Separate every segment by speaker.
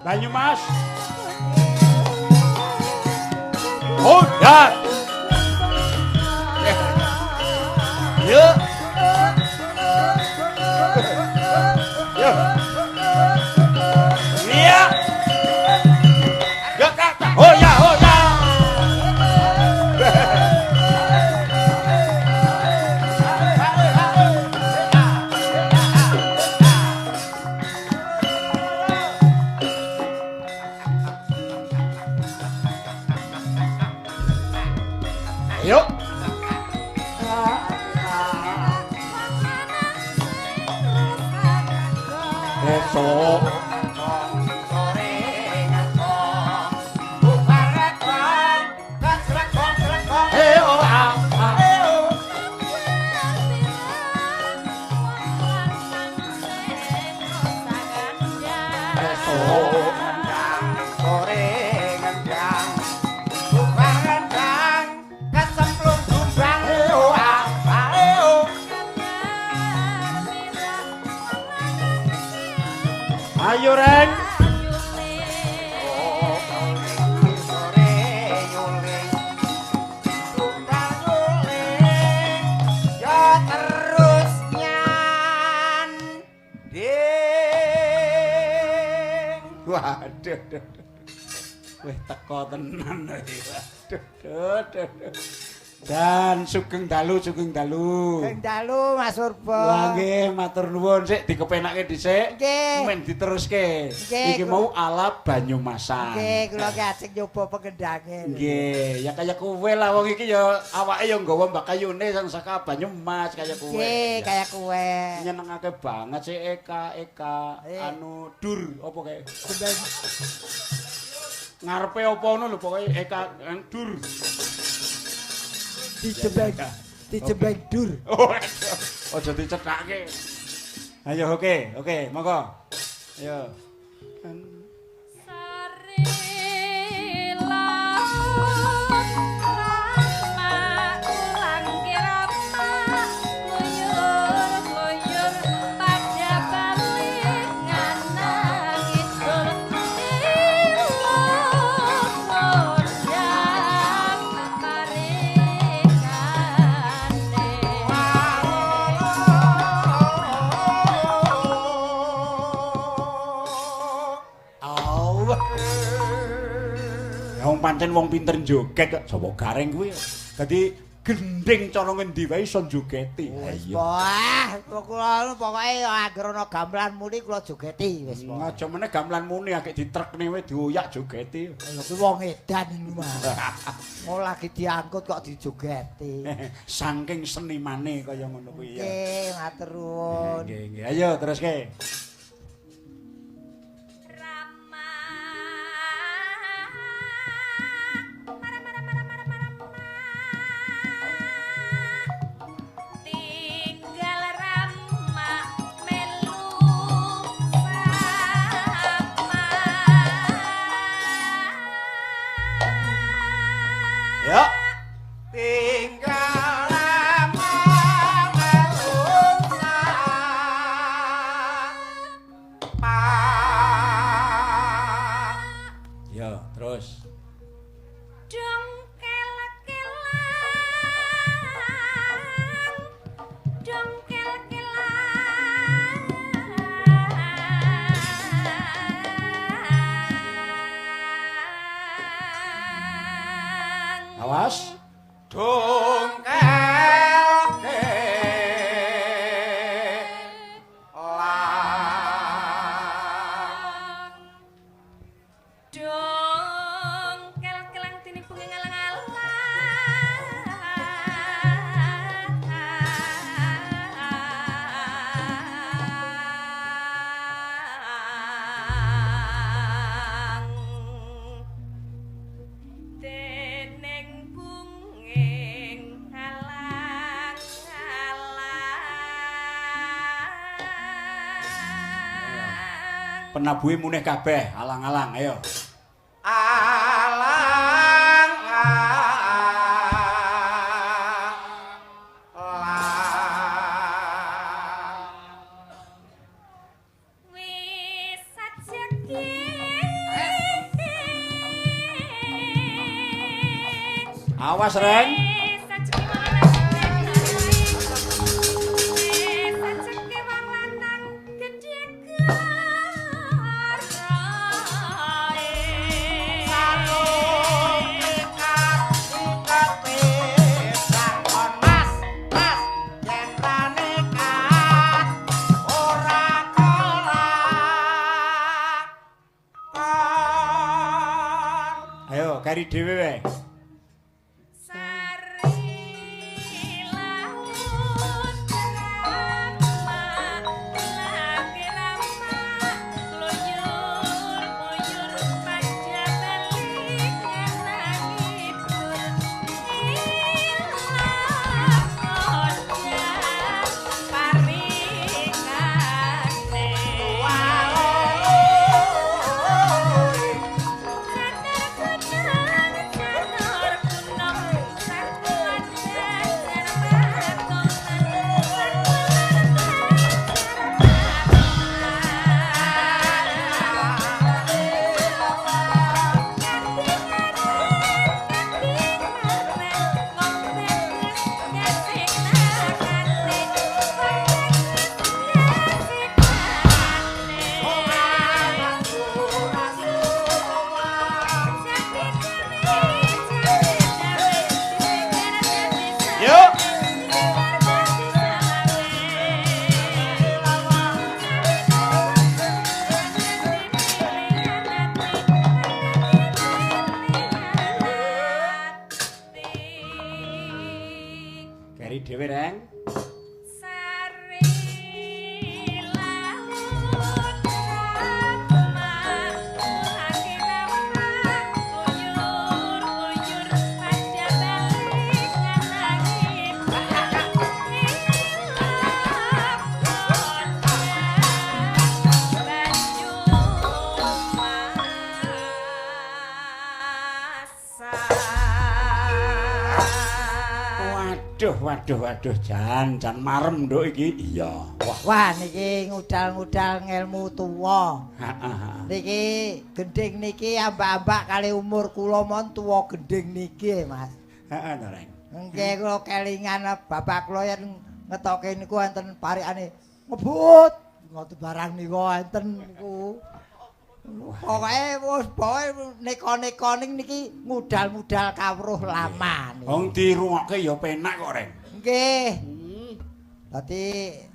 Speaker 1: Banyumas. Hodar. Yuk. Yuk. Iya. Yuk, Kak. Oh ya, oh ya. Yuk. Besok Ayo Reng. Waduh, duh, duh. Wih teko tenan. Waduh, duh, duh, duh. Dan sugeng dalu, sugeng dalu.
Speaker 2: Sugeng dalu Mas Purbo.
Speaker 1: Wah nggih, matur nuwun sik dikepenake dhisik.
Speaker 2: Nggih.
Speaker 1: Men diteruske. Iki mau ala Banyumasan.
Speaker 2: Nggih, kula ki ajeng nyoba pengendange.
Speaker 1: Nggih, ya kaya kowe lah wong iki ya awake ya nggawa mbakayune sing saka Banyumas kaya kowe.
Speaker 2: Nggih, kaya kowe.
Speaker 1: Nyenengake banget sik Eka Eka anu dur apa kae? Ngarepe apa ngono lho pokoke Eka dur.
Speaker 2: Dijebeng, dijebeng dur.
Speaker 1: Oh, aja dicethake. Ayo oke, oke, monggo. Ayo.
Speaker 3: Sare laut rama ulang kirama nguyur-nguyur pada balik nganang idul ngundang parikane.
Speaker 1: Allah. Ya wong pancen wong pinter joget kok sapa gareng kuwi. Dadi gending cara ngendi wae iso jogeti.
Speaker 2: Wis wah, kula pokoke anggere ana gamelan muni kula jogeti wis.
Speaker 1: Aja meneh gamelan muni agek ditrekne wae dioyak jogeti.
Speaker 2: Lha kuwi wong edan iku Mas. Mau lagi diangkut kok dijogeti.
Speaker 1: Saking senimane kaya ngono kuwi ya.
Speaker 2: Nggih, matur nuwun.
Speaker 1: Nggih, nggih. Ayo teruske.
Speaker 3: Rama tinggal Rama melu sama.
Speaker 1: Ya.
Speaker 4: Tinggal Rama melu sama.
Speaker 1: Ya, terus.
Speaker 3: Dongkel kelang, dongkel kelang,
Speaker 1: Awas.
Speaker 4: Dongkel kelang.
Speaker 3: Dongkel kelang tinipung ngalang-alang. Dening bunging alang-alang.
Speaker 1: Penabuhe muneh kabeh, alang-alang ayo.
Speaker 4: Alang alang.
Speaker 3: Wis sajeki
Speaker 1: Awas, Reng. Ayo, kari dhewe wae. Dhewe, Reng. Waduh, waduh, jan, jan marem nduk iki. Iya. Wah,
Speaker 2: wah niki ngudal-ngudal ngelmu tuwa.
Speaker 1: Heeh.
Speaker 2: Niki gendhing niki ambak-ambak kali umur kula mon tuwa gendhing niki, Mas.
Speaker 1: Heeh, to, Reng.
Speaker 2: Nggih, kula kelingan bapak kula yen ngetoke niku enten parikane ngebut ngoten barang niku enten niku. Pokoke wis pokoke neka-neka niki ngudal-ngudal kawruh lama niku.
Speaker 1: Wong dirungokke ya penak kok, Reng.
Speaker 2: Nggih. Dadi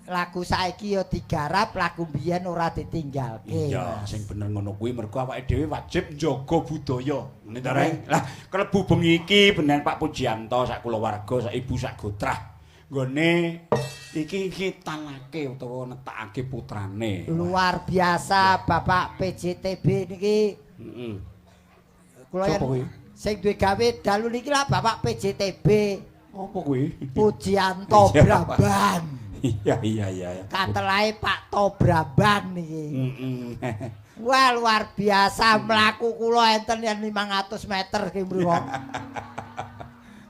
Speaker 2: lagu saiki ya digarap, lagu mbiyen ora ditinggalke.
Speaker 1: Iya, sing bener ngono kuwi mergo awake dhewe wajib njaga budaya. Ngene ta, Reng? Lah, klebu bengi iki bener Pak Pujianto sak kulawarga, sak ibu sak gotrah. Nggone iki ngitanake utawa netakake putrane.
Speaker 2: Luar biasa Bapak PJTB niki.
Speaker 1: Heeh.
Speaker 2: Kula yen sing duwe gawe dalu niki lah Bapak PJTB.
Speaker 1: Apa kuwi?
Speaker 2: Pujianto Brabang.
Speaker 1: Iya, iya, iya.
Speaker 2: Katelahe Pak To Brabang niki.
Speaker 1: Heeh.
Speaker 2: Wah, luar biasa mlaku kula enten yen 500 meter ki mriku.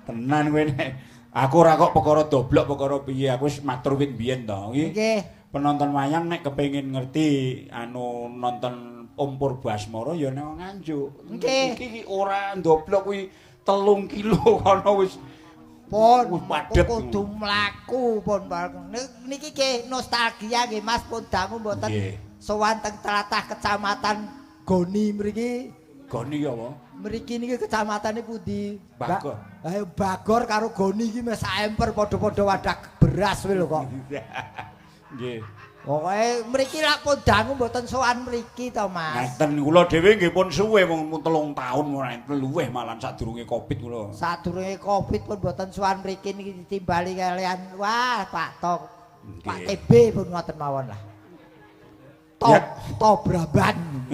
Speaker 1: Tenan kowe nek aku ora kok perkara doblok perkara piye, aku wis matur wit biyen to.
Speaker 2: Nggih.
Speaker 1: Penonton wayang nek kepengin ngerti anu nonton Om Purbasmara ya nek Nganjuk.
Speaker 2: Nggih.
Speaker 1: Iki ora ndoblok kuwi 3 kilo kono wis
Speaker 2: pun
Speaker 1: padhet
Speaker 2: kudu mlaku pun niki nggih nostalgia nggih Mas, pun dangu mboten sowan teng tlatah kecamatan Goni mriki.
Speaker 1: Goni apa?
Speaker 2: Mriki niki kecamatane pundi?
Speaker 1: Bagor.
Speaker 2: Ayo Bagor karo Goni iki meh sak emper padha-padha wadah beras kuwi lho kok.
Speaker 1: Nggih.
Speaker 2: Pokoke mriki lak pun dangu mboten sowan mriki to, Mas.
Speaker 1: Ngeten kula dhewe nggih pun suwe wong 3 taun ora luwih malan sadurunge Covid kula.
Speaker 2: Sadurunge Covid pun mboten sowan mriki niki ditimbali kalian. Wah, Pak Tok. Pak TB pun ngoten mawon lah. To Brabang.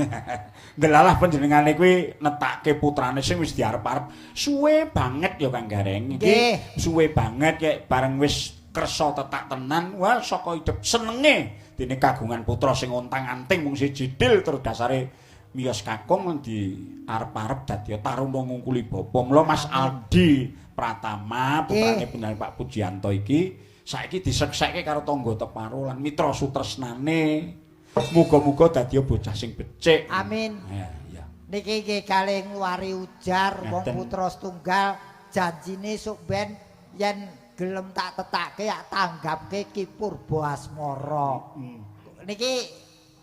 Speaker 1: Delalah panjenengane kuwi netake putrane sing wis diarep-arep suwe banget ya Kang Gareng. Iki suwe banget kek bareng wis kersa tetak tenan, wah saka idep senenge dene kagungan putra sing ontang-anting mung siji dil terus dasare miyos kakung di arep-arep dadi taruna ngungkuli bapa. Mula Mas Aldi Pratama putrane panjenengan Pak Pujianto iki saiki diseksekke karo tangga teparo lan mitra sutresnane. Muga-muga dadi bocah sing becik.
Speaker 2: Amin.
Speaker 1: Ya, iya.
Speaker 2: Niki nggih kalih ngluwari ujar wong putra setunggal Janjine sok ben yen gelem tak tetake ya tanggapke Ki Purba Asmara. Niki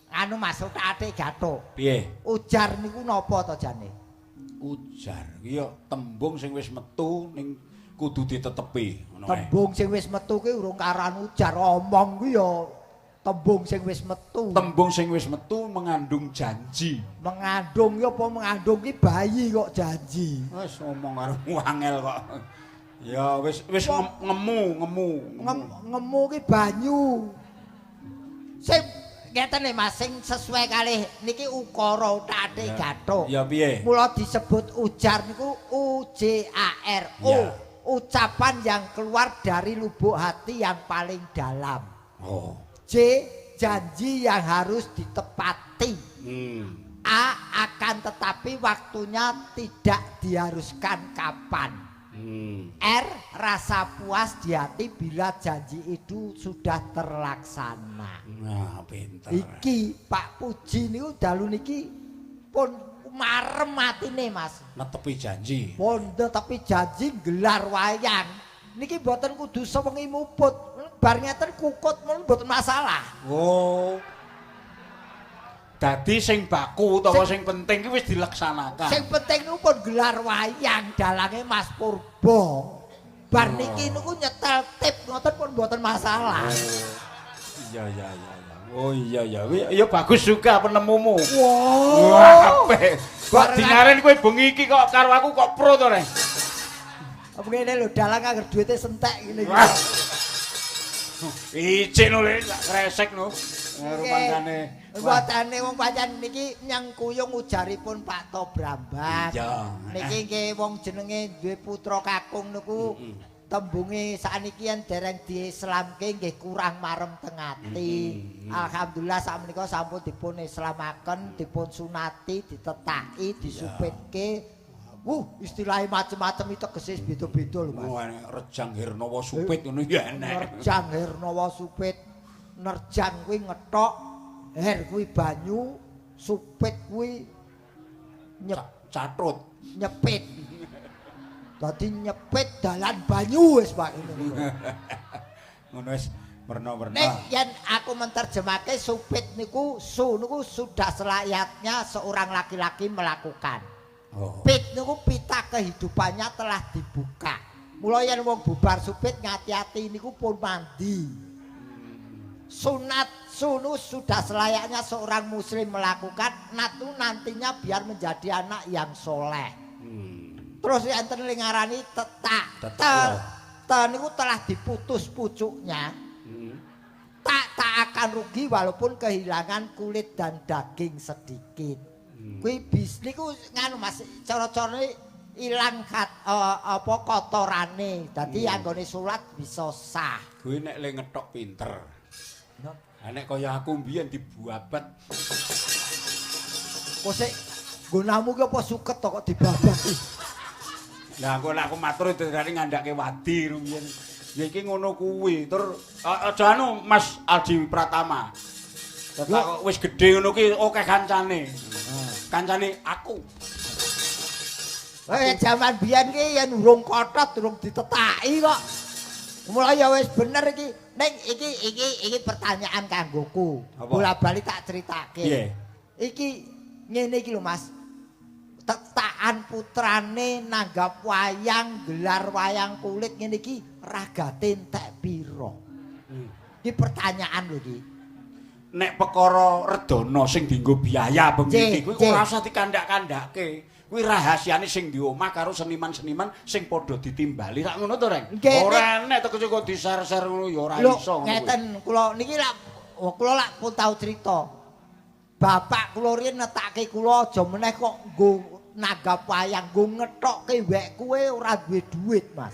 Speaker 2: anu Mas utak-atik gathuk.
Speaker 1: Piye?
Speaker 2: Ujar niku napa to jane?
Speaker 1: Ujar iki ya tembung sing wis metu ning kudu ditetepi ngono kae.
Speaker 2: Tembung sing wis metu ki urung karan ujar, omong kuwi ya tembung sing wis metu.
Speaker 1: Tembung sing wis metu mengandung janji.
Speaker 2: Mengandung ya apa mengandung ki bayi kok janji.
Speaker 1: Wis ngomong karo angel kok. Ya wis wis ngemu ngemu.
Speaker 2: Ngemu ki banyu. Sing ngeten Mas sing sesuai kalih niki ukara utak-atik gathuk.
Speaker 1: Ya piye?
Speaker 2: Mula disebut ujar niku U J A R O. Ucapan yang keluar dari lubuk hati yang paling dalam.
Speaker 1: Oh.
Speaker 2: J janji yang harus ditepati. A akan tetapi waktunya tidak diharuskan kapan. R rasa puas di hati bila janji itu sudah terlaksana.
Speaker 1: Nah, pinter.
Speaker 2: Iki Pak Puji niku dalu niki pun marem atine Mas.
Speaker 1: Netepi janji.
Speaker 2: Pun netepi janji gelar wayang. Niki mboten kudu sewengi muput. Bar ngeten kukut mun mboten masalah.
Speaker 1: Oh. Dadi sing baku utawa sing penting ki wis dilaksanakan.
Speaker 2: Sing penting niku pun gelar wayang dalange Mas Purba. Bar niki niku nyetel tip ngoten pun mboten masalah.
Speaker 1: Iya iya iya. Oh iya iya. Ya bagus juga penemumu.
Speaker 2: Wah,
Speaker 1: apik. Kok dinaren kowe bengi iki kok karo aku kok pro to, Reng?
Speaker 2: Apa ngene lho dalang angger duwite sentek ngene iki.
Speaker 1: Icik no le, sak kresek no. Rumangsane.
Speaker 2: Watane wong pancen niki nyengkuyung ujaripun Pak To Brambang. Niki nggih wong jenenge duwe putra kakung niku tembunge sakniki yen dereng diislamke nggih kurang marem teng ati. Alhamdulillah sakmenika sampun dipun islamaken, dipun sunati, ditetaki, disupitke. Wuh, istilahnya macem-macem itu tegese beda-beda lho Mas.
Speaker 1: Wah, Rejang Hernawa Supit ngono ya enek.
Speaker 2: Rejang Hernawa Supit. Nerjang kuwi ngethok, her kuwi banyu, supit kuwi
Speaker 1: catrut,
Speaker 2: nyepit. Dadi nyepit dalan banyu wis Pak ngono.
Speaker 1: Ngono wis werna-werna.
Speaker 2: Nek yen aku menterjemahke supit niku su niku sudah selayaknya seorang laki-laki melakukan.
Speaker 1: Oh.
Speaker 2: Pit niku pita kehidupannya telah dibuka. Mula yen wong bubar supit ngati-ati niku pun mandi. Sunat sunu sudah selayaknya seorang muslim melakukan, natu nantinya biar menjadi anak yang soleh. Terus enten ling ngarani tetak. Te niku telah diputus pucuknya. Tak akan rugi walaupun kehilangan kulit dan daging sedikit. Kuwi bis niku nganu Mas, cara-carane ilang apa kotorane. Dadi anggone salat bisa sah.
Speaker 1: Kuwi nek le ngethok pinter. Lah nek kaya aku mbiyen dibuabat.
Speaker 2: Kok sik nggonamu ki apa suket to kok dibabat?
Speaker 1: Lah engko nek aku matur dadi ngandhake wadi rumiyin. Ya iki ngono kuwi. Tur aja anu Mas Aldi Pratama. Tetak kok wis gedhe ngono ki akeh kancane. Kancane aku.
Speaker 2: Jaman biyen ki yen urung kotot urung ditetaki kok. Mulai ya wis bener iki. Ning iki pertanyaan kanggoku. Bola-bali tak critake. Iki ngene iki lho Mas. Tetakan putrane nanggap wayang, gelar wayang kulit ngene iki ragate entek pira? Iki pertanyaan lho iki.
Speaker 1: Nek perkara redana sing dienggo biaya bengi iki kuwi ora usah dikandak-kandhake. Kuwi rahasiane sing di omah karo seniman-seniman sing padha ditimbali. Sak ngono to, Reng? Ora enek tegese kok diser-ser ngono ya ora iso ngono.
Speaker 2: Ngeten kula niki lak kula lak pun tau crita. Bapak kula riyen netake kula aja meneh kok nggo nanggap wayang, nggo ngethokke wek kowe ora duwe duit, Mas.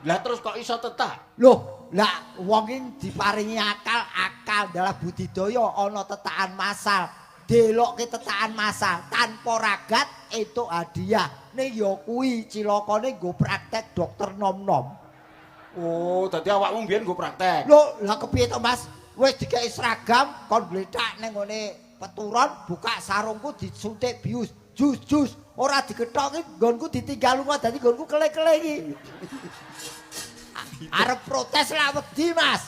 Speaker 1: Lah terus kok iso tetak?
Speaker 2: Loh, lah wong iki diparingi akal-akal dalah budidaya ana tetakan masal. Delokke tetakan masal tanpa ragat entuk hadiah. Ning ya kuwi cilakane nggo praktek dokter nom-nom.
Speaker 1: Oh, dadi awakmu mbiyen nggo praktek.
Speaker 2: Lho, lah kepiye to, Mas? Wis dikeki seragam kon gletak ning ngene peturon, buka sarungku disuntik bius. Jus jus ora dikethok iki nggonku ditinggal lunga dadi nggonku kele-kele iki. Arep protes lah wedi, Mas.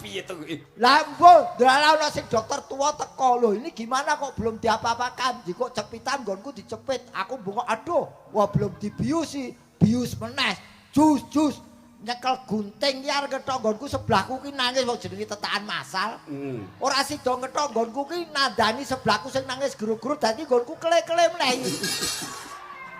Speaker 1: Piye to kuwi?
Speaker 2: Lah mbuh, dalah ana sing dokter tua teko lho, ini gimana kok belum diapa-apakan? Kok cepitan nggonku dicepit. Aku bengok, aduh, wah belum dibiusi, bius meneh. Jus jus nyekel gunting ki arep ngethok nggonku sebelahku ki nangis wong jenenge tetakan masal. Ora sida ngethok nggonku ki nandani sebelahku sing nangis guru-guru dadi nggonku kele-kele meneh.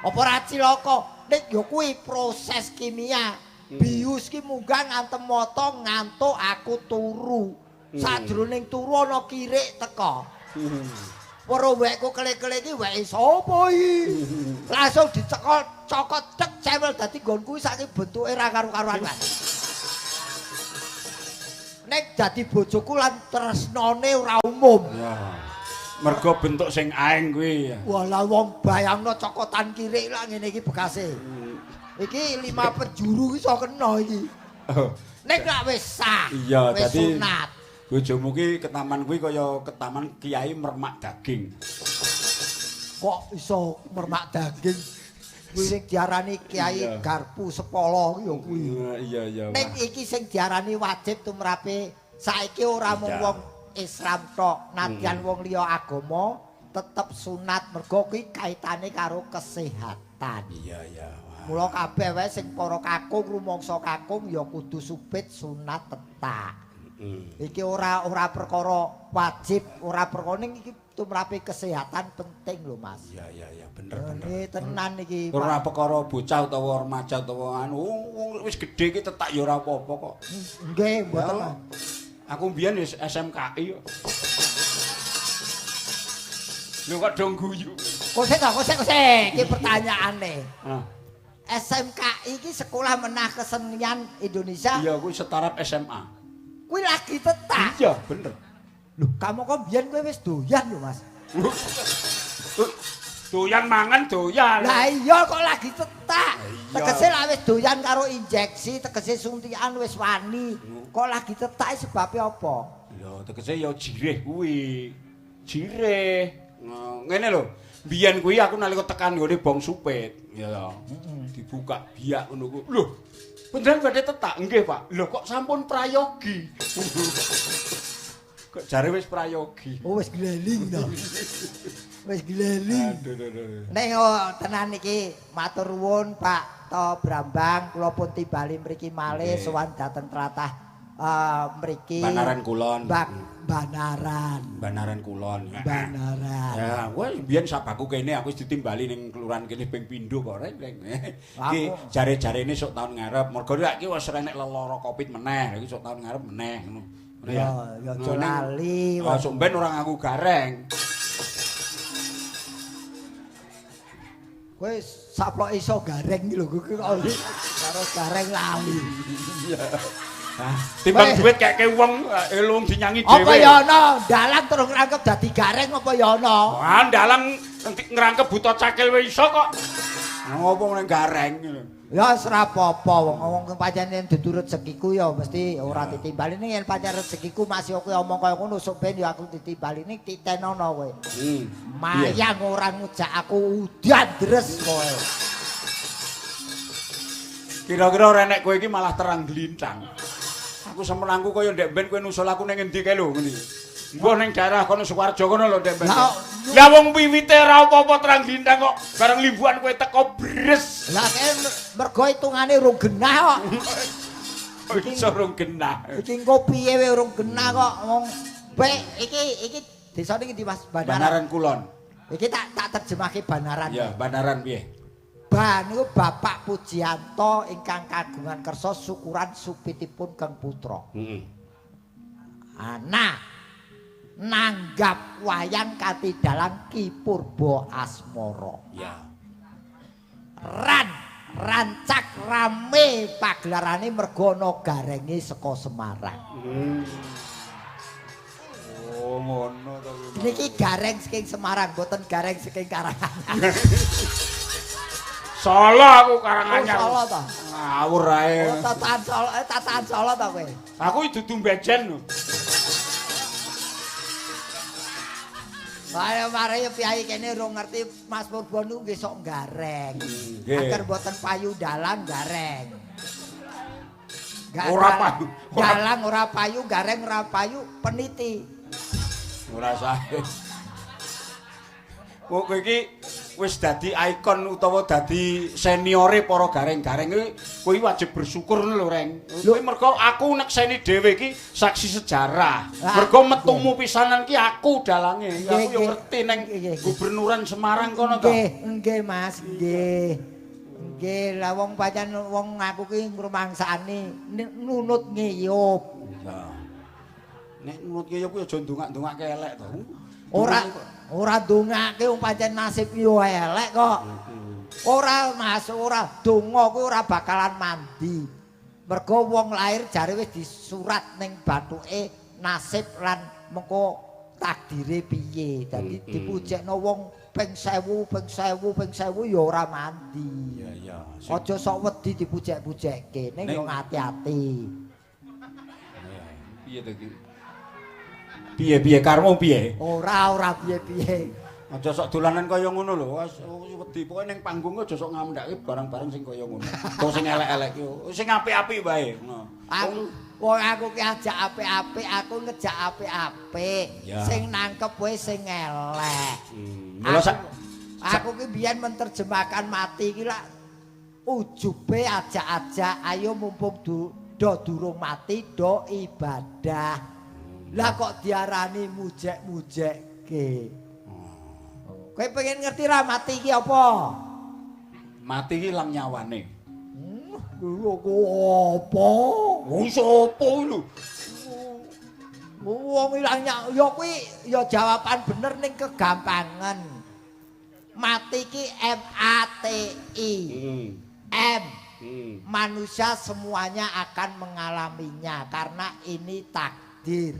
Speaker 2: Apa ora cilaka? Nek ya kuwi proses kimia. Bius ki munggah ngantem mata ngantuk aku turu. Sajroning turu ana kirik teko. Weruh wekku kele-kele iki weke sapa iki? Langsung dicekol cokot cek cewel dadi nggonku saiki bentuke ra karu-karuan, Mas. Nek dadi bojoku lan tresnane ora umum.
Speaker 1: Ya. Mergo bentuk sing aeng kuwi.
Speaker 2: Walah wong bayangno cokotan kirik lak ngene iki bekase. Iki 5 penjuru iso kena iki. Nek lak wis sah.
Speaker 1: Iya,
Speaker 2: wis
Speaker 1: dadi
Speaker 2: sunat.
Speaker 1: Bojomu ki ketaman kuwi kaya ketaman kiai mermak daging.
Speaker 2: Kok iso mermak daging? Kuwi sing diarani kiai garpu sepolo ki ya kuwi.
Speaker 1: Iya, iya.
Speaker 2: Nek iki sing diarani wajib tumrape saiki ora mung wong Islam tok, nadyan wong liya agama tetep sunat mergo kuwi kaitane karo kesehatan.
Speaker 1: Iya, iya.
Speaker 2: Mula kabeh wae sing para kakung rumangsa kakung ya kudu supit sunat tetak. Iki ora perkara wajib, ora perkara ning iki tumrape kesehatan penting lho, Mas.
Speaker 1: Iya, iya, iya, bener bener.
Speaker 2: Tenan iki.
Speaker 1: Ora perkara bocah utawa remaja utawa anu wong wis gedhe iki tetak ya ora apa-apa kok.
Speaker 2: Nggih, mboten.
Speaker 1: Aku mbiyen wis SMKI kok. Lho kok dong guyu.
Speaker 2: Kok sik ta, kok sik. Iki pertanyaane.
Speaker 1: Heeh.
Speaker 2: SMKI iki Sekolah Menengah Kesenian Indonesia.
Speaker 1: Iya, kuwi setaraf SMA.
Speaker 2: Kuwi lagi tetak.
Speaker 1: Iya, bener.
Speaker 2: Lho, kamu kok biyen kowe wis doyan lho, Mas.
Speaker 1: Doyan mangan doyan.
Speaker 2: Lah iya kok lagi tetak. Tegese lak wis doyan karo injeksi, tegese suntikan wis wani. Kok lagi tetak sebabe apa?
Speaker 1: Lho, tegese ya jirih kuwi. Jirih. Ngene lho. Biyen kuwi aku nalika tekan nggone bong supit, ya ta. Dibuka biak ngono kuwi. Lho, beneran badhe tetak? Nggih, Pak. Lho kok sampun prayogi. Kok jare wis prayogi.
Speaker 2: Oh, wis gleling to. Wis gleling.
Speaker 1: Aduh, aduh.
Speaker 2: Nek tenan iki matur nuwun Pak To Brambang, kula pun timbali mriki malih sowan dhateng tlatah mriki.
Speaker 1: Banaran Kulon.
Speaker 2: Banaran.
Speaker 1: Banaran Kulon.
Speaker 2: Banaran.
Speaker 1: Ya, kowe mbiyen sabaku kene aku wis ditimbali ning kelurahan kene ping pindho kok reng. Iki jare-jarene sok taun ngarep. Mergo iki wis renek lelara Covid meneh. Iki sok taun ngarep meneh ngono.
Speaker 2: Ya, ya aja lali.
Speaker 1: Sok ben ora ngaku gareng.
Speaker 2: Kowe saplok iso gareng iki lho kowe karo gareng lali.
Speaker 1: Iya. Timbang duit keke wong wong dinyangi dhewe.
Speaker 2: Apa ya ana dalang terus ngrangkep dadi gareng apa ya ana?
Speaker 1: Wah, dalang ngrangkep buta cakil wae iso kok. Ngopo ning gareng.
Speaker 2: Ya wis ora apa-apa wong wong pancen yen dudu rezekiku ya mesti ora ditimbali ning yen pancen rezekiku masih kowe omong kaya ngono sok ben ya aku ditimbali ning titenono kowe. Mayang ora ngujak aku udan dres kowe.
Speaker 1: Kira-kira ora nek kowe iki malah terang glintang. Aku semenangku kaya ndek ben kowe nusul aku ning endi kae lho ngene. Mbah ning daerah kono Sukoharjo kono lho ndek ben. Lah wong wiwite ora apa-apa terang glintang kok bareng limbukan kowe teko bres.
Speaker 2: Lah kae mergo hitungane urung genah kok.
Speaker 1: Iso urung genah.
Speaker 2: Iki engko piye wae urung genah kok wong be iki desane ngendi Mas? Banaran.
Speaker 1: Banaran Kulon.
Speaker 2: Iki tak terjemahke Banaran.
Speaker 1: Ya, Banaran piye?
Speaker 2: Ba niku Bapak Pujianto ingkang kagungan kersa syukuran supitipun Kang Putra.
Speaker 1: Heeh.
Speaker 2: Ana nanggap wayang kanthi dalang Ki Purba Asmara.
Speaker 1: Ya.
Speaker 2: Ran rancak rame pagelarane mergo ana garenge saka Semarang.
Speaker 1: Oh, ngono to kuwi.
Speaker 2: Niki gareng saking Semarang, mboten gareng saking Karanganyar.
Speaker 1: Solo aku Karanganyar.
Speaker 2: Oh, Solo ta?
Speaker 1: Ngawur ae.
Speaker 2: Oh, tatahan Solo, tatahan Solo ta kowe?
Speaker 1: Aku dudu mbejen lho.
Speaker 2: Ayo mare piyayi kene urung ngerti Mas Purbo niku nggih sok gareng.
Speaker 1: Nggih.
Speaker 2: Agar mboten payu dalang gareng.
Speaker 1: Ora payu.
Speaker 2: Dalang ora payu, gareng ora payu, peniti.
Speaker 1: Ora sae. Kok kowe iki wis dadi ikon utawa dadi seniore para gareng-gareng kuwi, kowe wajib bersyukur ngono lho, Reng. Kuwi mergo aku nekseni dhewe iki saksi sejarah. Mergo metumu pisanan ki aku dalange. Aku yo ngerti ning gubernuran Semarang kono to.
Speaker 2: Nggih, nggih Mas, nggih. Nggih, lah wong pancen wong aku ki ngrumangsani nunut ngiyup.
Speaker 1: Iya. Nek nunut ngiyup kuwi aja ndongak-ndongake elek to.
Speaker 2: Ora ndongake wong pancen nasib yo elek kok. Ora Mas, ora donga kuwi ora bakalan mandi. Mergo wong lahir jare wis disurat ning bathuke nasib lan mengko takdire piye. Dadi dipujekno wong ping 1000, ping 1000, ping 1000 ya ora mandi.
Speaker 1: Iya, iya.
Speaker 2: Aja sok wedi dipujek-pujekke, ning yo ati-ati.
Speaker 1: Piye to iki? Piye-piye karmu piye?
Speaker 2: Ora piye-piye.
Speaker 1: Aja sok dolanan kaya ngono lho. Wis wedi pokoke ning panggung aja sok ngamendhake barang-barang sing kaya ngono. Utawa sing elek-elek ki. Sing apik-apik wae ngono.
Speaker 2: Aku wong aku ki ajak apik-apik, aku ngejak apik-apik. Sing nangkep wae sing elek. Aku ki biyen menerjemahkan mati ki lak ujube ajak-ajak ayo mumpung do durung mati do ibadah. Lah kok diarani mujek-mujekke. Kowe pengen ngerti ra mati iki apa?
Speaker 1: Mati iki ilang nyawane.
Speaker 2: Lho kok apa?
Speaker 1: Wong sapa lho?
Speaker 2: Wong ilang nyawa ya kuwi ya jawaban bener ning kegampangan. Mati iki M A T I. M. Manusia semuanya akan mengalaminya karena ini takdir.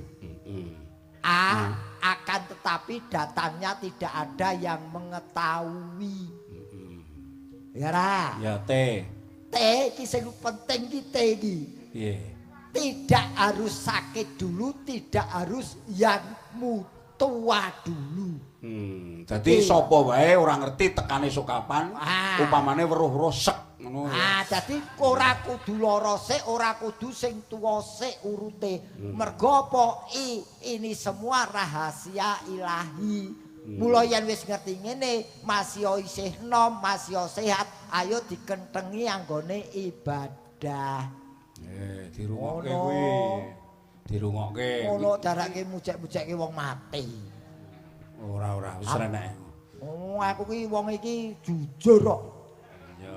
Speaker 2: A akan tetapi datangnya tidak ada yang mengetahui. Ya ra?
Speaker 1: Ya T.
Speaker 2: T iki sing penting iki T iki.
Speaker 1: Piye?
Speaker 2: Tidak harus sakit dulu, tidak harus yang tua dulu.
Speaker 1: Dadi sapa wae ora ngerti tekane sok kapan, upamane weruh-weruh sek ngono.
Speaker 2: Dadi ora kudu lara sik, ora kudu sing tuwa sik urute. Mergo apa? Ini semua rahasia ilahi. Mula yen wis ngerti ngene, masih isih nom, masih sehat, ayo dikentengi anggone ibadah.
Speaker 1: Dirungokke kuwi. Dirungokke.
Speaker 2: Ngono darake mujek-mujekke wong mati.
Speaker 1: Ora wis renek.
Speaker 2: Oh, aku ki wong iki jujur kok.
Speaker 1: Ya.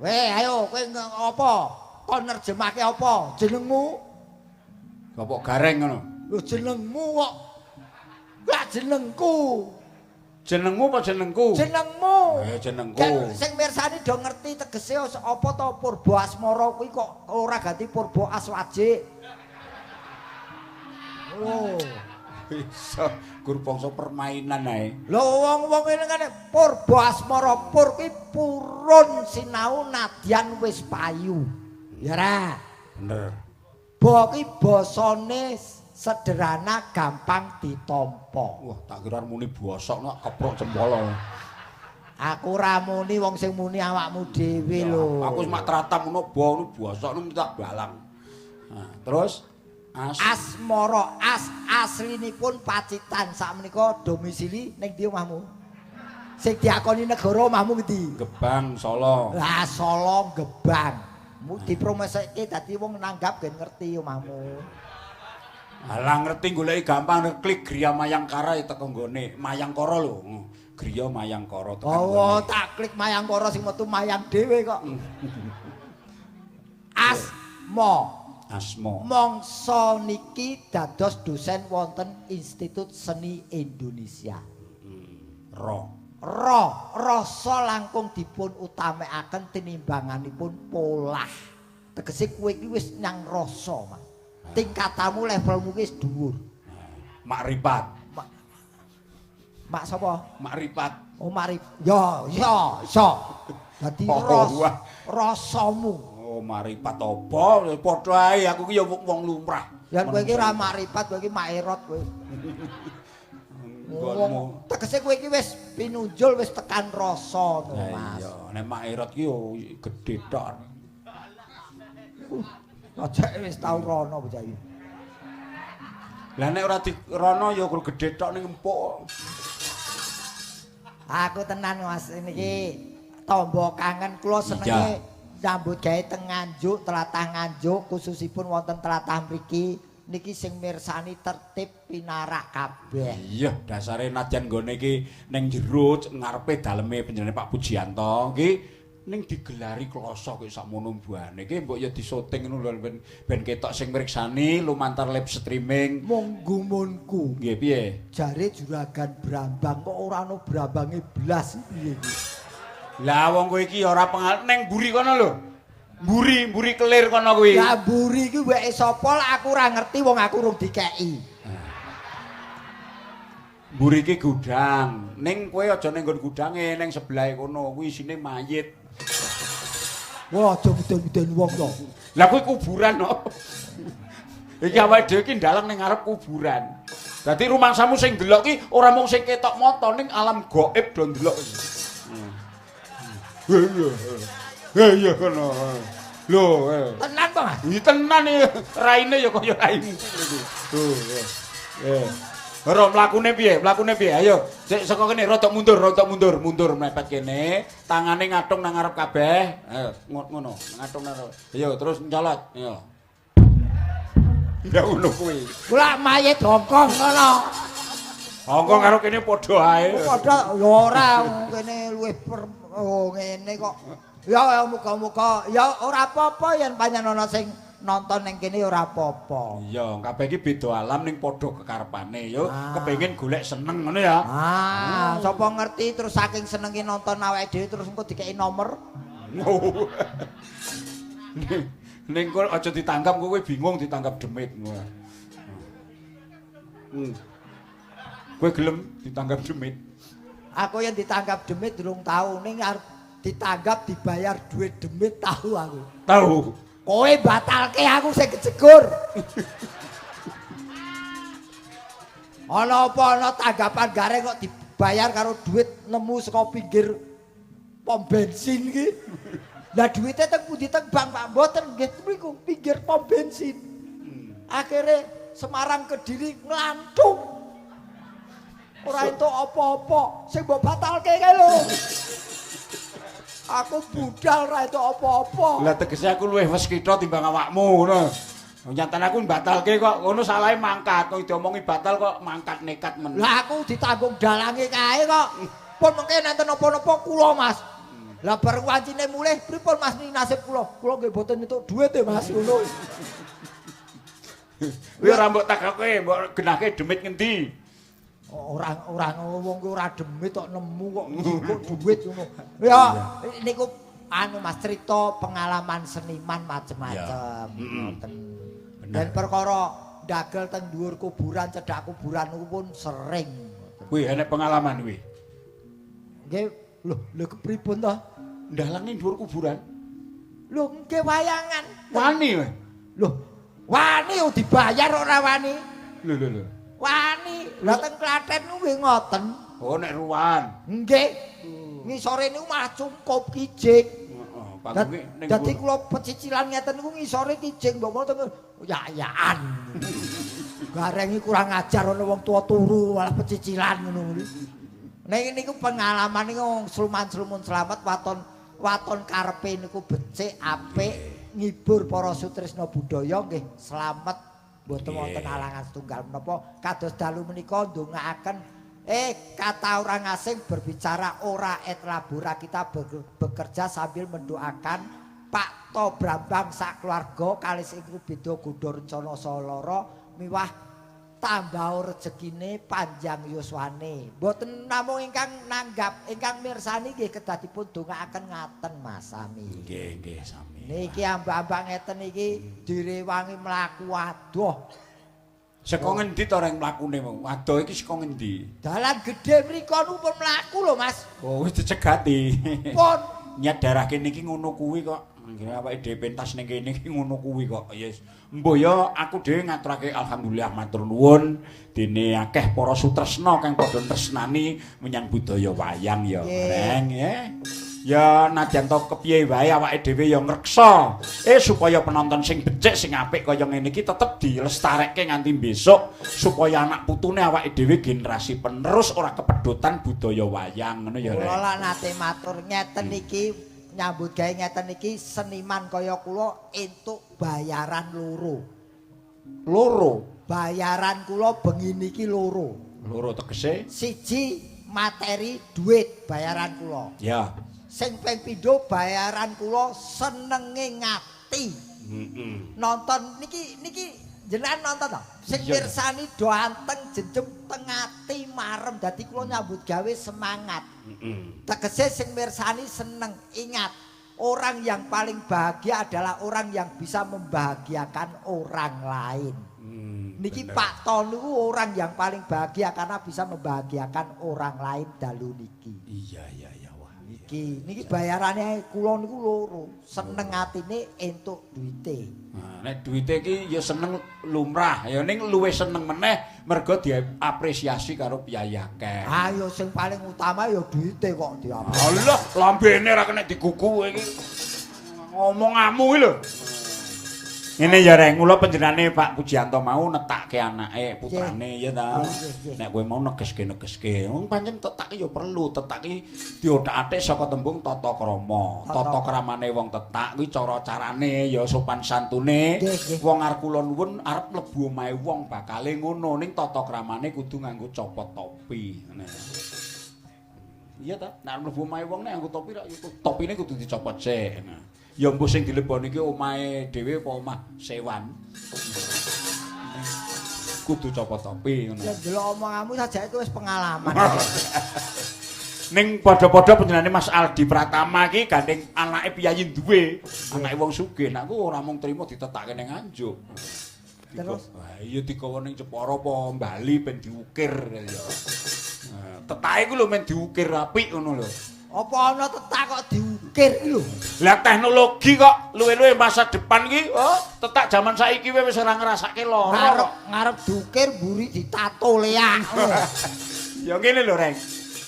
Speaker 2: Weh, ayo kowe apa? Kon nerjemahke apa? Jenengmu?
Speaker 1: Bapak gareng ngono.
Speaker 2: Lho jenengmu kok. Lah jenengku.
Speaker 1: Jenengmu apa jenengku?
Speaker 2: Jenengmu.
Speaker 1: Jenengku.
Speaker 2: Sing mirsani do ngerti tegese apa to Purbo Asmara kuwi kok ora ganti Purbo Aswajik. Oh.
Speaker 1: Bisa gur bangsa permainan ae.
Speaker 2: Lho wong-wong ngene kan Purbo Asmara pur kuwi purun sinau nadyan wis payu. Ya ra?
Speaker 1: Bener.
Speaker 2: Bo kuwi basane sederhana gampang ditampa.
Speaker 1: Wah, tak kira muni bosok nek keprok jempol.
Speaker 2: Aku ora muni wong sing muni awakmu dhewe lho.
Speaker 1: Aku wis mak tratap ngono bo ngono bosok ngono tak balang. Nah, terus
Speaker 2: Asmara aslinipun Pacitan sakmenika domisili ning ndi omahmu? Sing diakoni negara omahmu ngendi?
Speaker 1: Gebang Solo.
Speaker 2: Lah Solo Gebang. Mu dipromoseke dadi wong nanggap ben ngerti omahmu.
Speaker 1: Alah ngerti goleki gampang klik Griya Mayangkara ya teko nggone Mayangkara lho. Griya Mayangkara teko nggone.
Speaker 2: Oh, tak klik Mayangkara sing metu mayang dhewe kok. Asma.
Speaker 1: Asma.
Speaker 2: Mangsa niki dados dosen wonten Institut Seni Indonesia.
Speaker 1: Ro.
Speaker 2: Ro, rasa langkung dipun utamekaken tinimbanganipun polah. Tegese kowe iki wis nyang rasa, Mas. Tingkatamu levelmu ki wis dhuwur.
Speaker 1: Makripat.
Speaker 2: Mak sapa?
Speaker 1: Makripat.
Speaker 2: Oh, makrif. Ya, ya, iso. Dadi rasamu.
Speaker 1: Oh, maripat apa? Padha ae aku ki ya wong lumrah.
Speaker 2: Ya kowe iki ora maripat, kowe iki maerot kowe.
Speaker 1: Nggonmu.
Speaker 2: Tegese kowe iki wis pinunjul wis tekan rasa to, Mas.
Speaker 1: Iya, nek Mak Erot ki yo gedhe tok.
Speaker 2: Aja wis tau rono bocah iki.
Speaker 1: Lah nek ora dirono ya kur gedhe tok ning empuk.
Speaker 2: Aku tenan Mas niki tamba kangen kula senenge nyambut gawe teng Nganjuk, tlatah Nganjuk khususipun wonten tlatah mriki niki sing mirsani tertib pinarak kabeh.
Speaker 1: Iya, dasare nadyan nggone iki ning jero ngarepe daleme panjenengane Pak Pujianto iki ning digelari kloso ki sakmono mbuane iki mbok ya disoting ngono lho ben ketok sing mriksani lumantar live streaming.
Speaker 2: Mung gumunku.
Speaker 1: Nggih piye?
Speaker 2: Jare juragan Brambang kok ora ana brambange blas piye iki?
Speaker 1: Lah wong kowe iki ya ora pengal ning mburi kono lho. Mburi, mburi kelir kono kuwi.
Speaker 2: Lah mburi iki weke sapa lah aku ora ngerti wong aku urung dikeki.
Speaker 1: Mburi iki gudang. Ning kowe aja ning nggon gudange, ning sebelahe kono kuwi isine mayit.
Speaker 2: Wah, aja muden-muden wong to.
Speaker 1: Lah kuwi kuburan kok. Iki awake dhewe iki ndalang ning ngarep kuburan. Dadi rumangsamu sing ndelok ki ora mung sing ketok mata ning alam gaib do ndelok. Iya kono. Lho,
Speaker 2: Tenan to, Mas?
Speaker 1: Iki tenan iki raine ya kaya raimu. Lho. Ora mlakune piye? Mlakune piye? Ayo, sik saka kene rodok mundur, mundur mepet kene. Tangane ngatung nang ngarep kabeh. Ayo, ngono, ngatung nang ngarep. Ayo terus ncolot. Ayo. Ya ngono kuwi.
Speaker 2: Kula mayit Hongkong ngono.
Speaker 1: Hongkong karo kene padha ae.
Speaker 2: Padha ya ora kene luwih oh ngene kok. Ya muga-muga ya ora apa-apa yen pancen ana sing nonton ning kene ora apa-apa.
Speaker 1: Iya, kabeh iki beda alam ning padha kekarepane yo, kepengin golek seneng ngono ya.
Speaker 2: Ah, sapa ngerti terus saking senenge nonton awake dhewe terus engko dikeki nomor.
Speaker 1: Ning kok aja ditanggap kowe bingung ditanggap demit. Kowe gelem ditanggap demit?
Speaker 2: Aku yang ditanggap demit durung tau, ning arep ditanggap dibayar duit demit tahu aku.
Speaker 1: Tahu.
Speaker 2: Kowe batalke aku sing kejegur. Ana apa ana tanggapan gareng kok dibayar karo duit nemu saka pinggir pom bensin iki. Lah duwite teng pundi teng bank Pak? Mboten nggih mriku pinggir pom bensin. Akhire Semarang Kediri nglantung. Ora entuk apa-apa, sing mbok batalke kae lho. Aku budal ora entuk apa-apa.
Speaker 1: Lah tegese aku luwih weskita timbang awakmu ngono. Nyatane aku mbatalke kok ngono salahe mangkat, kok diomongi batal kok mangkat nekat men.
Speaker 2: Lah aku ditanggung dalange kae kok. Pun mengke nenten napa-napa kula, Mas. Lah bareng wancine mulih pripun Mas niki nasib kula? Kula nggih mboten entuk duit e Mas ngono.
Speaker 1: Kuwi ora mbok takoke, mbok genahke demit ngendi?
Speaker 2: Ora wong kuwi ora demit kok nemu kok njikuk duit ngono. Ya niku anu Mas cerita pengalaman seniman macem-macem ngoten. Dan perkara ndagel teng dhuwur kuburan cedhak kuburan niku pun sering.
Speaker 1: Kuwi enek pengalaman kuwi.
Speaker 2: Nggih, lho lho kepripun to?
Speaker 1: Ndalang ning dhuwur kuburan.
Speaker 2: Lho nggih wayangan.
Speaker 1: Wani kowe.
Speaker 2: Lho, wani dibayar ora wani.
Speaker 1: Lho lho lho.
Speaker 2: Wani, lha teng Klaten kuwi ngoten.
Speaker 1: Oh nek ruwan.
Speaker 2: Nggih. Ngisore niku malah cungkup kijing.
Speaker 1: Heeh, panggonge ning
Speaker 2: dadi kula pecicilan ngeten niku ngisore kijing mbok mboten ya-yaan. Gareng iki kurang ajar ana wong tuwa turu malah pecicilan ngono kuwi. Nek niku pengalaman niku sluman-slumun slamet waton karepe niku becik apik ngibur para sutresna budaya nggih slamet. Mboten wonten alangan setunggal menapa kados dalu menika ndongaaken kata orang asing berbicara ora et labora, kita bekerja sambil mendoakan Pak To Brambang sak keluarga kalis ing beda godha rencana salara miwah tambah rejekine panjang yuswane. Mboten namung ingkang nanggap ingkang mirsani nggih kedah dipun dongaaken ngaten Mas sami.
Speaker 1: Nggih nggih sami.
Speaker 2: Niki ambak-ambak ngeten iki direwangi mlaku adoh.
Speaker 1: Saka ngendi to reng mlakune mau? Adoh iki saka ngendi?
Speaker 2: Dalan gedhe mriko niku pun mlaku lho Mas.
Speaker 1: Oh wis dicegati.
Speaker 2: Pun
Speaker 1: nyat darah kene iki ngono kuwi kok. Ngira awake dhewe pentas ning kene iki ngono kuwi kok. Ya mbuh ya aku dhewe ngaturake alhamdulillah matur nuwun dene akeh para sutresna kang padha tresnani menyang budaya wayang ya. Reng ya. Ya nadyan to kepiye wae awake dhewe ya ngreksa supaya penonton sing becik sing apik kaya ngene iki tetep dilestarekke nganti besok supaya anak putune awake dhewe generasi penerus ora kepedotan budaya wayang ngono ya.
Speaker 2: Kula lak nate matur ngeten iki nyambut gawe ngeten iki seniman kaya kula entuk bayaran loro.
Speaker 1: Loro?
Speaker 2: Bayaran kula bengi niki loro.
Speaker 1: Loro tegese?
Speaker 2: Siji materi duit bayaran kula.
Speaker 1: Ya.
Speaker 2: Sing ping pindho bayaran kula senenge ngati.
Speaker 1: Heeh.
Speaker 2: Nonton niki jenengan nonton to? Sing mirsani do anteng jenjem teng ati marem dadi kula nyambut gawe semangat.
Speaker 1: Heeh.
Speaker 2: Tegese sing mirsani seneng. Ingat, orang yang paling bahagia adalah orang yang bisa membahagiakan orang lain. Niki
Speaker 1: bener.
Speaker 2: Pak To niku orang yang paling bahagia karena bisa membahagiakan orang lain dalu niki.
Speaker 1: Iya iya iya.
Speaker 2: Niki niki bayarane kula niku loro, seneng atine entuk duwite.
Speaker 1: Nah, nek duwite iki ya seneng lumrah, ya ning luwih seneng meneh mergo diapresiasi karo piyayi akeh.
Speaker 2: Ah ya sing paling utama ya duwite kok diapresiasi.
Speaker 1: Allah, lambene ra kena digugu iki. Ngomongamu iki lho. Ngene ya Reng, mula panjenengane Pak Pujianto mau netake anake, putrane ya ta. Nek kowe mau negeske-negeske, wong pancen tetak ya perlu, tetak iki diothak-athik saka tembung tata krama. Tata kramane wong tetak kuwi cara-carane ya sopan santune. Wong arep kula nuwun arep mlebu omahe wong bakale ngono, ning tata kramane kudu nganggo copot topi. Ngene. Iya ta, nek mlebu omahe wong nek nganggo topi rak topine kudu dicopot sik. Ya mbuh sing dileboni iki omahe dhewe apa omah sewan. Kudu copot topi ngono.
Speaker 2: Ya ndelok omonganmu sajake wis pengalaman.
Speaker 1: Ning padha-padha panjenengane Mas Aldi Pratama iki gandeng anake piyayi duwe, anake wong sugih. Nek aku ora mung trimo ditetake ning Nganjuk.
Speaker 2: Terus
Speaker 1: wah iya digawa ning Jepara apa Bali ben diukir ya. Tetake ku lho men diukir apik ngono lho.
Speaker 2: Apa ana tetak kok diukir iki lho?
Speaker 1: Lah teknologi kok luwe-luwe masa depan iki, oh, tetak jaman saiki wis ora ngrasake lara.
Speaker 2: Ngarep diukir mburi ditato leak.
Speaker 1: Ya ngene lho, Reng.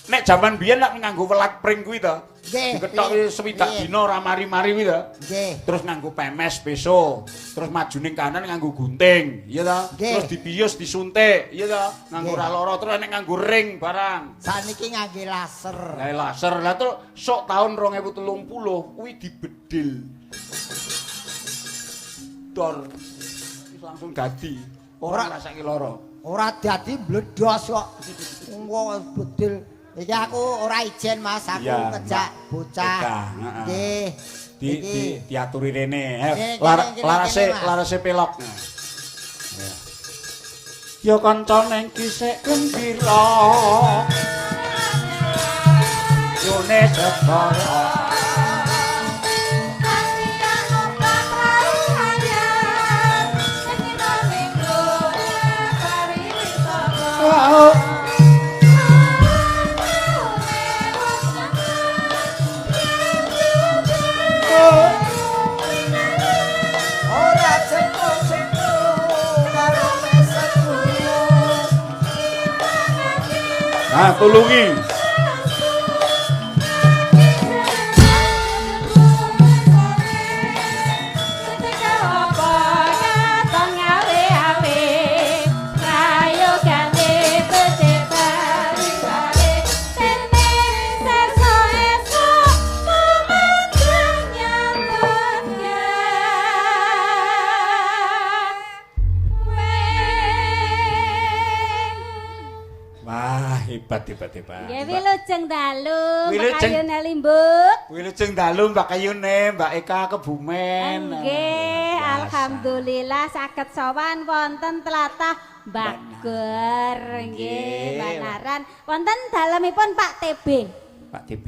Speaker 1: Nek jaman biyen lak nganggo welat pring kuwi to. Diketoki swidak dina ora mari-mari kuwi to.
Speaker 2: Nggih.
Speaker 1: Terus nganggo pemes peso, terus maju ning kanan nganggo gunting, iya ta? Terus dibius disuntik, iya ta? Nganggo ora lara, terus nek nganggo ring barang.
Speaker 2: Saniki ngangge laser.
Speaker 1: Lah laser. Lah terus sok tahun 2030 kuwi dibedil. Dor. Wis langsung dadi. Ora ngrasake lara.
Speaker 2: Ora dadi mbledos kok. Wong bedil. Iki aku ora ijen Mas, aku ngejak bocah. Nggih.
Speaker 1: Di diaturi rene. Larase pelok. Ya kanca ning kisik gembira. Yone Jepara. Ah, tulungi. Hebat.
Speaker 3: Nggih wilujeng dalu, Mbak Kayune Limbuk.
Speaker 1: Wilujeng dalu Mbak Kayune, Mbak Eka Kebumen.
Speaker 3: Nggih, alhamdulillah saged sowan wonten tlatah Bagor nggih, Banaran. Wonten dalemipun Pak TB.
Speaker 1: Pak TB.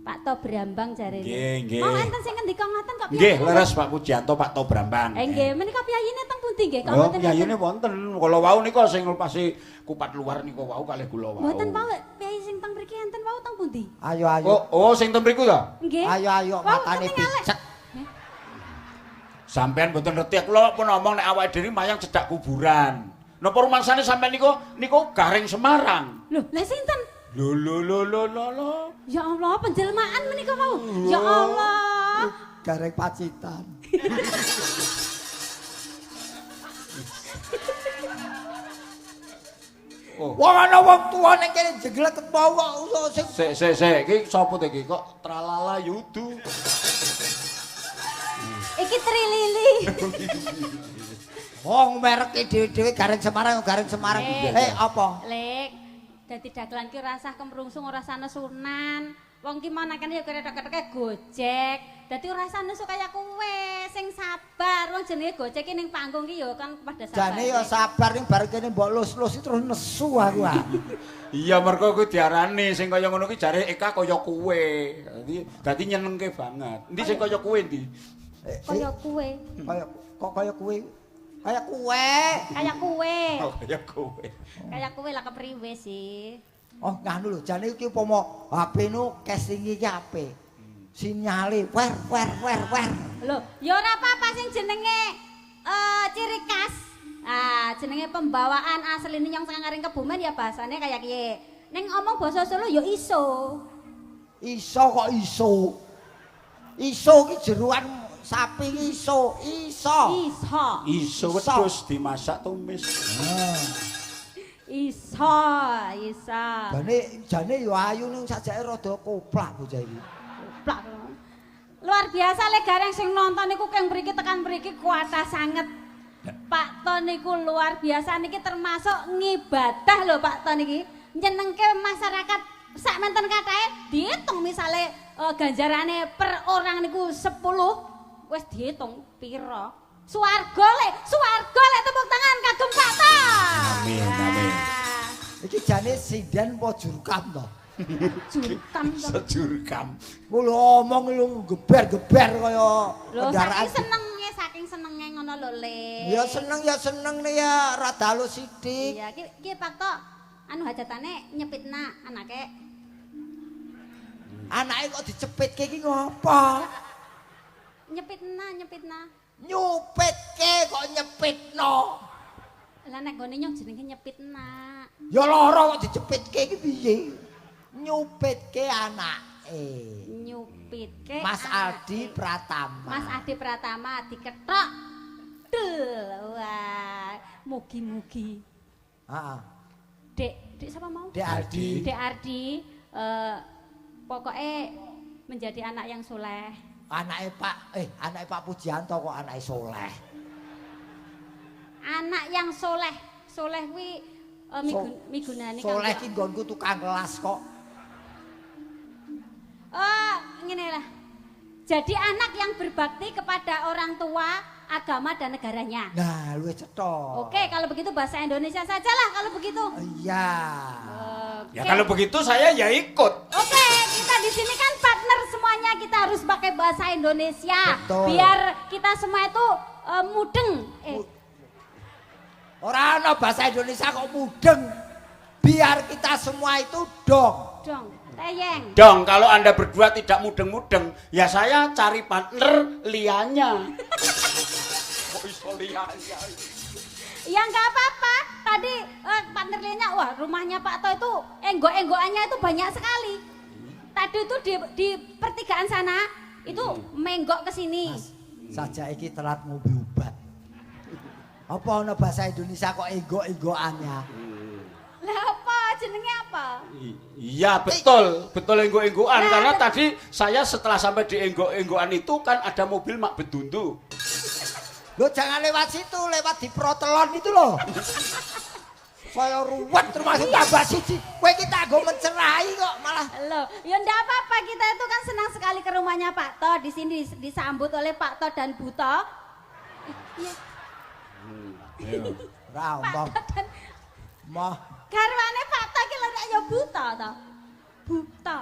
Speaker 3: Pak To Brambang jarene.
Speaker 1: Nggih, nggih.
Speaker 3: Oh, enten sing ngendika ngoten kok.
Speaker 1: Nggih, leres Pak Pujianto, Pak To Brambang.
Speaker 3: Nggih, menika piyayine teng pundi nggih? Kok
Speaker 1: mboten. Piyayine wonten. Kala wau nika sing nglepasi kupat luar nika wau kalih kula wau.
Speaker 3: Mboten wau piyayi sing teng mriki enten wau teng pundi?
Speaker 2: Ayo ayo.
Speaker 1: Oh, sing teng mriku ta?
Speaker 3: Nggih.
Speaker 2: Ayo ayo matane picek.
Speaker 1: Sampeyan mboten ngerti, kula pun ngomong nek awake dhewe mayang cedhak kuburan. Napa rumangsane sampeyan niku niku Gareng Semarang?
Speaker 3: Lho, lah sinten?
Speaker 1: Lho lho lho lho lho lho.
Speaker 3: Ya Allah, penjelmaan menika wau. Ya Allah.
Speaker 2: Gareng Pacitan.
Speaker 1: Oh.
Speaker 2: Wong ana wong tuwa ning kene jeglek mau kok sing
Speaker 1: Sik sik sik, iki sapa to iki kok tralala yudu.
Speaker 3: Iki Trilili.
Speaker 2: Wong mereke dhewe-dhewe Gareng Semarang, Gareng Semarang. Eh apa?
Speaker 3: Lek, dadi dagelan ki ora usah kemrungsung, ora usah nesunan. Wong ki manakene ya keretok-keteke Gojek. Dadi ora usah nesu kaya kowe, sing sabar. Wong jenenge Gojek ki ning panggung ki ya kan pada sabar.
Speaker 2: Jane ya sabar ning bar kene mbok lus-lus terus nesu aku ah.
Speaker 1: Iya mergo kuwi diarani sing kaya ngono ki jare Eka kaya kowe. Dadi nyenengke banget. Endi sing kaya kowe endi?
Speaker 3: Kaya kowe.
Speaker 2: Kaya kok kaya kowe. Kaya kowe.
Speaker 3: Kaya kowe.
Speaker 1: Oh, kaya kowe.
Speaker 3: Kaya kowe lah kepriwe sih?
Speaker 2: Oh, nganu lho, jane iki upama HP nu casing iki apik. Sinyale wer wer wer wer.
Speaker 3: Lho, ya ora apa-apa sing jenenge ciri khas. Ah, jenenge pembawaan asline yang sing ngaring Kebumen ya bahasane kaya kiye. Ning omong basa Solo ya iso.
Speaker 2: Iso kok iso. Iso ki jeruan sapi ki iso, iso.
Speaker 3: Iso.
Speaker 1: Iso wedhus dimasak tumis.
Speaker 3: Iso, iso.
Speaker 2: Jane jane yo ayu ning sajake rada koplak bocah iki.
Speaker 3: Koplak. Luar biasa le Gareng sing nonton niku keng mriki tekan mriki kuatah sanget. Pak To niku luar biasa niki termasuk ngibadah lho Pak To niki. Nyenengke masyarakat sak menten kathahe diitung misale ganjarane per orang niku 10 wis diitung pira. Swarga le, swarga le tepuk tangan kagem Pak To.
Speaker 1: Amin, amin.
Speaker 2: Iki jane sinden apa jurkam to?
Speaker 3: Jurkam to.
Speaker 1: Sejurkam.
Speaker 2: Ku lho omong lho geber-geber kaya
Speaker 3: kendaraan. Lho saking senenge ngono lho Le.
Speaker 2: Ya seneng nih ya rada halus sithik.
Speaker 3: Iya, ki Pak To anu hajatane nyepitna anake.
Speaker 2: Anake kok dicepitke iki ngopo?
Speaker 3: Nyepitna, nyepitna.
Speaker 2: Nyupitke kok nyepitno.
Speaker 3: Lah nek nggone nyong jenenge nyepitna.
Speaker 2: Ya lara kok dicepitke iki piye? Nyupitke anake.
Speaker 3: Nyupitke
Speaker 2: Mas Aldi Pratama.
Speaker 3: Mas Aldi Pratama dikethok. Dul. Wah, mugi-mugi.
Speaker 2: Heeh.
Speaker 3: Dek, Dek siapa mau?
Speaker 2: Dek Aldi.
Speaker 3: Dek Ardi pokoknya menjadi anak yang soleh.
Speaker 2: Anake Pak, anake Pak Pujianto kok anake soleh.
Speaker 3: Anak yang soleh, soleh kuwi migunane
Speaker 2: soleh ki nggonku tukang kelas kok.
Speaker 3: Oh, ngene lah. Jadi anak yang berbakti kepada orang tua, agama dan negaranya.
Speaker 2: Nah, luwih cetha.
Speaker 3: Oke, kalau begitu bahasa Indonesia sajalah kalau begitu.
Speaker 2: Iya.
Speaker 1: Ya kalau begitu saya ya ikut.
Speaker 3: Oke, kita di sini kan partner semuanya, kita harus pakai bahasa Indonesia.
Speaker 2: Betul.
Speaker 3: Biar kita semua itu mudeng.
Speaker 2: Ora ana bahasa Indonesia kok mudeng. Biar kita semua itu dong.
Speaker 3: Dong. Teyeng.
Speaker 1: Dong, kalau Anda berdua tidak mudeng-mudeng, ya saya cari partner lianya. Kok iso lianya?
Speaker 3: Ya nggak apa-apa. Tadi partner lianya, wah rumahnya Pak To itu enggok-enggokannya itu banyak sekali. Tadi itu di pertigaan sana itu menggok ke sini.
Speaker 2: Mas, saja iki telat ngombe obat. Apa ana bahasa Indonesia kok enggok-enggokannya?
Speaker 3: Lah apa jenenge apa?
Speaker 1: Iya betul, betul enggok-enggokan. Nah, karena tadi saya setelah sampai di enggok-enggokan itu kan ada mobil mak bedundu.
Speaker 2: Loh jangan lewat situ, lewat di protelon itu loh. Saya ruwet termasuk tambah siji. Kowe iki tak nggo mencerahi kok malah.
Speaker 3: Loh, ya ndak apa-apa, kita itu kan senang sekali ke rumahnya Pak To. Di sini disambut oleh Pak To dan Bu To. Iya.
Speaker 2: Ora omong. Moh.
Speaker 3: Garwane Pak To iki lho nek ya buta to. Buta.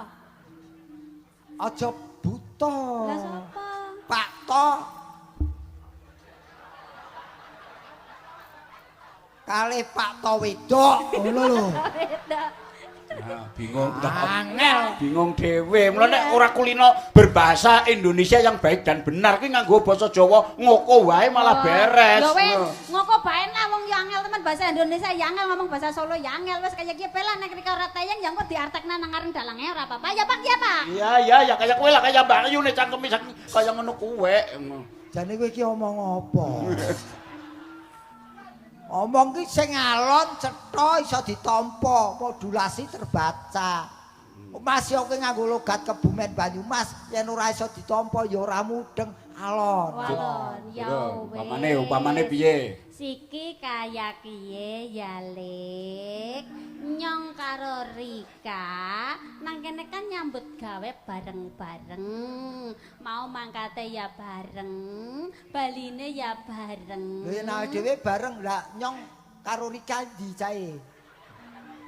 Speaker 2: Aja buta.
Speaker 3: Lah sapa?
Speaker 2: Pak To. Kalih Pak To wedok ngono lho.
Speaker 3: Wedok.
Speaker 1: Nah, bingung
Speaker 2: Angel.
Speaker 1: Bingung dhewe. Mula nek ora kulino berbahasa Indonesia yang baik dan benar ki nganggo basa Jawa ngoko wae malah beres.
Speaker 3: Lho wis, ngoko bae lah wong yo angel temen bahasa Indonesia ya angel ngomong bahasa Solo ya angel wis kaya kiye lah nek rika ora tayang ya engko diartekna nang areng dalange ora apa-apa. Ya Pak, ya Pak.
Speaker 1: Iya iya ya kaya kowe lah kaya Mbak Ayu nek cangkeme kaya ngono kuwe.
Speaker 2: Jane kowe iki omong apa? Omong ki sing alon cetha iso ditampa, modulasi terbaca. Mas yo kowe nganggo logat Kebumen Banyumas, yen ora iso ditampa ya ora mudeng alon.
Speaker 3: Alon, ya wis.
Speaker 1: Upamane upamane piye?
Speaker 3: Siki kaya kiye ya Lik. Nyong karo Rika nang kene kan nyambut gawe bareng-bareng. Mau mangkate ya bareng, baline ya bareng.
Speaker 2: Lho yen awake dhewe bareng lah nyong karo Rika ndi cahe?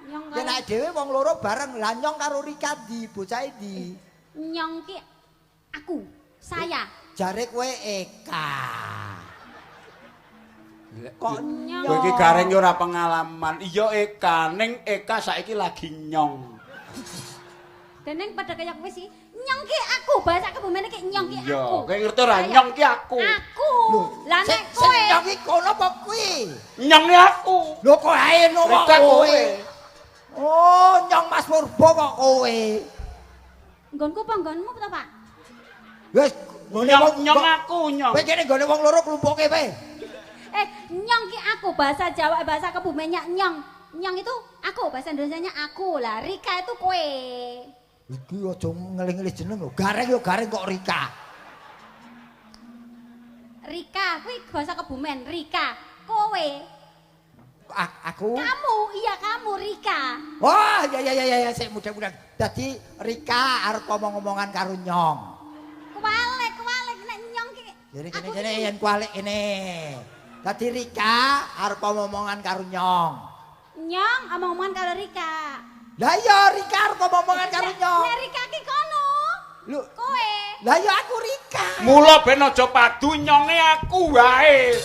Speaker 3: Nyong
Speaker 2: yen awake dhewe wong loro bareng lah nyong karo Rika ndi bocahe ndi?
Speaker 3: Nyong ki aku, saya.
Speaker 2: Jare kowe Eka. Kok
Speaker 3: nyong?
Speaker 1: Kowe iki gareng yo ora pengalaman. Iya Eka, ning Eka saiki lagi nyong.
Speaker 3: Dening padha kaya kowe sih. Nyong ki aku, bahasa Kebumen iki nyong ki aku.
Speaker 1: Iya, kowe ngerti ora nyong ki aku.
Speaker 3: Aku. Lah nek kowe
Speaker 2: nyong ki kono apa kuwi?
Speaker 1: Nyong ki aku.
Speaker 2: Lho kok ae no kok kowe. Oh, nyong Mas Purbo kok kowe.
Speaker 3: Nggonku apa nggonmu to, Pak?
Speaker 2: Wis,
Speaker 1: ngene nyong aku nyong.
Speaker 2: Kowe kene nggone wong loro klumpuke kowe.
Speaker 3: Nyong ki aku, bahasa Jawa, bahasa Kebumennya nyong. Nyong itu aku, bahasa Indonesianya aku. Lah Rika itu kowe.
Speaker 2: Iki aja ngelih-ngelih jeneng lho. Gareng yo gareng kok Rika.
Speaker 3: Rika kuwi bahasa Kebumen, Rika. Kowe.
Speaker 2: Aku?
Speaker 3: Kamu, iya kamu Rika.
Speaker 2: Wah, ya ya ya ya sik mudah-mudahan. Dadi Rika arep omong-omongan karo nyong.
Speaker 3: Kuwalek, kuwalek nek nyong ki.
Speaker 2: Jare kene kene yen kuwalek kene. Dadi Rika arep omong-omongan karo nyong.
Speaker 3: Nyong omong-omongan karo Rika.
Speaker 2: Lah iya Rika arep omong-omongan karo nyong.
Speaker 3: Lah Rika ki kono.
Speaker 2: Lho
Speaker 3: kowe.
Speaker 2: Lah iya aku Rika.
Speaker 1: Mula ben aja padu nyonge aku wae.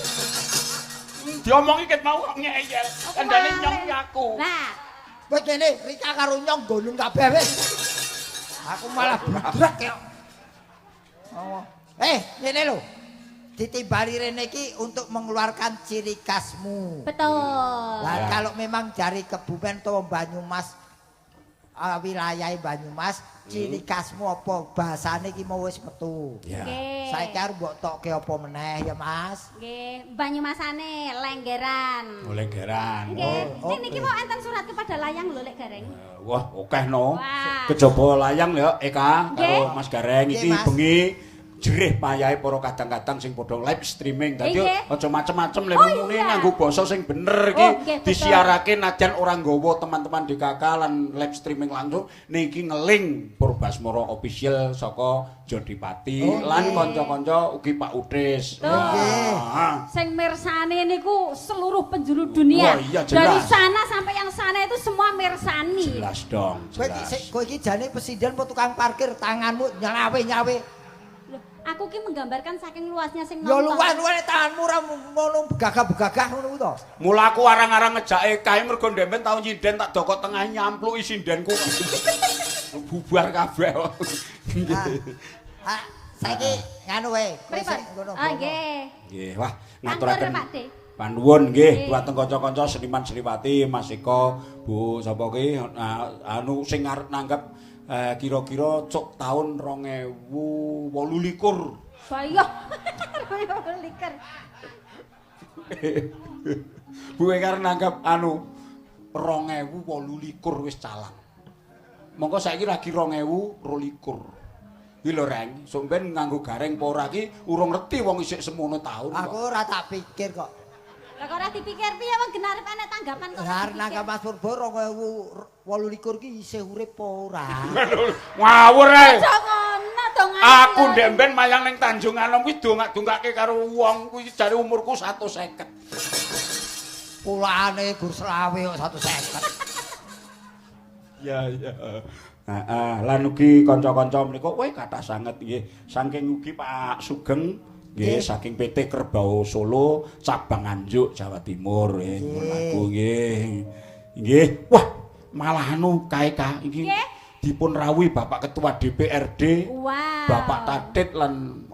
Speaker 1: Diomongi ket mau kok ngeyel. Kandhane nyong ki aku.
Speaker 3: Lah,
Speaker 2: kowe kene Rika karo nyong gonung kabeh wis. Aku malah budrek kok. Oh. Ngene lho. Ditimbali rene iki untuk mengeluarkan ciri khasmu.
Speaker 3: Betul.
Speaker 2: Lah kalau memang dari Kebumen atau Banyumas, wilayah Banyumas, ciri khasmu apa bahasane iki mau wis metu.
Speaker 1: Ya.
Speaker 2: Saiki arep mbok tokke apa meneh ya, Mas?
Speaker 3: Nggih, Banyumasane lenggeran.
Speaker 1: Oh, lenggeran.
Speaker 3: Nggih.
Speaker 2: Oh,
Speaker 3: Niki mau enten surat kepada layang lho Lek Gareng.
Speaker 1: Wah, akeh no. Kejaba layang ya Eka karo Mas Gareng iki bengi jerih payahe para kadang-kadang sing padha live streaming. Dadi aja macem-macem lek ngomongane nganggo basa sing bener iki disiarake najan ora nggawa teman-teman DKK lan live streaming langsung niki ngeling Purbasmara official saka Jodipati lan kanca-kanca ugi Pak Utis.
Speaker 3: Nggih. Sing mirsani niku seluruh penjuru dunia.
Speaker 1: Wah, iya,
Speaker 3: dari sana sampai yang sana itu semua mirsani.
Speaker 1: Jelas dong, jelas.
Speaker 2: Kowe iki jane presiden apa tukang parkir tanganmu nyelawe-nyawe.
Speaker 3: Aku ki menggambarkan saking luasnya sing nonton.
Speaker 2: Ya luas-luas tanganmu ora ngono begagah-begagah ngono ku to.
Speaker 1: Mula aku arang-arang ngejake kae mergo ndempen tau nyinden tak dokok tengah nyampluki sindenku. Bubar kabeh.
Speaker 2: Ah, saiki nganu wae. Kowe sik ngono.
Speaker 3: Ah nggih.
Speaker 1: Nggih, wah ngaturaken panuwun nggih dumateng kanca-kanca seniman seniwati Mas Eko, Bu sapa ki anu sing arep nanggep kira-kira cuk tahun 2028.
Speaker 3: Saya 2028.
Speaker 1: Bu Eka nanggap anu 2028 wis calang. Mongko saiki lagi 2022. Iki lho Reng, sok ben nganggo gareng apa ora ki urung ngerti wong isih semono taun.
Speaker 2: Aku ora tak pikir kok.
Speaker 3: Lah kok ora dipikir piye wong genarep ana tanggapan kok.
Speaker 2: Lah nanggap Mas Purbo 2028 ki isih urip apa ora?
Speaker 1: Ngawur ae.
Speaker 3: Aja ngono to ngawur.
Speaker 1: Aku ndek mben mayang ning Tanjung Anom kuwi dongak-dongake karo wong kuwi jare umurku 150.
Speaker 2: Pulane gur selawe kok 150.
Speaker 1: Ya ya. Heeh, lan ugi kanca-kanca menika kowe kathah sanget nggih. Saking ugi Pak Sugeng nggih saking PT Kerbau Solo cabang Nganjuk Jawa Timur nggih lagu nggih. Nggih. Wah, Malah anu kae ka iki dipun rawuhi Bapak Ketua DPRD.
Speaker 3: Wow.
Speaker 1: Bapak Tatit lan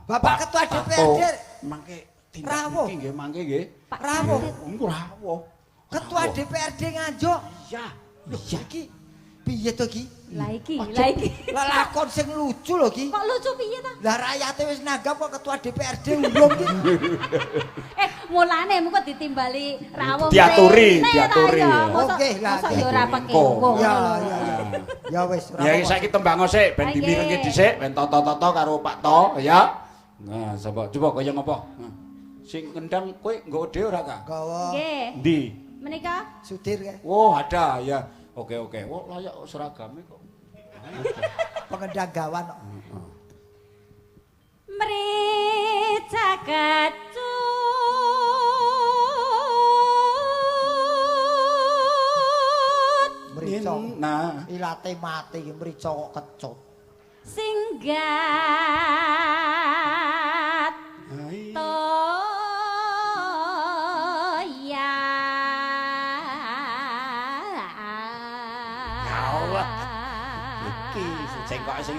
Speaker 2: Bapak Ketua DPRD
Speaker 1: mangke tindak iki nggih mangke nggih.
Speaker 2: Rawuh.
Speaker 1: Engko rawuh.
Speaker 2: Ketua DPRD Nganjuk.
Speaker 1: Iya.
Speaker 2: Lho iki piye to iki?
Speaker 3: Lah iki, lah iki.
Speaker 2: Lah lakon sing lucu lho iki.
Speaker 3: Kok lucu piye to?
Speaker 2: Lah rakyate wis nanggap kok ketua DPRD urung iki.
Speaker 3: Mulane mengko ditimbali rawuh.
Speaker 1: Diaturi, diaturi.
Speaker 2: Oke, lah.
Speaker 3: Mosok ya ora pekewuh.
Speaker 2: Ya, ya, ya. Ya wis ora.
Speaker 1: Ya saiki tembang sik ben dimirengke dhisik, ben toto-toto karo Pak To, ya. Nah, coba coba kaya ngopo? Sing ngendang kowe nggawa dhewe ora, Kak?
Speaker 2: Nggawa.
Speaker 3: Nggih.
Speaker 1: Endi?
Speaker 3: Menika?
Speaker 2: Sudir kae.
Speaker 1: Oh, ada ya. Oke, oke. Oh, layak seragame kok.
Speaker 2: Pengendang gawan kok.
Speaker 3: Mrica kecut
Speaker 2: Mrica.
Speaker 1: Nah,
Speaker 2: ilate mati mrica kok kecut.
Speaker 3: Singgat
Speaker 1: cengkok sing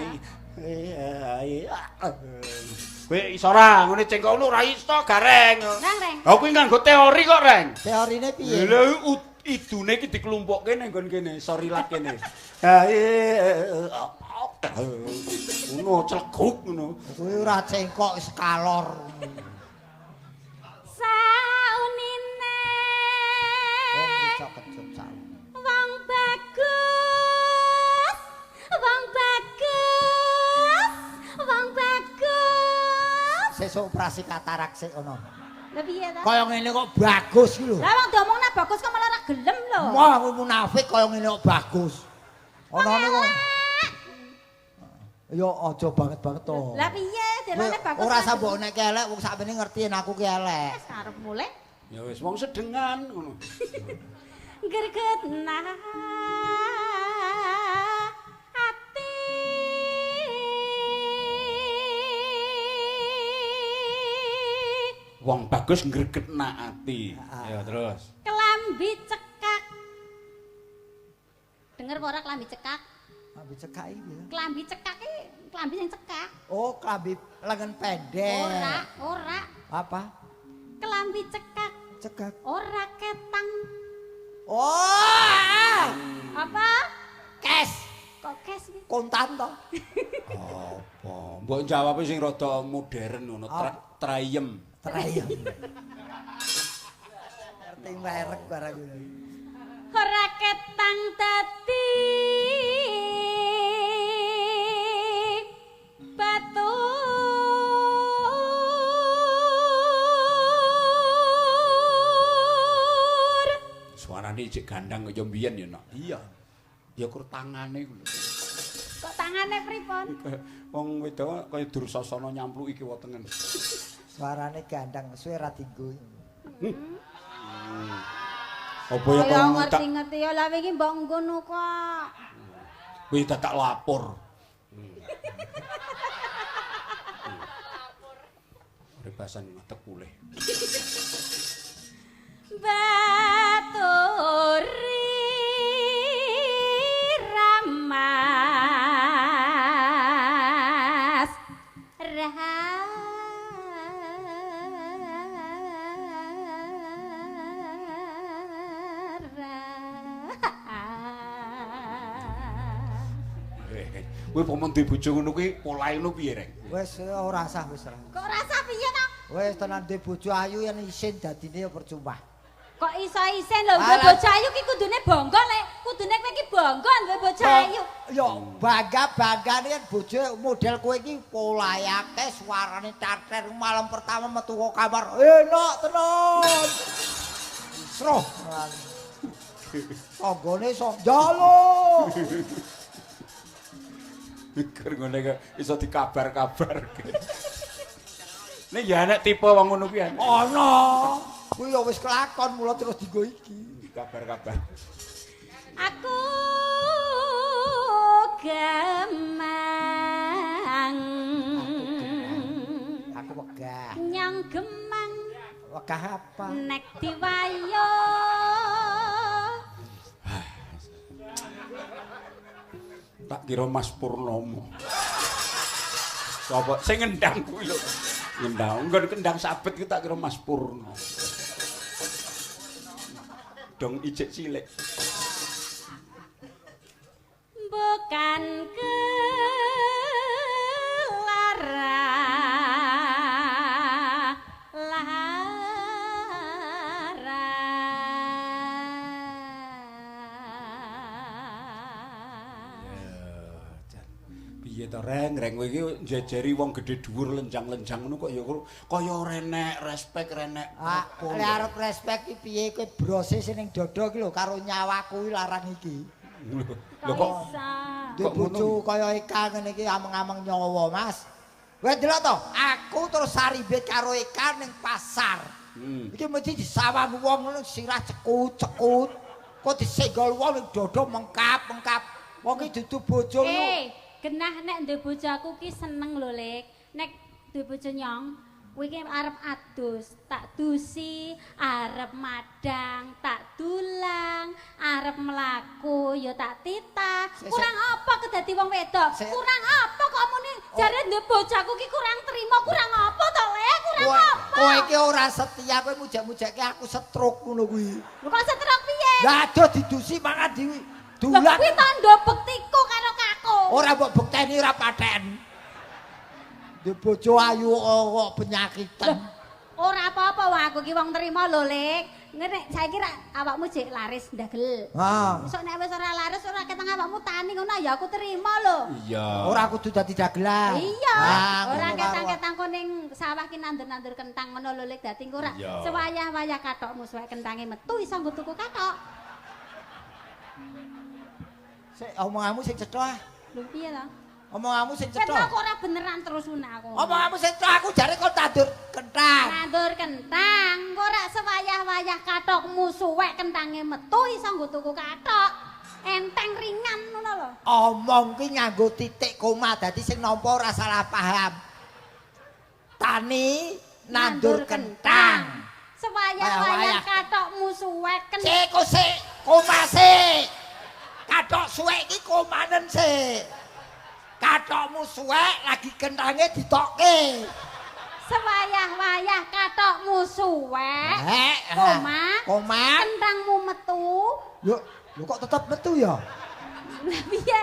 Speaker 1: kowe iso ora ngene cengkok ngono ora iso Gareng.
Speaker 3: Reng.
Speaker 1: Lah kuwi nganggo teori kok, Reng.
Speaker 2: Teorine piye?
Speaker 1: Lha idune iki diklumpukke ning nggon kene, sorilat kene. Ngono cleguk ngono.
Speaker 2: Kuwi ora cengkok wis kalor.
Speaker 3: Saunine. Wong bagus. Wong bagus. Wong bagus.
Speaker 2: Sesuk operasi katarak sik ngono.
Speaker 3: Lah piye ta?
Speaker 2: Kaya ngene kok bagus iki lho.
Speaker 3: Lah wong diomongna bagus kok malah ora gelem lho.
Speaker 2: Wah, kowe munafik kaya ngene kok bagus. Onone kok. Ya aja banget-banget to.
Speaker 3: Lah piye delane bagus.
Speaker 2: Ora sambok nek elek wong sakmene ngerti yen aku ki elek.
Speaker 3: Wis arep mulih.
Speaker 1: Ya wis wong sedengan ngono.
Speaker 3: Gregetna ati.
Speaker 1: Wong bagus ngregetna ati. Ya terus.
Speaker 3: Kelambi cekak. Denger apa ora kelambi cekak?
Speaker 2: Kelambi cekak iki piye?
Speaker 3: Kelambi cekak iki kelambi sing cekak.
Speaker 2: Oh, kelambi lengan pendek.
Speaker 3: Ora, ora.
Speaker 2: Apa?
Speaker 3: Kelambi cekak.
Speaker 2: Cekak.
Speaker 3: Ora ketang.
Speaker 2: Oh!
Speaker 3: Apa?
Speaker 2: Kes.
Speaker 3: Kok kes iki?
Speaker 2: Kontan to.
Speaker 1: Apa? Mbok jawabe sing rada modern ngono, trayem.
Speaker 2: Trayem. Ngerti merek barang ngono.
Speaker 3: Ora ketang dadi batur.
Speaker 1: Suarane jek gandang kaya mbiyen ya, Nak. Iya. Ya kur tangane ku lho.
Speaker 3: Kok tangane pripun?
Speaker 1: Wong wedok kaya Dursasana nyampluki kiwa tengen.
Speaker 2: Suarane gandang suwe ra dinggo.
Speaker 1: Apa ya kok
Speaker 3: ngerti-ngerti ya lah wingi mbok ngono kok.
Speaker 1: Kuwi dadak lapor. Rebasan ngetek pulih.
Speaker 3: Baturi ramas
Speaker 1: Kowe pomo duwe bojo ngono kuwi polahe ngono piye, Reng?
Speaker 2: Wis ora sah wis ora.
Speaker 3: Kok ora sah piye to?
Speaker 2: Wis tenan duwe bojo ayu yen isin dadine ya percuma.
Speaker 3: Kok iso isin lho duwe bojo ayu ki kudune bangga lek, kudune kowe ki bangga duwe bojo ayu.
Speaker 2: Ya bangga-banggane yen bojo model kowe iki polahe akeh, suarane tarter malam pertama metu kok kamar. Enak tenan. Sroh. Tanggane iso njaluk.
Speaker 1: Mikir ngene kok iso dikabar-kabar. Nek ya enek tipe wong ngono kuwi enek.
Speaker 2: Ana. Kuwi ya wis kelakon mula terus dienggo iki.
Speaker 1: Dikabar-kabar.
Speaker 3: Aku gemang.
Speaker 2: Aku wegah.
Speaker 3: Nyang gemang.
Speaker 2: Wegah apa?
Speaker 3: Nek diwayo.
Speaker 1: Tak kira Mas Purnomo. Sapa sing ngendang kuwi lho. Ngendang, nggon kendang sabet ki tak kira Mas Purno. Dong ijik cilik.
Speaker 3: Bukan kelara lara.
Speaker 1: Piye to Reng, Reng kowe iki njejeri wong gedhe dhuwur lenjang-lenjang ngono kok ya kaya renek respek renek.
Speaker 2: Ah, lek arep respek iki piye kowe brose sing ning dada iki lho karo nyawaku kuwi larang iki.
Speaker 1: Lho kok
Speaker 2: duwe bojo kaya Eka ngene iki ameng-ameng nyawa, Mas. Kowe delok to, aku terus saribet karo Eka ning pasar. Iki mesti disawang wong ngono sirah cekut-cekut. Kok disenggol wong ning dada mengkap-mengkap. Wong iki dudu bojo lho.
Speaker 3: Genah nek duwe bojo aku ki seneng lho, Lek. Nek duwe bojo nyong, kuwi ki arep adus, tak dusi, arep madang, tak dulang, arep mlaku ya tak titah. Kurang apa kedadi wong wedok? Kurang apa kok muni jare duwe bojo aku ki kurang trimo, kurang apa to, Lek? Kurang apa?
Speaker 2: Kowe iki ora setia, kowe mujek-mujeke aku stroke ngono kuwi.
Speaker 3: Lho kok stroke piye?
Speaker 2: Lah aduh didusi mangan di dulang.
Speaker 3: Lho kuwi tandha bektiku karo kakung.
Speaker 2: Ora mbok bekteni ora paten. Duwe bojo ayu kok penyakitan.
Speaker 3: Ora apa-apa wong aku ki wong trimo lho, Lek. Nek saiki rak awakmu jek laris ndagel.
Speaker 2: Ha.
Speaker 3: Besok nek wis ora laris ora keteng awakmu tani ngono ya aku terima lho.
Speaker 1: Iya.
Speaker 2: Ora kudu dadi dagelan.
Speaker 3: Iya. Ora ketang-ketang kok ning sawah ki nandur-nandur kentang ngono lho, Lek. Dadi engko ora sewayah-wayah kathokmu suwek kentange metu iso nggo tuku kathok.
Speaker 2: Sik omonganmu sing cetha.
Speaker 3: Lho piye to?
Speaker 2: Omonganmu sing cetha.
Speaker 3: Kok ora beneran terus ngono aku.
Speaker 2: Omonganmu sing cetha aku jare kon tandur kentang.
Speaker 3: Nandur kentang, engko ora sewayah-wayah kathokmu suwek kentange metu iso nggo tuku kathok. Enteng ringan ngono lho.
Speaker 2: Omong ki nganggo titik koma dadi sing nampa ora salah paham. Tani nandur kentang.
Speaker 3: Sewayah-wayah kathokmu suwek kentang.
Speaker 2: Sik kok sik koma sik. Kathok suwek iki komanen sik. Kathokmu suwek lagi kentange ditokke.
Speaker 3: Sewayah-wayah kathokmu suwek. Koma.
Speaker 2: Koma.
Speaker 3: Kentangmu metu.
Speaker 2: Lho, lho kok tetep metu ya?
Speaker 3: Lah piye?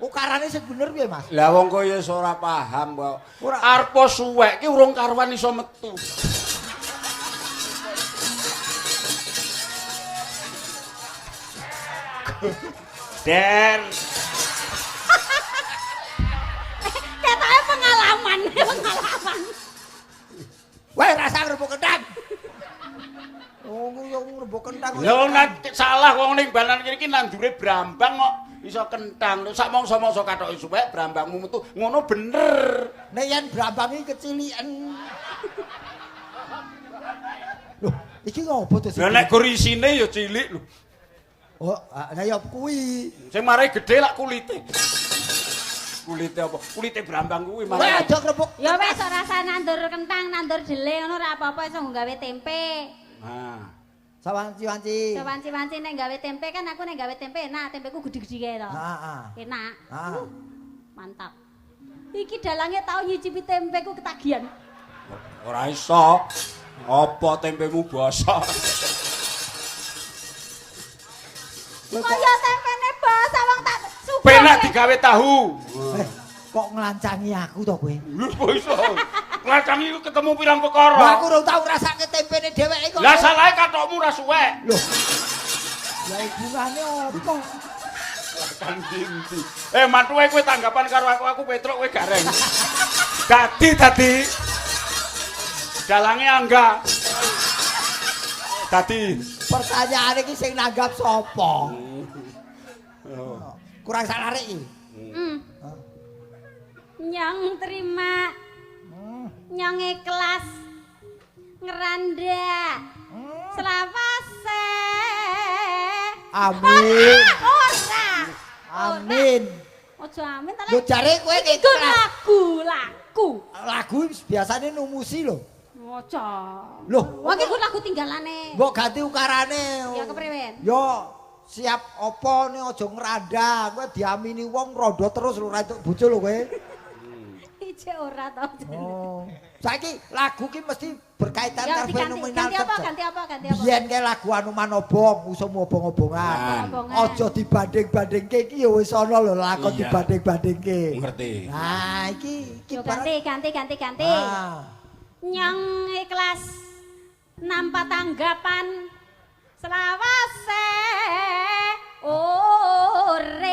Speaker 2: Ukarane sing bener piye, Mas?
Speaker 1: Lah wong kowe wis ora paham kok. Ora arep suwek ki urung karuan iso metu. Der.
Speaker 3: Ketoke pengalaman, pengalaman.
Speaker 2: Weh, rasa ngrembug kentang. Oh, yo ngrembug kentang.
Speaker 1: Lha salah wong ning banan kene iki nandure brambang kok iso kentang. Lho sak mangsa-mangsa kathoke suwek brambangmu metu ngono bener.
Speaker 2: Nek yen brambang iki keciliken. Lho, iki ngopo to?
Speaker 1: Lah nek gur isine ya cilik lho.
Speaker 2: Oh, lah ya kuwi.
Speaker 1: Sing marai gedhe lak kulite. Kulite apa? Kulite brambang kuwi marai.
Speaker 2: Weh, aja krepuk.
Speaker 3: Ya wis ora usah nandur kentang, nandur jele ngono ora apa-apa iso nggawe tempe.
Speaker 1: Nah.
Speaker 2: Sawanci-wanci.
Speaker 3: Sawanci-wanci nek gawe tempe kan aku nek gawe tempe enak, tempeku gedhe-gedhe kae to.
Speaker 2: Heeh.
Speaker 3: Enak.
Speaker 2: Heeh.
Speaker 3: Mantap. Iki dalange tau nyicipi tempeku ketagihan.
Speaker 1: Ora iso. Apa tempemu bosok?
Speaker 3: Kaya tempene bosok wong tak suka.
Speaker 1: Penak digawe tahu.
Speaker 2: Kok nglancangi aku to kowe?
Speaker 1: Lho kok iso? Nglancangi ku ketemu pirang perkara.
Speaker 2: Lah aku urung tau ngrasake tempene dheweke kok.
Speaker 1: Lah salahe kathokmu ora suwek.
Speaker 2: Lho. Lah hubungane apa?
Speaker 1: Kan ndi? Mantuwe kowe tanggapan karo aku, aku Petruk kowe Gareng. Dadi. Dalange Angga. Dadi
Speaker 2: pertanyaan iki sing nanggap sapa? Kurang sak larik iki.
Speaker 3: Nyong terima. Nyong ikhlas ngeranda. Selawase.
Speaker 2: Amin.
Speaker 3: Ora.
Speaker 2: Amin.
Speaker 3: Aja amin ta.
Speaker 2: Lho jare kowe
Speaker 3: ikhlas. Lagu-lagu.
Speaker 2: Lagu biasane numusi lho.
Speaker 3: Aja.
Speaker 2: Lho,
Speaker 3: wong iki lagu tinggalane.
Speaker 2: Mbok ganti ukarane.
Speaker 3: Ya kepriwen?
Speaker 2: Ya Siap apa nih aja ngranda, kowe diamini wong rondo terus lho ora entuk bojo lho kowe.
Speaker 3: Ije ora to.
Speaker 2: Oh. Saiki lagu ki mesti berkaitan
Speaker 3: Ya
Speaker 2: karo
Speaker 3: diganti,
Speaker 2: fenomenal.
Speaker 3: ganti apa? Ganti apa? Ganti apa?
Speaker 2: Biyen kae lagu Anoman Obong, usum obong-obongan.
Speaker 3: Obongan.
Speaker 2: Aja dibanding-bandingke iki ya wis ana lho lakon
Speaker 1: Iya.
Speaker 2: dibanding-bandingke.
Speaker 1: Ngerti.
Speaker 2: Nah, iki iki
Speaker 3: Yo ganti, ganti, ganti, ganti.
Speaker 2: Ah.
Speaker 3: Nyong ikhlas nampa tanggapan selawase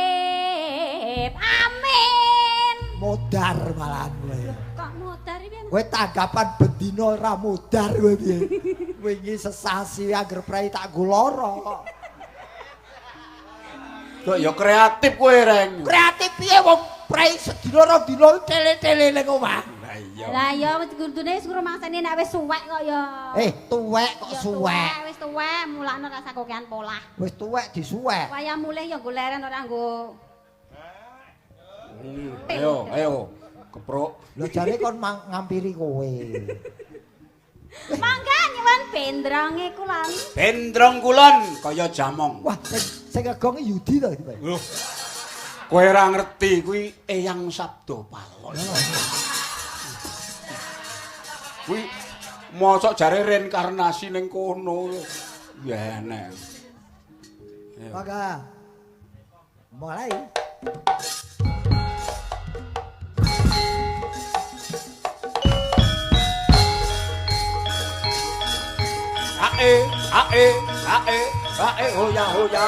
Speaker 3: urip. Amin.
Speaker 2: Modar malahan kowe.
Speaker 3: Kok modar iki piye?
Speaker 2: Kowe tanggapan bendina ora modar kowe piye? Wingi sesasi angger prei tak nggo lara kok.
Speaker 1: Kok ya kreatif kowe, Reng.
Speaker 2: Kreatif piye wong prei sedina rong dina tele-tele ning omah.
Speaker 1: Lah iya.
Speaker 3: Lah ya kudune wis ngrumangsani nek wis suwek kok ya.
Speaker 2: Tuwek kok
Speaker 3: Ya
Speaker 2: suwek.
Speaker 3: Wis tuwek, mulakno rasa kokean polah.
Speaker 2: Wis tuwek disuwek.
Speaker 3: Wayah mulih ya nggo leren ora nggo.
Speaker 1: Ayo, ayo. Keprok.
Speaker 2: Lho jare kon ngampiri kowe.
Speaker 3: Mangga nyuwun bendronge kulon.
Speaker 1: Bendrong kulon kaya jamong.
Speaker 2: Wah, sing ngegong Yudi to iki, Pak.
Speaker 1: Loh. Kowe ora ngerti kuwi Eyang Sabdo Palon. Kuwi mosok jare reinkarnasi ning kono. Ya enek. Ayo.
Speaker 2: Mangga. Mulai.
Speaker 1: Ae, ae, ae, ae, hoya hoya.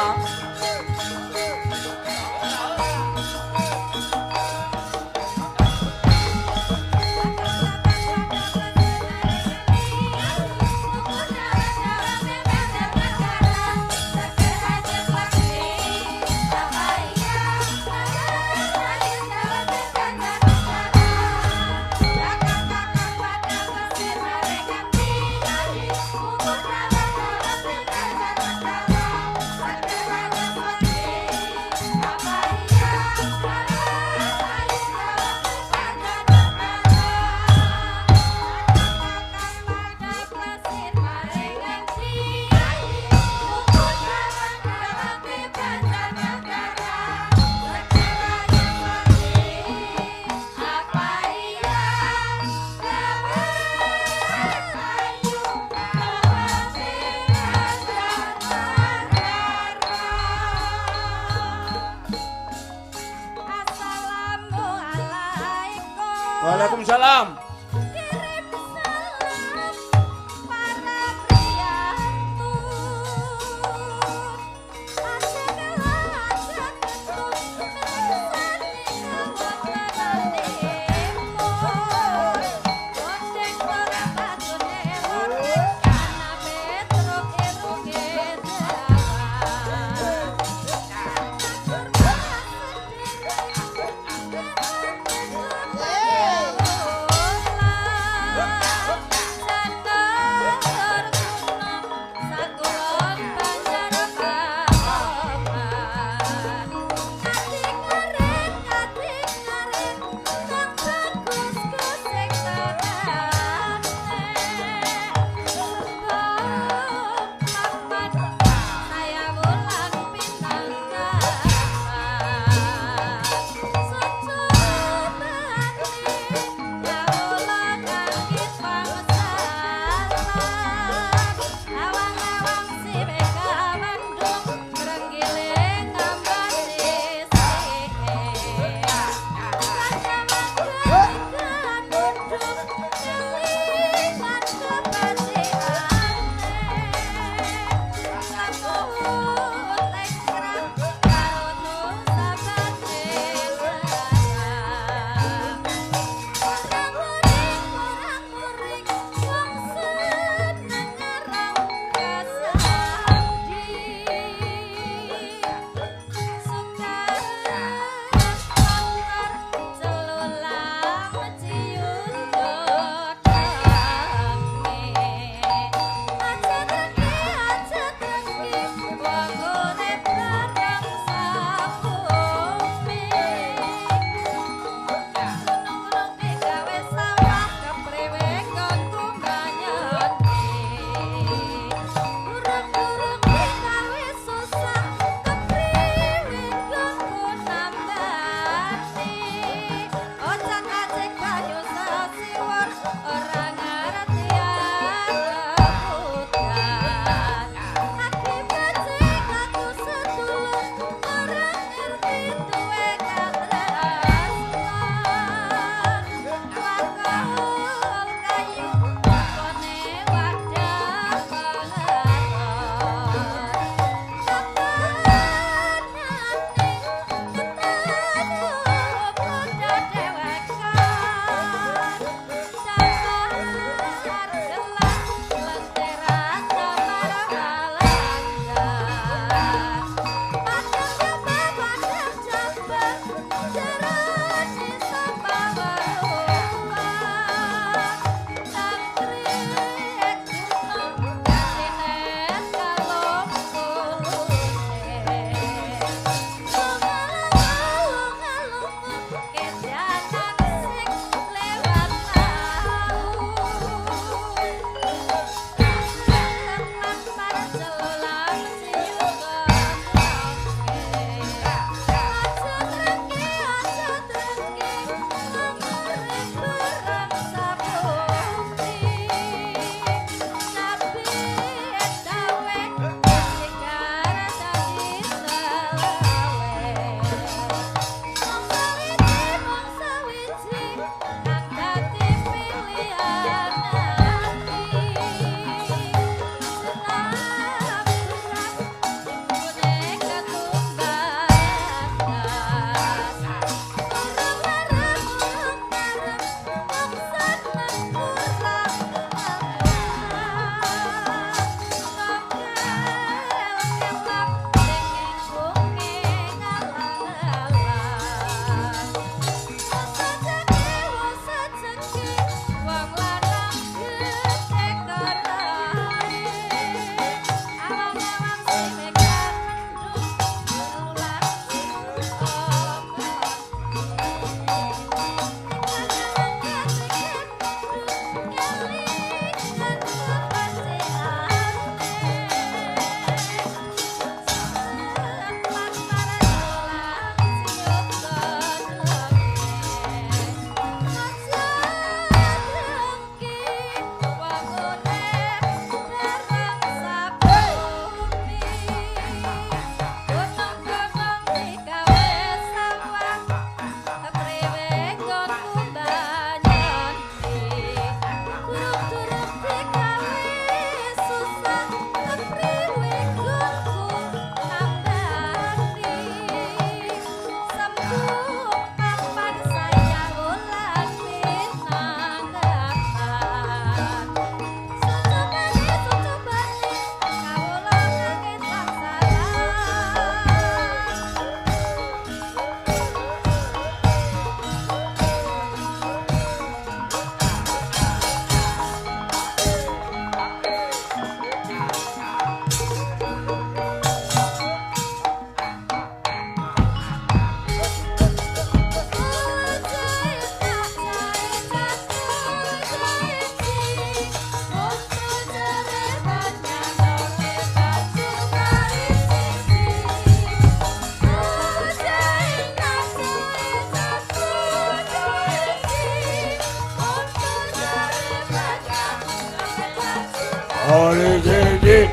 Speaker 1: Waalaikumsalam.
Speaker 3: Kirim salam para priyantu.
Speaker 1: Ole jadi.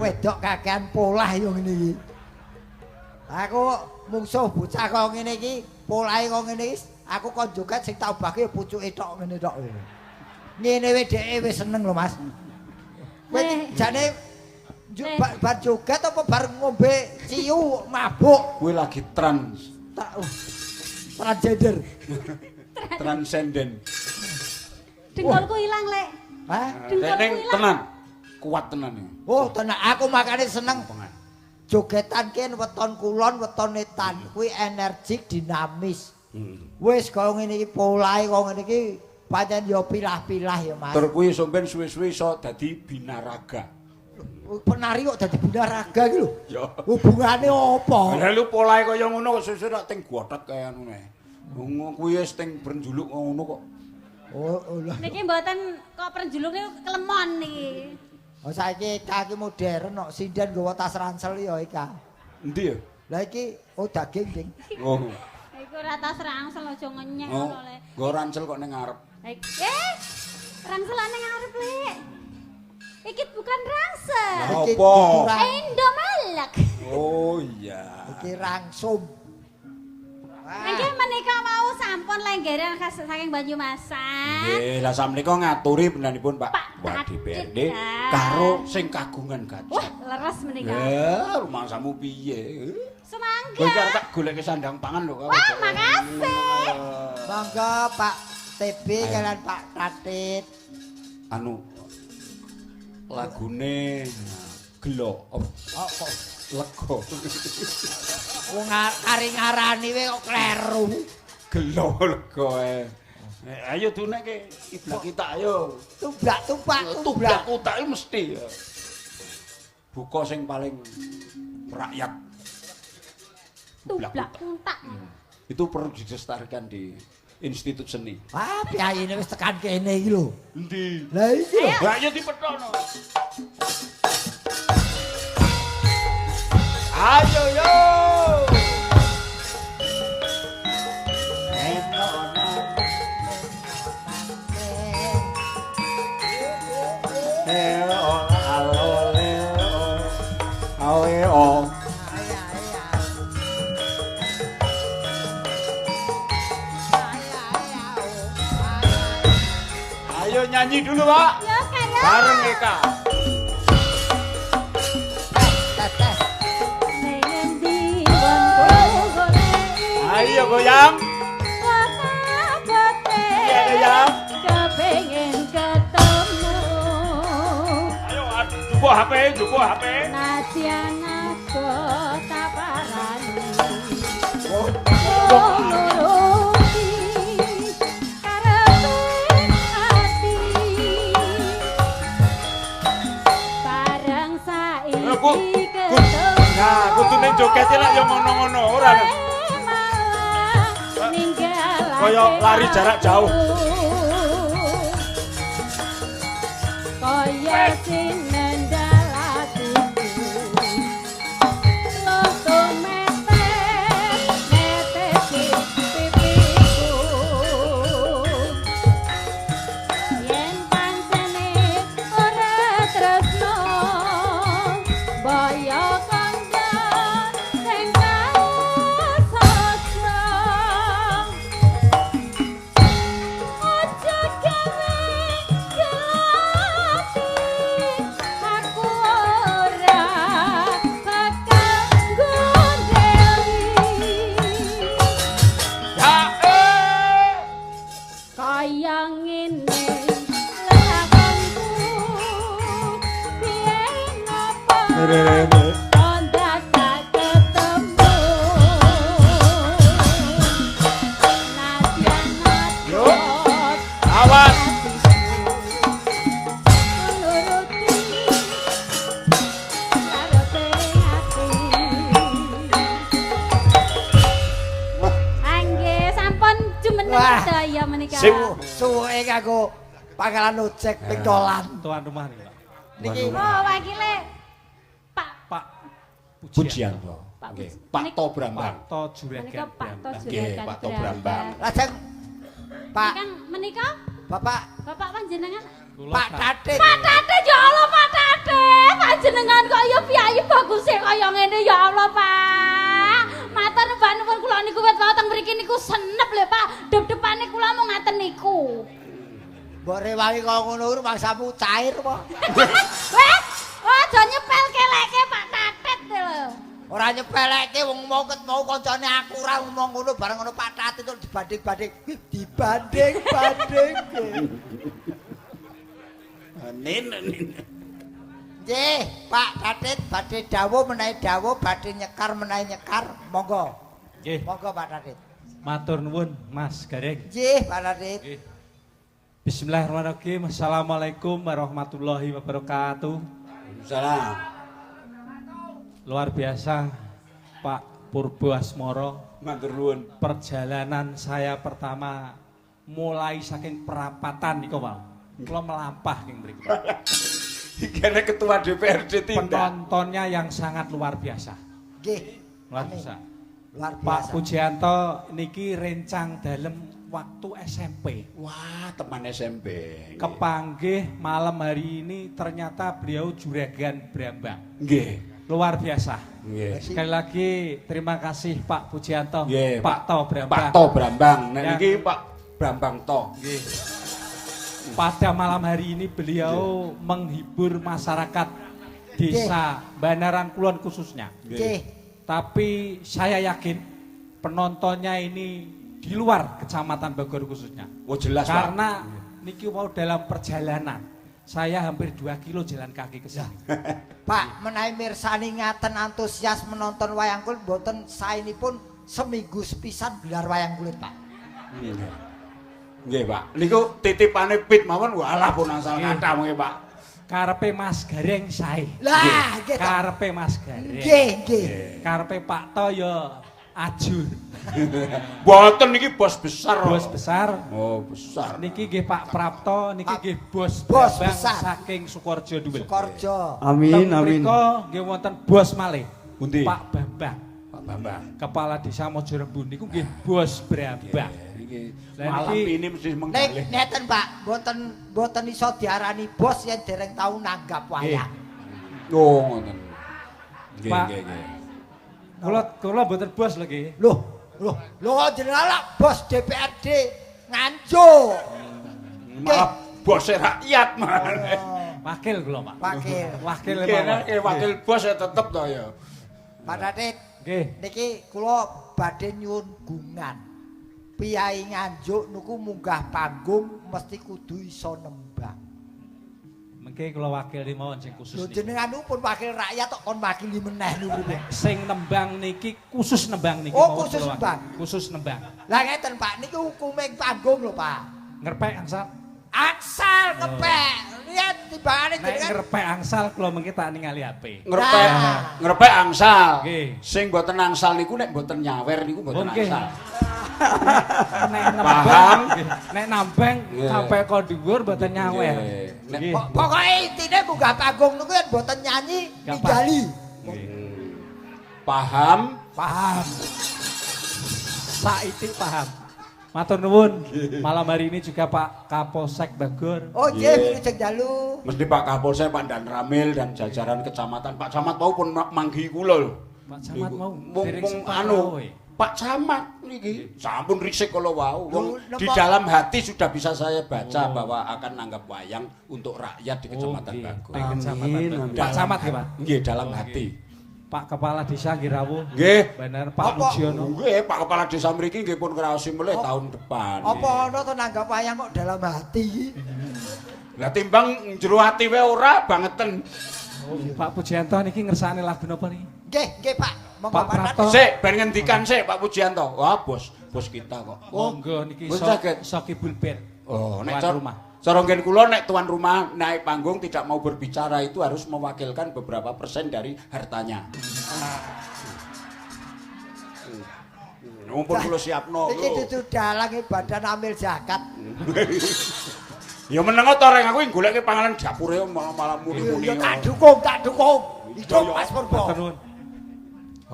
Speaker 2: Wedok kakean polah yo ngene iki. Aku mungsuh bocah kok ngene iki, polahe kok ngene iki, aku kon joget sing tak ubahke pucuke tok ngene tok. Ngene wae dheke wis seneng lho, Mas. Kowe jane bar joget apa bar ngombe ciu mabuk?
Speaker 1: Kowe lagi trans.
Speaker 2: Transgender.
Speaker 1: Transenden.
Speaker 3: Dengkulku ilang, Lek.
Speaker 2: Hah?
Speaker 3: Dengkulku ilang.
Speaker 1: Tenan. Kuat tenan ya.
Speaker 2: Oh, tenan. Aku makane seneng. Jogetan ki weton kulon, weton etan. Kuwi energik, dinamis. Wis kaya ngene iki polahe kaya ngene iki pancen ya pilah-pilah ya, Mas.
Speaker 1: Tur kuwi sampeyan suwe-suwe iso dadi binaraga.
Speaker 2: Penari kok dadi binaraga iki lho.
Speaker 1: Ya.
Speaker 2: Hubungane apa?
Speaker 1: Lah lu polahe kaya ngono kok suwe-suwe rak ting gothot kaya ngono ae. Wong kuwi wis ting brenjuluk ngono kok.
Speaker 2: Oh, lho.
Speaker 3: Niki mboten kok prenjuluk niku kelemon niki.
Speaker 2: Oh saiki Eka iki modern kok sinden nggawa tas ransel ya Eka.
Speaker 1: Endi ya?
Speaker 2: Lah iki oh daging, Ding.
Speaker 1: Oh.
Speaker 3: Iku ora tas ransel aja ngenyek ngono le.
Speaker 1: Nggo ransel kok ning ngarep.
Speaker 3: Ransel ning ngarep, Lek. Iki bukan ransel.
Speaker 1: Apa?
Speaker 3: Indomalek.
Speaker 1: Oh iya.
Speaker 2: Iki rangsum.
Speaker 3: Nggih menika wau sampun lenggeran khas saking Banyumasan.
Speaker 1: Nggih, lah sampeyan ngaturi benanipun Pak DPRD karo sing kagungan gajah.
Speaker 3: Wah, leres menika.
Speaker 1: Ya, rumangsamu piye?
Speaker 3: Semangga.
Speaker 1: Kowe iki arep tak goleke sandang pangan lho.
Speaker 3: Wah, makasih.
Speaker 2: Monggo Pak TB kalian Pak Tatit.
Speaker 1: Anu lagune gelo.
Speaker 2: Oh, kok
Speaker 1: lega.
Speaker 2: Wong arep ngarani wae kok kleru.
Speaker 1: Gelo lega ae. Ayo duneke kiblat kita ayo.
Speaker 2: Tublak tupak
Speaker 1: tublak utak mesti. Buka sing paling rakyat.
Speaker 3: Tublak tuntak.
Speaker 1: Itu perlu dilestarikan di Institut Seni.
Speaker 2: Wah, piyayine wis tekan kene iki lho.
Speaker 1: Endi?
Speaker 2: Lah iki lho.
Speaker 1: Lah ayo dipethokno. Ayo yo. Ayo nyanyi dulu, Pak.
Speaker 3: Ya, Kak ya.
Speaker 1: Bareng Eka.
Speaker 2: Tes.
Speaker 1: Ayo goyang. Iya goyang.
Speaker 3: Kepengen ketemu.
Speaker 1: Ayo jupuk HP, jupuk HP.
Speaker 3: Nadyan aku taparani.
Speaker 1: Oh,
Speaker 3: nuruti karepe ati. Bareng saiki ketemu.
Speaker 1: Nah, kudune joget lak yo ngono-ngono ora. Kaya lari jarak jauh.
Speaker 3: Kaya sinendalatiku. Loto metes, metesi pipiku. Yen pancene ora tresno, boyo kandha sing kasaja. Aja gawe gelati. Wonten sedaya menika.
Speaker 1: Sip.
Speaker 2: Suweke kanggo pangkalan ojek pitolan.
Speaker 5: Tuan rumah niki, Pak.
Speaker 2: Niki
Speaker 3: Oh, wakile Pak
Speaker 5: Pak
Speaker 1: Pujianto.
Speaker 3: Pak
Speaker 1: Nggih.
Speaker 3: Puji-
Speaker 1: Pak To Brambang.
Speaker 5: Pak To Juragan.
Speaker 3: Menika Pak To
Speaker 5: Brambang.
Speaker 1: Nggih,
Speaker 3: Juragan
Speaker 1: Pak To Brambang.
Speaker 2: lajeng Pak
Speaker 3: Ingkang menika
Speaker 2: Bapak
Speaker 3: Bapak panjenengan
Speaker 5: Kula
Speaker 2: Pak Tatit.
Speaker 3: Pak Tate ya Allah Pak Tate panjenengan kok ya piyayi baguse kaya ngene ya Allah Pak. Matur nuwun kula niku wit wau teng mriki niku senep lho Pak. Dep-depane kula mung ngaten niku.
Speaker 2: Mbok rewangi kaya ngono kuwi mangsamu cair apa?
Speaker 3: Weh, aja nyepel keleke Pak Tatet lho.
Speaker 2: Ora nyepeleke wong mau ket mau kancane aku ora ngomong ngono bareng ngono Pak Tatit terus dibanding-banding. Dibanding-bandingke.
Speaker 1: Nin nin.
Speaker 2: Nggih, Pak Tatit badhe dawuh menawi dawuh, badhe nyekar menawi nyekar, monggo.
Speaker 5: Nggih.
Speaker 2: Monggo Pak Tatit.
Speaker 5: Matur nuwun Mas Gareng.
Speaker 2: Nggih, Pak Tatit.
Speaker 5: Nggih. Bismillahirrahmanirrahim. Assalamualaikum warahmatullahi wabarakatuh.
Speaker 1: Salam.
Speaker 5: Luar biasa Pak Purbo Asmoro.
Speaker 1: Matur nuwun.
Speaker 5: Perjalanan saya pertama mulai saking perapatan niku wau. Kula melampah ing mriku.
Speaker 1: Iki ana ketua DPRD tindak.
Speaker 5: Penontonnya yang sangat luar biasa.
Speaker 2: Nggih.
Speaker 5: Luar
Speaker 2: Amin.
Speaker 5: biasa.
Speaker 2: Luar
Speaker 5: Pak
Speaker 2: biasa.
Speaker 5: Pujianto niki rencang dalem waktu SMP.
Speaker 1: Wah, teman SMP.
Speaker 5: Kepanggih malam hari ini ternyata beliau juragan Brambang.
Speaker 1: Nggih.
Speaker 5: Luar biasa.
Speaker 1: Nggih.
Speaker 5: Sekali lagi terima kasih Pak Pujianto,
Speaker 1: Nggih,
Speaker 5: Pak To Brambang.
Speaker 1: Pak To Brambang. Nek
Speaker 5: Yang-
Speaker 1: niki Pak Brambang To.
Speaker 5: Nggih. Pada malam hari ini beliau menghibur masyarakat desa Banaran Kulon khususnya.
Speaker 2: Nggih.
Speaker 5: Tapi saya yakin penontonnya ini di luar Kecamatan Bogor khususnya.
Speaker 1: Oh jelas, Pak.
Speaker 5: Karena niki mau dalam perjalanan saya hampir 2 kilo jalan kaki ke sini.
Speaker 2: Pak, menawi mirsani ngaten antusias menonton wayang kulit mboten saenipun seminggu sepisan gelar wayang kulit, Pak.
Speaker 1: Nggih. Nggih, Pak. Niku titipane pit mawon walah pun asal
Speaker 5: Nggih.
Speaker 1: kathah mengke, Pak.
Speaker 5: Karepe Mas Gareng sae.
Speaker 2: Lah, nggih to.
Speaker 5: Karepe Mas Gareng.
Speaker 2: Nggih, nggih.
Speaker 5: Karepe Pak To ya ajur.
Speaker 1: Mboten niki bos besar.
Speaker 5: Bos besar.
Speaker 1: Oh, besar.
Speaker 5: Niki nggih Pak Prapto, niki nggih bos
Speaker 2: Bos
Speaker 5: Brambang
Speaker 2: besar.
Speaker 5: saking Sukorejo Duwel.
Speaker 2: Sukorejo.
Speaker 6: Amin, amin.
Speaker 5: Mriko nggih wonten bos malih.
Speaker 1: Pundi?
Speaker 5: Pak Bambang,
Speaker 1: Pak Bambang.
Speaker 5: Kepala Desa Mojorembun niku nggih bos Brambang.
Speaker 1: Niki
Speaker 5: Lah
Speaker 1: malam
Speaker 5: niki-
Speaker 1: ini mesti
Speaker 2: Nek
Speaker 1: menggalih.
Speaker 2: ngeten Pak, mboten mboten iso diarani bos yen dereng tau nanggap wayang.
Speaker 1: Oh, ngoten. Nggih,
Speaker 5: Pak.
Speaker 1: nggih, nggih.
Speaker 5: Kula kula mboten bos lho nggih.
Speaker 2: Loh, loh, lho kok jenengan lak bos DPRD Nganjuk.
Speaker 1: Malah bos rakyat malah.
Speaker 5: Wakil kula, Pak.
Speaker 2: Wakil.
Speaker 5: Wakil
Speaker 1: Nggih,
Speaker 5: mawon.
Speaker 1: nek wakil bos ya tetep to ya.
Speaker 2: Pak Tatit,
Speaker 5: Nggih.
Speaker 2: niki kula badhe nyuwun gungan. Piyai Nganjuk niku munggah panggung mesti kudu iso nembang.
Speaker 5: Mengke kula wakili mawon sing khusus
Speaker 2: Lho
Speaker 5: niki.
Speaker 2: jenengan niku pun wakil rakyat kok kon wakili meneh niku.
Speaker 5: Sing nembang niki khusus nembang niki
Speaker 2: Oh,
Speaker 5: mawon
Speaker 2: khusus
Speaker 5: kula wakil.
Speaker 2: nembang.
Speaker 5: Khusus nembang.
Speaker 2: Lah ngeten Pak, niku hukume panggung lho Pak.
Speaker 5: Ngerpek angsal.
Speaker 2: Angsal ngepek. Lihat timbangane
Speaker 5: Nek
Speaker 2: jenengan
Speaker 5: ngerpek angsal kula mengke tak ningali HP.
Speaker 1: Ngrepek,
Speaker 2: Nah.
Speaker 1: ngrepek angsal.
Speaker 5: Nggih.
Speaker 1: Sing mboten angsal niku nek mboten nyawer niku mboten
Speaker 5: Nggih.
Speaker 1: angsal.
Speaker 5: Nek nembang,
Speaker 1: Paham?
Speaker 5: nggih. Nek nambang
Speaker 1: Nggih.
Speaker 5: sampai ko dhuwur mboten nyawer.
Speaker 1: Nggih. Nek
Speaker 5: Nggih.
Speaker 2: Pokoke intine munggah panggung niku yen mboten nyanyi
Speaker 5: Gampang.
Speaker 2: ninggali.
Speaker 1: Paham?
Speaker 2: Paham.
Speaker 5: Saiki paham. Matur nuwun. Malam hari ini juga Pak Kapolsek Bagor.
Speaker 2: Oh nggih, wilujeng dalu.
Speaker 1: Mesti Pak Kapolsek, Pak Dan Ramil dan jajaran kecamatan. Pak Camat mau pun manggi kula lho.
Speaker 5: Pak Camat
Speaker 1: Niku.
Speaker 5: mau
Speaker 1: Mung
Speaker 5: dereng
Speaker 1: mung
Speaker 5: sempat
Speaker 1: anu
Speaker 5: rawuh, eh.
Speaker 1: Pak Camat niki sampun risik kala wau. Wong
Speaker 2: Lho,
Speaker 1: di
Speaker 2: napa-
Speaker 1: dalam hati sudah bisa saya baca
Speaker 5: Oh.
Speaker 1: bahwa akan nanggap wayang untuk rakyat di Kecamatan
Speaker 5: Oh, nggih.
Speaker 1: Bagor.
Speaker 5: Ing Kecamatan
Speaker 6: Amin,
Speaker 5: Bagor.
Speaker 6: amin.
Speaker 5: Pak Camat nggih, Pak.
Speaker 1: Nggih, dalam
Speaker 5: Oh,
Speaker 1: hati.
Speaker 5: Pak Kepala Desa nggih rawuh.
Speaker 1: Nggih.
Speaker 5: Bener Pak
Speaker 2: Apa?
Speaker 5: Mujiono.
Speaker 1: Nggih, Pak Kepala Desa mriki nggih pun kraosi melih
Speaker 2: Oh.
Speaker 1: tahun depan.
Speaker 2: Apa ana to nanggap wayang kok dalam hati?
Speaker 1: Lah timbang jero ati wae ora bangeten.
Speaker 5: Pak Pujianto niki ngersakne lagu napa niki?
Speaker 2: Nggih, nggih Pak. Monggo
Speaker 5: Pak
Speaker 2: Pak
Speaker 5: Prapto.
Speaker 2: Tatit.
Speaker 1: Sik, ben ngendikan sik Pak Pujianto. Wah, bos, bos kita kok.
Speaker 5: Monggo niki
Speaker 1: Mboten
Speaker 5: so,
Speaker 1: saged.
Speaker 5: Sokibul Band.
Speaker 1: Oh, nek
Speaker 5: Tuan rumah.
Speaker 1: Cara nggen kula nek tuan rumah naik panggung tidak mau berbicara itu harus mewakilkan beberapa persen dari hartanya. Mumpun kula siapno.
Speaker 2: Iki dudu dalange badan amil zakat.
Speaker 1: Ya meneng to reng aku goleke panganan dapure malah muni-muni.
Speaker 2: Ya tak dukung, tak dukung. Hidup Mas Purbo.
Speaker 5: Matur nuwun.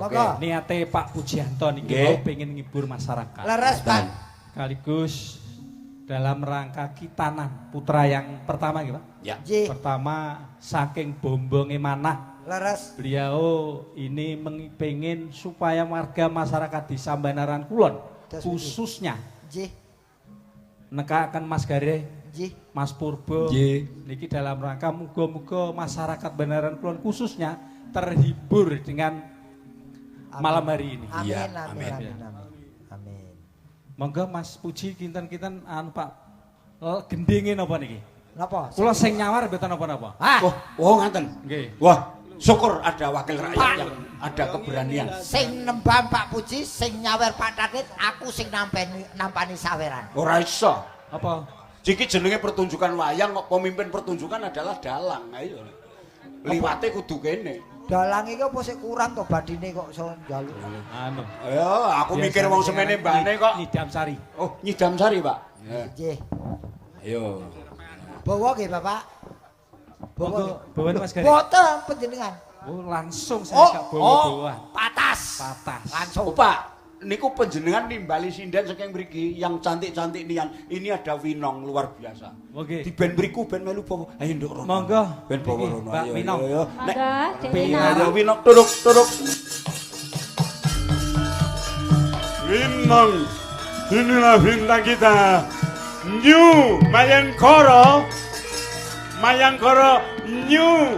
Speaker 2: Monggo.
Speaker 5: Niate Pak Pujianto niki wau pengen ngibur masyarakat.
Speaker 2: Leres, Pak.
Speaker 5: Sekaligus dalam rangka kitanan putra yang pertama nggih, Pak.
Speaker 1: Ya.
Speaker 2: Nggih.
Speaker 5: Pertama saking bombonge manah.
Speaker 2: Leres.
Speaker 5: Beliau ini pengen supaya warga masyarakat di Sambanaran Kulon khususnya
Speaker 2: nggih
Speaker 5: nekaken Mas Gareng,
Speaker 2: nggih
Speaker 5: Mas Purbo
Speaker 1: nggih
Speaker 5: niki dalam rangka muga-muga masyarakat Banaran Kulon khususnya terhibur dengan
Speaker 2: amin.
Speaker 5: Malam hari ini.
Speaker 2: Amin,
Speaker 1: ya,
Speaker 2: amin,
Speaker 1: amin,
Speaker 2: amin, amin. Amin.
Speaker 5: Monggo Mas Puji kinten-kinten anu Pak gendinge napa niki?
Speaker 2: Napa?
Speaker 5: Kula sing nyawar mboten napa-napa.
Speaker 2: Ah.
Speaker 1: Oh, oh ngaten.
Speaker 5: Nggih.
Speaker 1: Wah, syukur ada wakil rakyat
Speaker 2: Pak.
Speaker 1: Yang ada keberanian.
Speaker 2: Sing nembang Pak Puji, sing nyawer Pak Tatit, aku sing nampani saweran.
Speaker 1: Ora iso.
Speaker 5: Apa?
Speaker 1: Iki jenenge pertunjukan wayang kok pemimpin pertunjukan adalah dalang. Ayo. Liwate kudu kene.
Speaker 2: Dalang iki apa sik kurang to badine kok iso njaluk.
Speaker 5: Anu.
Speaker 1: Ayo, aku mikir wong semene mbane kok.
Speaker 5: Nyidam Sari.
Speaker 1: Oh, Nyidam Sari, Pak.
Speaker 2: Nggih.
Speaker 1: Ayo.
Speaker 2: Bawa nggih, Bapak.
Speaker 5: Bawa, bawa Mas Gareng.
Speaker 2: Boten panjenengan.
Speaker 5: Oh, langsung saya gak bawa-bawa.
Speaker 2: Oh, patas.
Speaker 5: Patas.
Speaker 2: Langsung.
Speaker 1: Oh, Pak, niku panjenengan nimbali sinden saking mriki yang cantik-cantik nian. Ini ada Winong luar biasa.
Speaker 5: Oke.
Speaker 1: Di ben mriku ben melu bawa. Ayo nduk rono.
Speaker 5: Monggo.
Speaker 1: Ben bawa rono.
Speaker 5: Mbak Winong.
Speaker 3: Monggo, Dek Winong.
Speaker 1: Ayo Winong turuk turuk.
Speaker 6: Winong. Inilah bintang kita. New Mayangkara. Mayangkara New.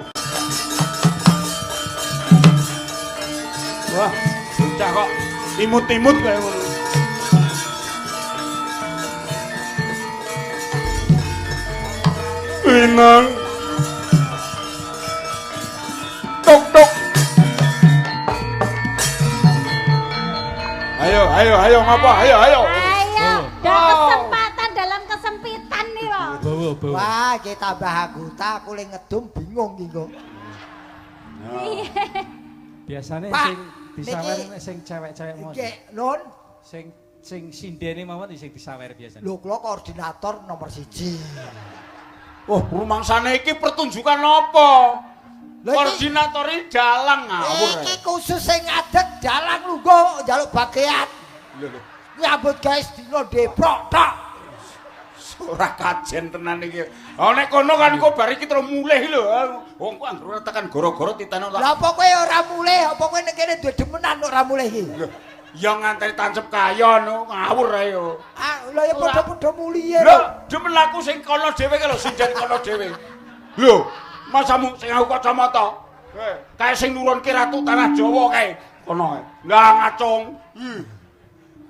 Speaker 1: Wah, bocah kok imut-imut kae ngono.
Speaker 6: Winong. Tok tok.
Speaker 1: Ayo, ayo, ayo ngapa? Ayo, ayo.
Speaker 3: Ayo, dalam kesempatan dalam kesempitan nih loh.
Speaker 5: Bawa, bawa.
Speaker 2: Wah, iki tambah anggota aku le ngedum bingung iki kok.
Speaker 5: Biasane
Speaker 2: Pak,
Speaker 5: sing disawer
Speaker 2: niki-
Speaker 5: sing cewek-cewek mawon.
Speaker 2: Nggih, Nun.
Speaker 5: Sing sing sindene mawon sing disawer biasane.
Speaker 2: Lho kula koordinator nomor 1.
Speaker 1: Oh, rumangsane iki pertunjukan apa?
Speaker 2: Lho iki
Speaker 1: Koordinator iki dalang ngawur.
Speaker 2: iki khusus sing ngadeg dalang lungguh njaluk bagian.
Speaker 1: Lho lho.
Speaker 2: Nyambut gawe dina deprok tok.
Speaker 1: Ora kajen tenan iki. Oh nek kono kan kok bar iki terus mulih lho. Wong kok anggere ora tekan gara-gara titeno tak.
Speaker 2: Lah apa kowe ora mulih? Apa kowe nek kene duwe demenan ora mulih iki?
Speaker 1: Lho, ya nganteni tancep kayon ngawur ae yo.
Speaker 2: Ah, lha ya padha-padha mulihe.
Speaker 1: Lho, demen aku sing kono dhewe ki lho, sinden kono dhewe. Lho, masamu sing aku kacamata. Kae sing nurunke ratu tanah Jawa kae. Kono kae. Lah ngacung.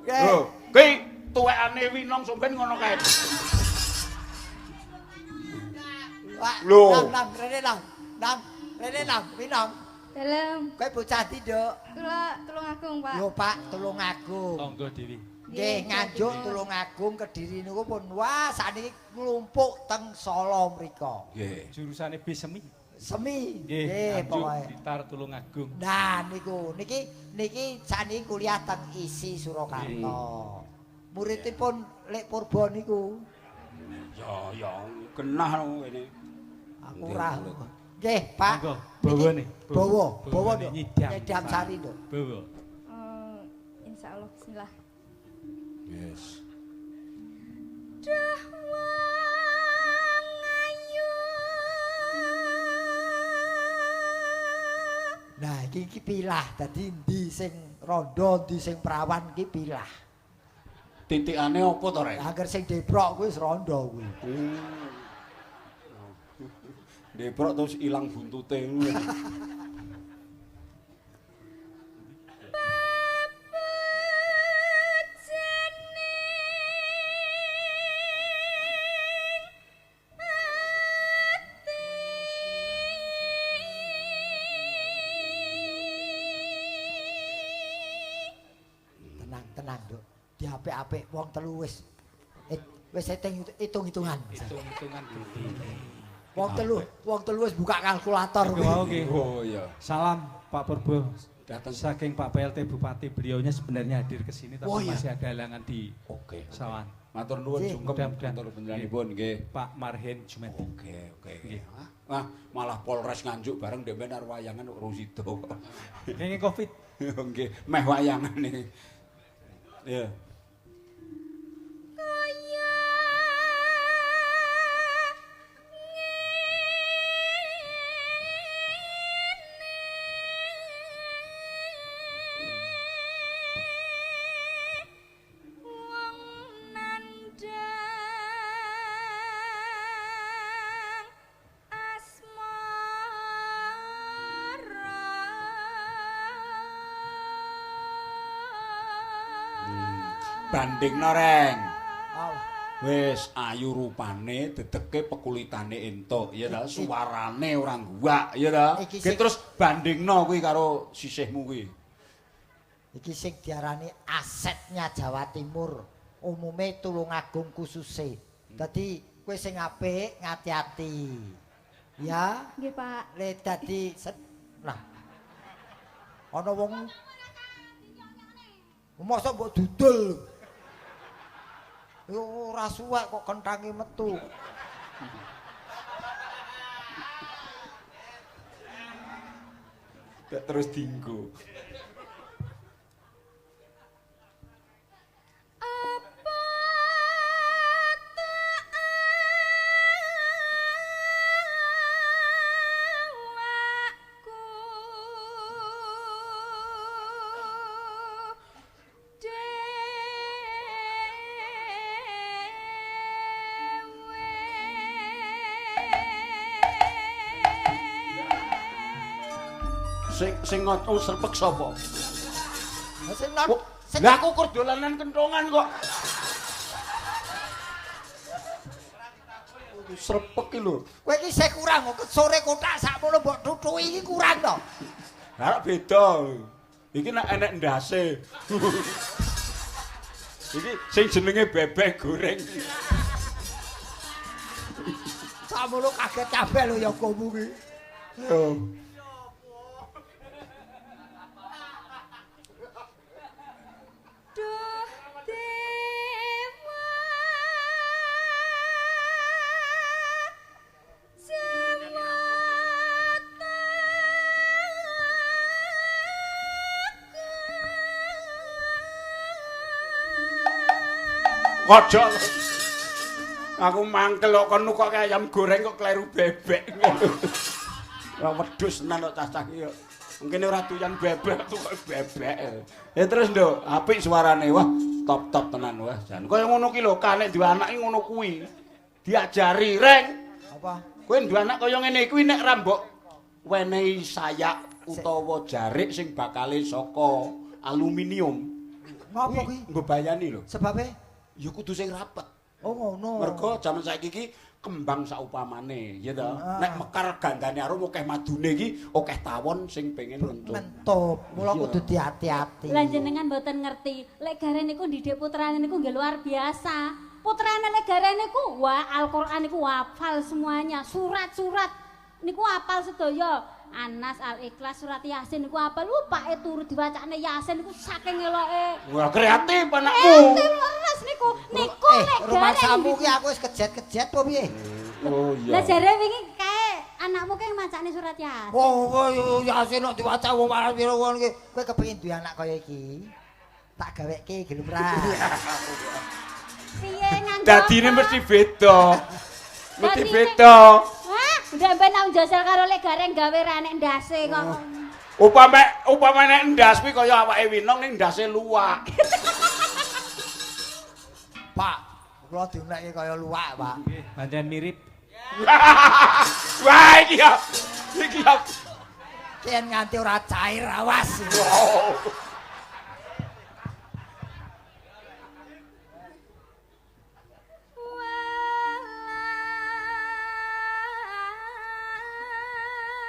Speaker 1: Lho, kuwi tuwekane Winong sampean ngono kae. Lho.
Speaker 2: Nang, nang, rene nang. Nang, rene nang, Winong.
Speaker 3: Dalem.
Speaker 2: Kowe bocah ndi, Nduk?
Speaker 3: Kula Tulungagung, Pak.
Speaker 2: Lho, Pak, Tulungagung.
Speaker 5: Tangga dewi.
Speaker 2: Nggih, Nganjuk Tulungagung Kediri niku pun wah sakniki nglumpuk teng Solo mriko.
Speaker 1: Nggih.
Speaker 5: Jurusane B semi.
Speaker 2: Semi.
Speaker 5: Nggih,
Speaker 2: Nggih,
Speaker 5: Nganjuk
Speaker 2: pokoke.
Speaker 5: Blitar Tulungagung.
Speaker 2: Nah niku niki niki sakniki kuliah teng ISI Surakarta. Muridipun Lek Purbo niku.
Speaker 1: Ya ya genah no kene.
Speaker 2: Aku ora. Nggih, Pak.
Speaker 5: Monggo, bawane.
Speaker 2: Bawa, bawa
Speaker 5: Nduk.
Speaker 2: Nduk.
Speaker 5: Nyidam.
Speaker 2: Nyidam sari, Nduk.
Speaker 5: Bawa.
Speaker 3: Insyaallah bismillah.
Speaker 1: Yes.
Speaker 3: Duh wong ayu.
Speaker 2: Nah, iki iki pilah dadi endi sing rondo, endi sing prawan iki pilah.
Speaker 1: Titikane apa to, Rek?
Speaker 2: Angger sing deprok kuwi wis rondo kuwi.
Speaker 1: Deprok terus ilang buntute ngono.
Speaker 2: Tenang, tenang, Nduk. Diapik-apik wong telu wis wis hitung-hitungan.
Speaker 5: Hitung-hitungan gede.
Speaker 2: Wong telu wis buka kalkulator
Speaker 5: Iku wau nggih.
Speaker 1: Oh iya.
Speaker 5: Salam Pak Purbo.
Speaker 1: Dateng
Speaker 5: saking Pak PLT Bupati, beliaunya sebenarnya hadir ke sini tapi
Speaker 1: Oh, iya.
Speaker 5: masih ada halangan di
Speaker 1: Oke.
Speaker 5: Sawan.
Speaker 1: Matur nuwun
Speaker 2: Nggih.
Speaker 1: sungkem
Speaker 5: Mudah-mudahan.
Speaker 1: matur panjenenganipun nggih.
Speaker 5: Pak Marhen Jumadi.
Speaker 1: Oke, oke.
Speaker 5: Nggih.
Speaker 1: Wah, malah Polres Nganjuk bareng dhewe arep wayangan kok rung sida.
Speaker 5: Kenging Covid.
Speaker 1: Nggih, meh wayangan iki. Ya.
Speaker 3: Kaya ngene wong nandhang asmara.
Speaker 1: Bandingno Reng.
Speaker 2: Oh.
Speaker 1: Wis ayu rupane, dedeke pekulitane entuk, ya ta, suarane ora guwak, ya ta.
Speaker 2: Iki
Speaker 1: Ki terus bandingno kuwi karo sisihmu kuwi.
Speaker 2: Iki sing diarani asetnya Jawa Timur, umume Tulungagung khususe. Dadi kowe sing apik ngati-ati. Ya,
Speaker 3: Nggih, Pak.
Speaker 2: le dadi lah. Ana wong mosok mbok dudul. Yo ora suwek kok kentange metu.
Speaker 1: Terus dinggo.
Speaker 3: Apa tak awakku dhewe.
Speaker 1: Sing sing ngono srepek sapa?
Speaker 2: Lah sing non sing
Speaker 1: Lah aku kur dolanan kentongan kok. Srepek ki lho.
Speaker 2: kowe iki isih kurang kok sore kotak sakmono mbok tutuki iki kurang to.
Speaker 1: Lah beda. Iki nek enek ndase. Iki sing jenenge bebek goreng.
Speaker 2: Sakmono kaget kabeh lho ya komu ki.
Speaker 1: Yo.
Speaker 3: Duh dewa Jawata
Speaker 1: Kocok. Aku mangkel kok kon kok ayam goreng kok kleru bebek ngono. Ora wedhus tenan kok cacah iki yo. Mungkin ora doyan bebek tuh kok bebek. Ya terus nduk, apik suarane. Wah, top-top tenan wah. Jan kaya ngono ki lho, kanek duwe anak ki ngono kuwi. Diajari, Reng.
Speaker 2: Apa?
Speaker 1: Kowe duwe anak kaya ngene kuwi nek ra mbok wenehi sayak utawa jarik sing bakale saka aluminium.
Speaker 2: Ngopo kuwi?
Speaker 1: Mbebayani lho.
Speaker 2: Sebabe?
Speaker 1: Ya kudu sing rapet.
Speaker 2: Oh ngono.
Speaker 1: Mergo jaman saiki iki kembang saupamane, ya ta.
Speaker 2: Ah.
Speaker 1: Nek mekar gandane arum akeh madune iki akeh tawon sing pengen lentup.
Speaker 2: Mentup, mula
Speaker 1: Iya.
Speaker 2: kudu diati-ati.
Speaker 3: Lah jenengan mboten ngerti, lek garen niku ndidik putrane niku nggih luar biasa. Putrane lek garen niku wah Al-Qur'an niku hafal semuanya, surat-surat niku hafal sedaya. Anas, Al-Ikhlas, surat Yasin niku hafal. Pake turu diwacane Yasin niku saking eloke.
Speaker 1: Wah, kreatif anakmu.
Speaker 3: Kreatif leres niku. Niku lek garen.
Speaker 2: Rumangsamu ki aku wis kejet-kejet apa piye?
Speaker 1: Oh iya.
Speaker 3: Lah jare wingi kae anakmu kae macane surat Yasin.
Speaker 2: Wah, Yasin kok diwaca wong waras pira wong iki. Kowe kepengin duwe anak kaya iki? Tak gaweke gelem ra.
Speaker 3: Piye nganggo?
Speaker 1: Dadine mesti beda. Mesti
Speaker 3: Dadine-
Speaker 1: beda.
Speaker 3: Wah, ndek ben nang njajal karo lek gareng gawe ra nek ndase kok.
Speaker 1: Upame nek ndas kuwi kaya awake Winong ning ndase luwak.
Speaker 2: Pak, kula diunekke kaya luwak, Pak.
Speaker 5: Nggih, pancen mirip.
Speaker 1: Wah, iki ya. Iki ya.
Speaker 2: Yen nganti ora cair awas.
Speaker 1: Oh.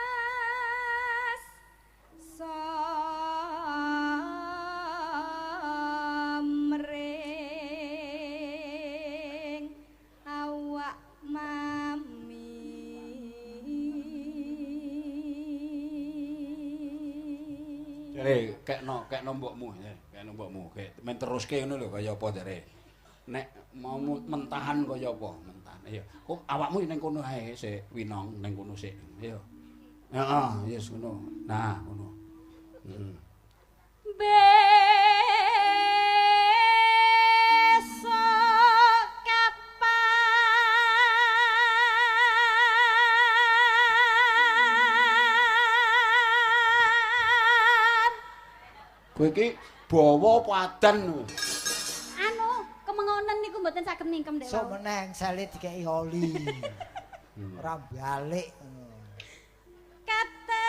Speaker 3: Welas somring awak mami.
Speaker 1: Jare Kekno, kekno mbokmu, kekno mbokmu, kek men teruske ngono lho kaya apa jare. Nek mau mentahan kaya apa? Mentahan. Ayo. Kok awakmu ning kono ae sik, Winong ning kono sik. Ayo. Heeh, yes ngono. Nah, ngono. Heeh.
Speaker 3: Besok kapan
Speaker 1: Kowe iki bawa apa adan?
Speaker 3: Anu, kemengonen niku mboten saged ningkem dek.
Speaker 2: Sok meneng sale dikeki oli. Ora balik.
Speaker 3: Katekan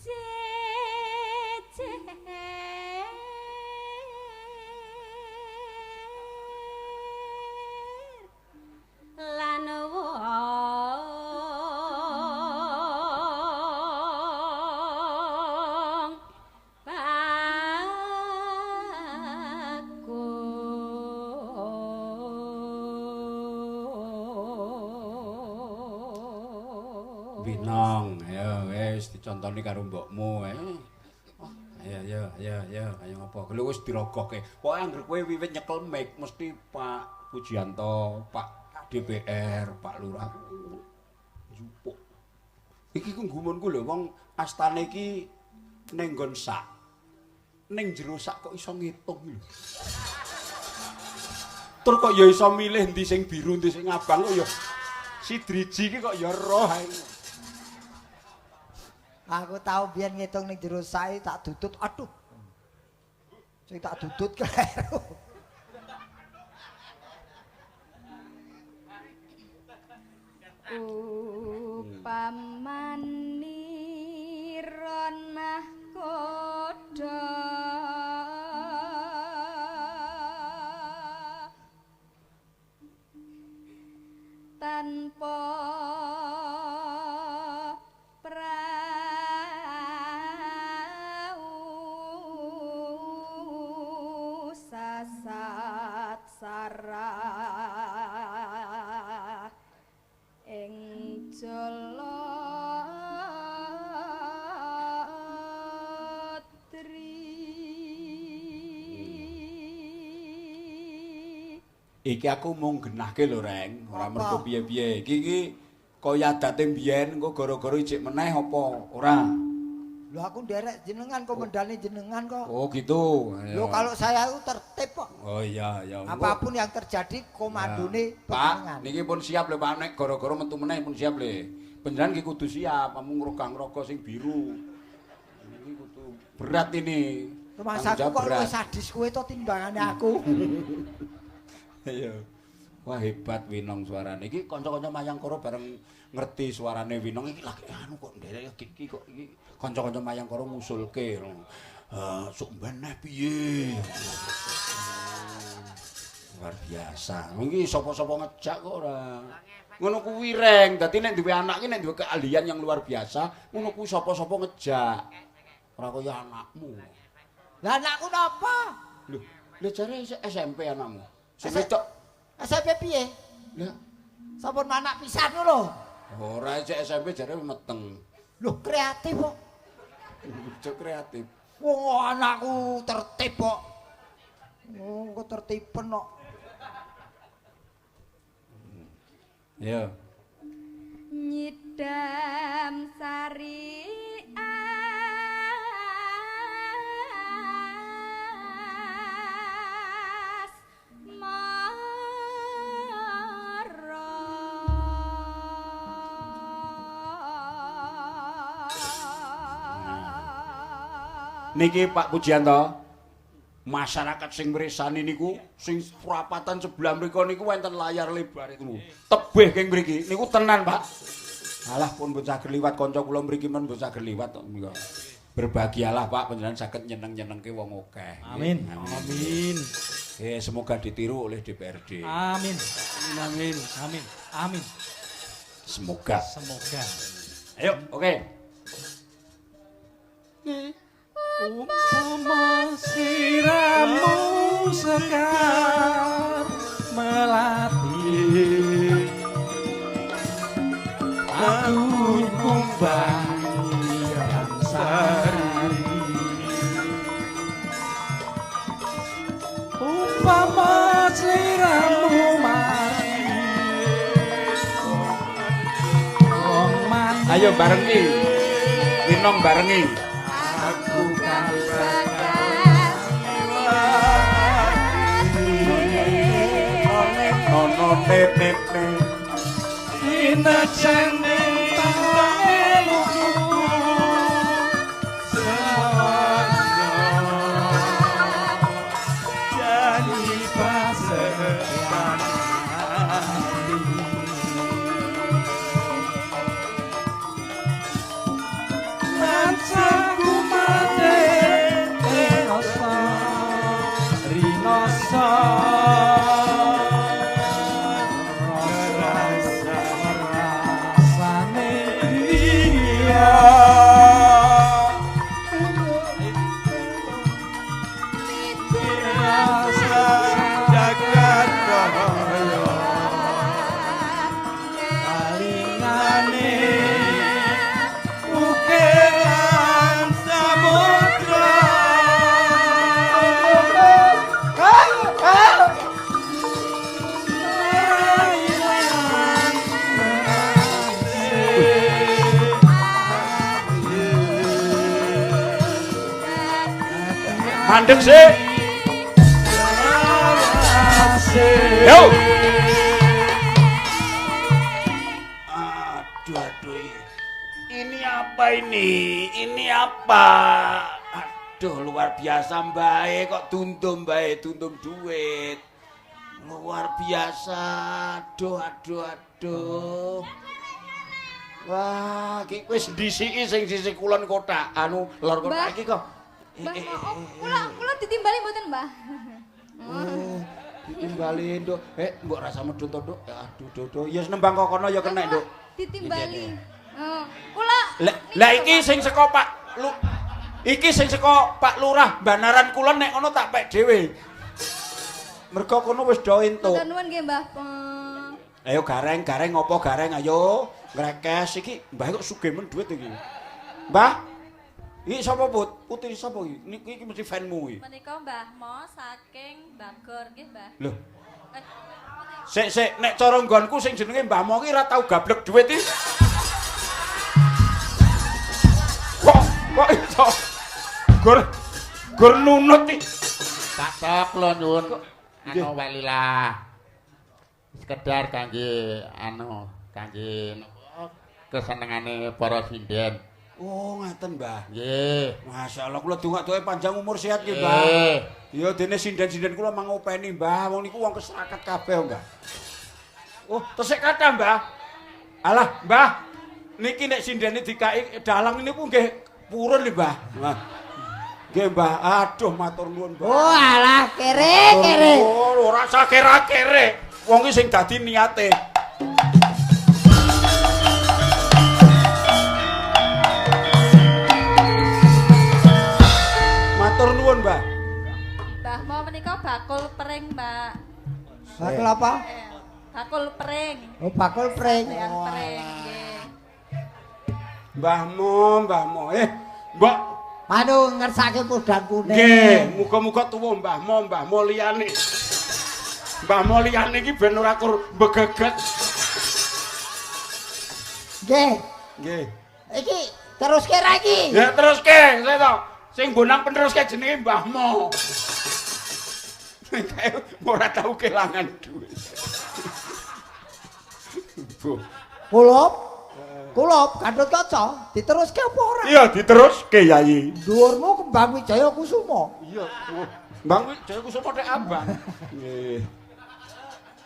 Speaker 3: jejer lan wong bagus.
Speaker 1: Winong, ayo wis dicontoni karo mbokmu ae. Oh, ayo ayo ayo ayo ayo ngopo? Lho wis dirogohke. Pokoke anggere kowe wiwit nyekel mic mesti Pak Pujianto, Pak DPR, Pak Lurah njupuk. Iki ku gumunku lho wong astane iki ning nggon sak. Ning jero sak kok iso ngitung lho. Tur kok ya iso milih endi sing biru, endi sing abang kok ya si driji iki kok ya roh ae.
Speaker 2: Aku tau biyen ngitung ning jero sae tak dudut, aduh. Sing tak dudut kleru.
Speaker 3: Upamani ronah kodha tanpa prau sasat sarah ing jala tri.
Speaker 1: Iki aku mung genahke lho, Reng, ora mergo piye-piye. Iki iki kaya adate mbiyen engko gara-gara ijik meneh apa ora?
Speaker 2: Lho aku nderek jenengan komendane jenengan kok.
Speaker 1: Oh gitu.
Speaker 2: Lho kalau saya itu tertib kok.
Speaker 1: Oh iya iya.
Speaker 2: Apapun yang terjadi komandone
Speaker 1: Pak,
Speaker 2: panjenengan.
Speaker 1: niki pun siap lho Pak, nek gara-gara metu meneh pun siap lho. Panjenengan iki kudu siap, amu ngrogah-ngrogo sing biru. Niki kudu berat ini.
Speaker 2: Rumangsaku kok luwih sadis kowe to timbangane aku.
Speaker 1: Iya. Wah hebat Winong suarane. Iki kanca-kanca Mayangkara bareng ngerti suarane Winong iki lagi anu kok nderek iki kok iki kanca-kanca Mayangkara ngusulke. Sok beneh piye? Luar biasa. Iki sapa-sapa ngejak kok ora. Ngono kuwi Reng. Dadi nek duwe anak iki nek duwe keahlian yang luar biasa, ngono kuwi sapa-sapa ngejak. Ora kaya anakmu.
Speaker 2: Lah anakku napa?
Speaker 1: Lho, lha jare SMP anakmu. Sing wedok
Speaker 2: SMP piye?
Speaker 1: Lah,
Speaker 2: sampun manak pisan lho.
Speaker 1: Ora cek SMP jare meteng.
Speaker 2: Lho, kreatif kok.
Speaker 1: Cek kreatif.
Speaker 2: Wong anakku tertib kok. Wong kok tertipen kok.
Speaker 1: Iya.
Speaker 3: Nyidam sari as mara.
Speaker 1: Niki Pak Pujianto, masyarakat sing mresani niku sing prapatan sebelah mriku niku wonten layar lebar itu. Tebih keng mriki niku tenan, Pak. Alah pun pun saged liwat kanca kula mriki men pun saged liwat kok menika. Berbahagialah Pak panjenengan saged nyeneng-nyenengke wong akeh.
Speaker 5: Amin. Amin.
Speaker 1: Semoga ditiru oleh DPRD.
Speaker 5: Amin. Amin. Amin. Amin.
Speaker 1: Semoga.
Speaker 5: Semoga.
Speaker 1: Ayo, oke.
Speaker 5: Umpama siramu sekar Melati aku kumbang yang sari umpama sliramu mati wong mati.
Speaker 1: Ayo barengi. Winong barengi.
Speaker 5: Aku kan
Speaker 1: Nono ne ne ne.
Speaker 5: Sinajan tawe lucu sawasno janji pasetan ati mancaku mate rasa rinasa
Speaker 1: Mandek sih. Yo. Aduh, aduh. Ini apa ini? Ini apa? Aduh, luar biasa mbae kok tundum mbae, tundum duit. Luar biasa. Aduh, aduh, aduh. Wah, iki wis ndisiki sing sisih kulon kotak, anu lor kotak iki kok.
Speaker 7: Mbah, oh, kula ditimbali mboten, Mbah?
Speaker 1: Oh, ditimbali, Nduk. Mbok rasa medhun to, Nduk? Aduh, Nduk, Nduk. Ya nembang kok kono ya kena, Nduk.
Speaker 7: Ditimbali. Heeh. Kula
Speaker 1: lah iki sing saka Pak Lu. Iki sing saka Pak Lurah Banaran Kulon nek ngono tak pek dhewe. Mergo kono wis do entuk.
Speaker 7: Matur nuwun nggih, Mbah.
Speaker 1: Ayo gareng, gareng ngopo gareng ayo. Ngrekes iki Mbah kok sugih men dhuwit iki. Mbah. Iki sapa, Put? Putri sapa iki? Niki iki mesti fanmu iki.
Speaker 3: Menika Mbah Mo saking Bagor nggih, Mbah.
Speaker 1: Lho. Sik, sik, nek cara nggonku sing jenenge Mbah Mo ki ora tau gablek dhuwit iki. Kok iso? Gur nunut iki.
Speaker 4: Tak tok kula nyuwun anu walilah. Sekedar kangge anu, kangge napa kesenengane para sinden.
Speaker 1: Oh, ngaten, Mbah.
Speaker 4: Nggih.
Speaker 1: Masyaallah kula dongak-donga panjang umur sehat nggih, Mbah. Ya dene sinden-sinden kula mangopeni, Mbah. Wong niku wong keserakat kabeh, Mbah. Oh, tesik kathah, Mbah. Alah, Mbah. Niki nek sindene dikai dalang niku nggih purun lho, Mbah. Nggih, Mbah. Aduh, matur nuwun, Mbah.
Speaker 2: Oh, alah kere kere.
Speaker 1: Oh, ora usah kere-kere. Wong iki sing dadi niate. Matur nuwun, Mbah.
Speaker 3: Mbah Mo menika bakul pring, Mbak.
Speaker 2: Bakul apa?
Speaker 3: Bakul pring.
Speaker 2: Oh, bakul pring.
Speaker 3: Pring, nggih.
Speaker 1: Mbah Mo, Mbah Mo. Mbok
Speaker 2: anu ngersake podang kuning.
Speaker 1: Nggih, muga-muga tuwa Mbah Mo, Mbah Mo liyane. Mbah Mo liyane iki ben ora kur begeget.
Speaker 2: Nggih.
Speaker 1: Nggih.
Speaker 2: Iki teruske ra iki?
Speaker 1: Ya teruske, saya to. Sing bonang peneruske jenenge Mbah Mo. Ora tau kelangan duit. Bu.
Speaker 2: Kulup. Kulup Gatotkaca diteruske apa ora?
Speaker 1: Iya, diteruske, Yayi.
Speaker 2: Dhuwurmu Kembang Wijaya Kusuma.
Speaker 1: Iya. Kembang Wijaya Kusuma tek abang. Nggih.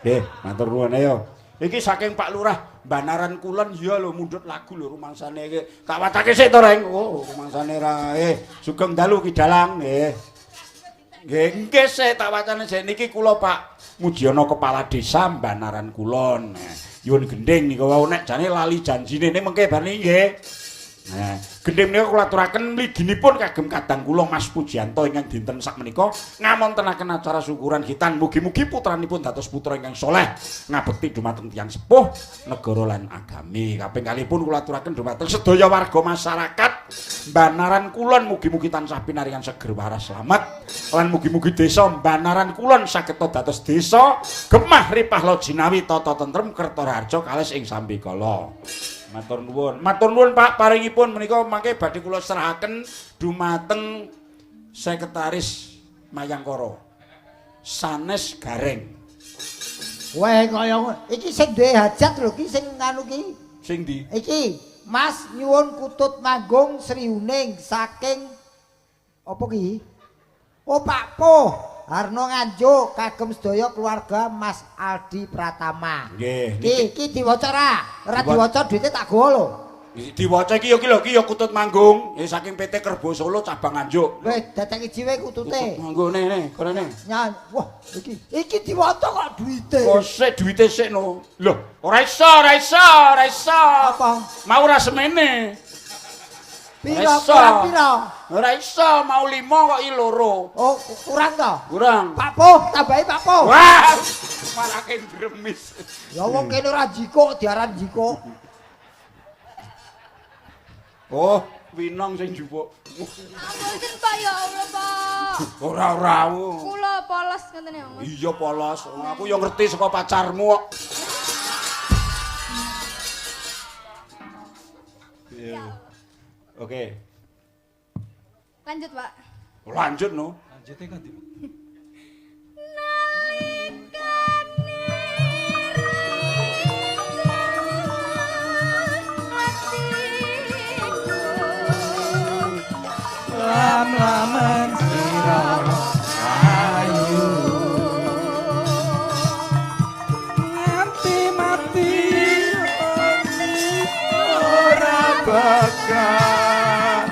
Speaker 1: Nggih, matur nuwun ayo. Iki saking Pak Lurah Banaran Kulon ya lho mundhut lagu lho rumangsane iki. Tak wacake sik to, Reng. Oh, rumangsane ra. Sugeng dalu Ki Dalang nggih. Nggih, nggih sik tak wacane sik niki kula Pak Mujiono Kepala Desa Banaran Kulon. Nyuwun gendhing niku wau nek jane lali janjine ning mengke bar niki nggih. Nah, gendhe menika kula aturaken mliginipun kagem kadang kula Mas Pujianto ingkang dinten sakmenika ngamontenaken acara syukuran khitan. Mugi-mugi putranipun dados putra ingkang soleh, ngabekti dumateng tiyang sepuh, negara lan agami. Kaping kalihipun kula aturaken dumateng sedaya warga masyarakat Banaran Kulon mugi-mugi tansah pinaringan seger waras slamet lan mugi-mugi desa Banaran Kulon saged dados desa gemah ripah loh jinawi tata tentrem kerta raharja kalis ing sambikala. Matur nuwun. Matur nuwun Pak paringipun menika mangke badhe kula serahaken dumateng Sekretaris Mayangkara. Sanes Gareng.
Speaker 2: Weh kaya ngono. Iki sing duwe hajat lho ki sing nganu ki.
Speaker 1: Sing ndi?
Speaker 2: Iki Mas nyuwun kutut manggung Sri Huning saking apa ki? Oh Pak Po Harno Nganjuk kagem sedaya keluarga Mas Aldi Pratama.
Speaker 1: Nggih.
Speaker 2: Iki iki diwaca ra? Ora diwaca duite tak gowo lho.
Speaker 1: Diwaca iki ya ki lho ki ya kutut manggung ya saking PT Kerbo Solo cabang Nganjuk.
Speaker 2: Weh dadak iji wae kutute.
Speaker 1: Kutut manggung ne kene ne.
Speaker 2: Wah iki iki diwaca kok duite.
Speaker 1: Kok sik duite sik no. Lho ora iso ora iso ora iso.
Speaker 2: Apa?
Speaker 1: Mau ora semene.
Speaker 2: Pira kurang pira?
Speaker 1: Ora iso mau 5 kok i 2.
Speaker 2: Oh kurang to?
Speaker 1: Kurang.
Speaker 2: Pak Po tambahi Pak Po.
Speaker 1: Wah marake dremis.
Speaker 2: Ya wong kene ora jikuk diaran jikuk.
Speaker 1: Oh, Winong sing jupuk.
Speaker 7: Ampun Pak ya Allah Pak.
Speaker 1: Ora ora.
Speaker 7: Kula polos ngoten ya Mas.
Speaker 1: Iya polos. Aku ya ngerti saka pacarmu kok. Iya. Oke.
Speaker 7: Lanjut, Pak.
Speaker 1: Lanjut no.
Speaker 5: Lanjute kan ndi?
Speaker 3: Nalikane atiku
Speaker 5: lam-laman sira ayu nganti mati
Speaker 6: ora bakal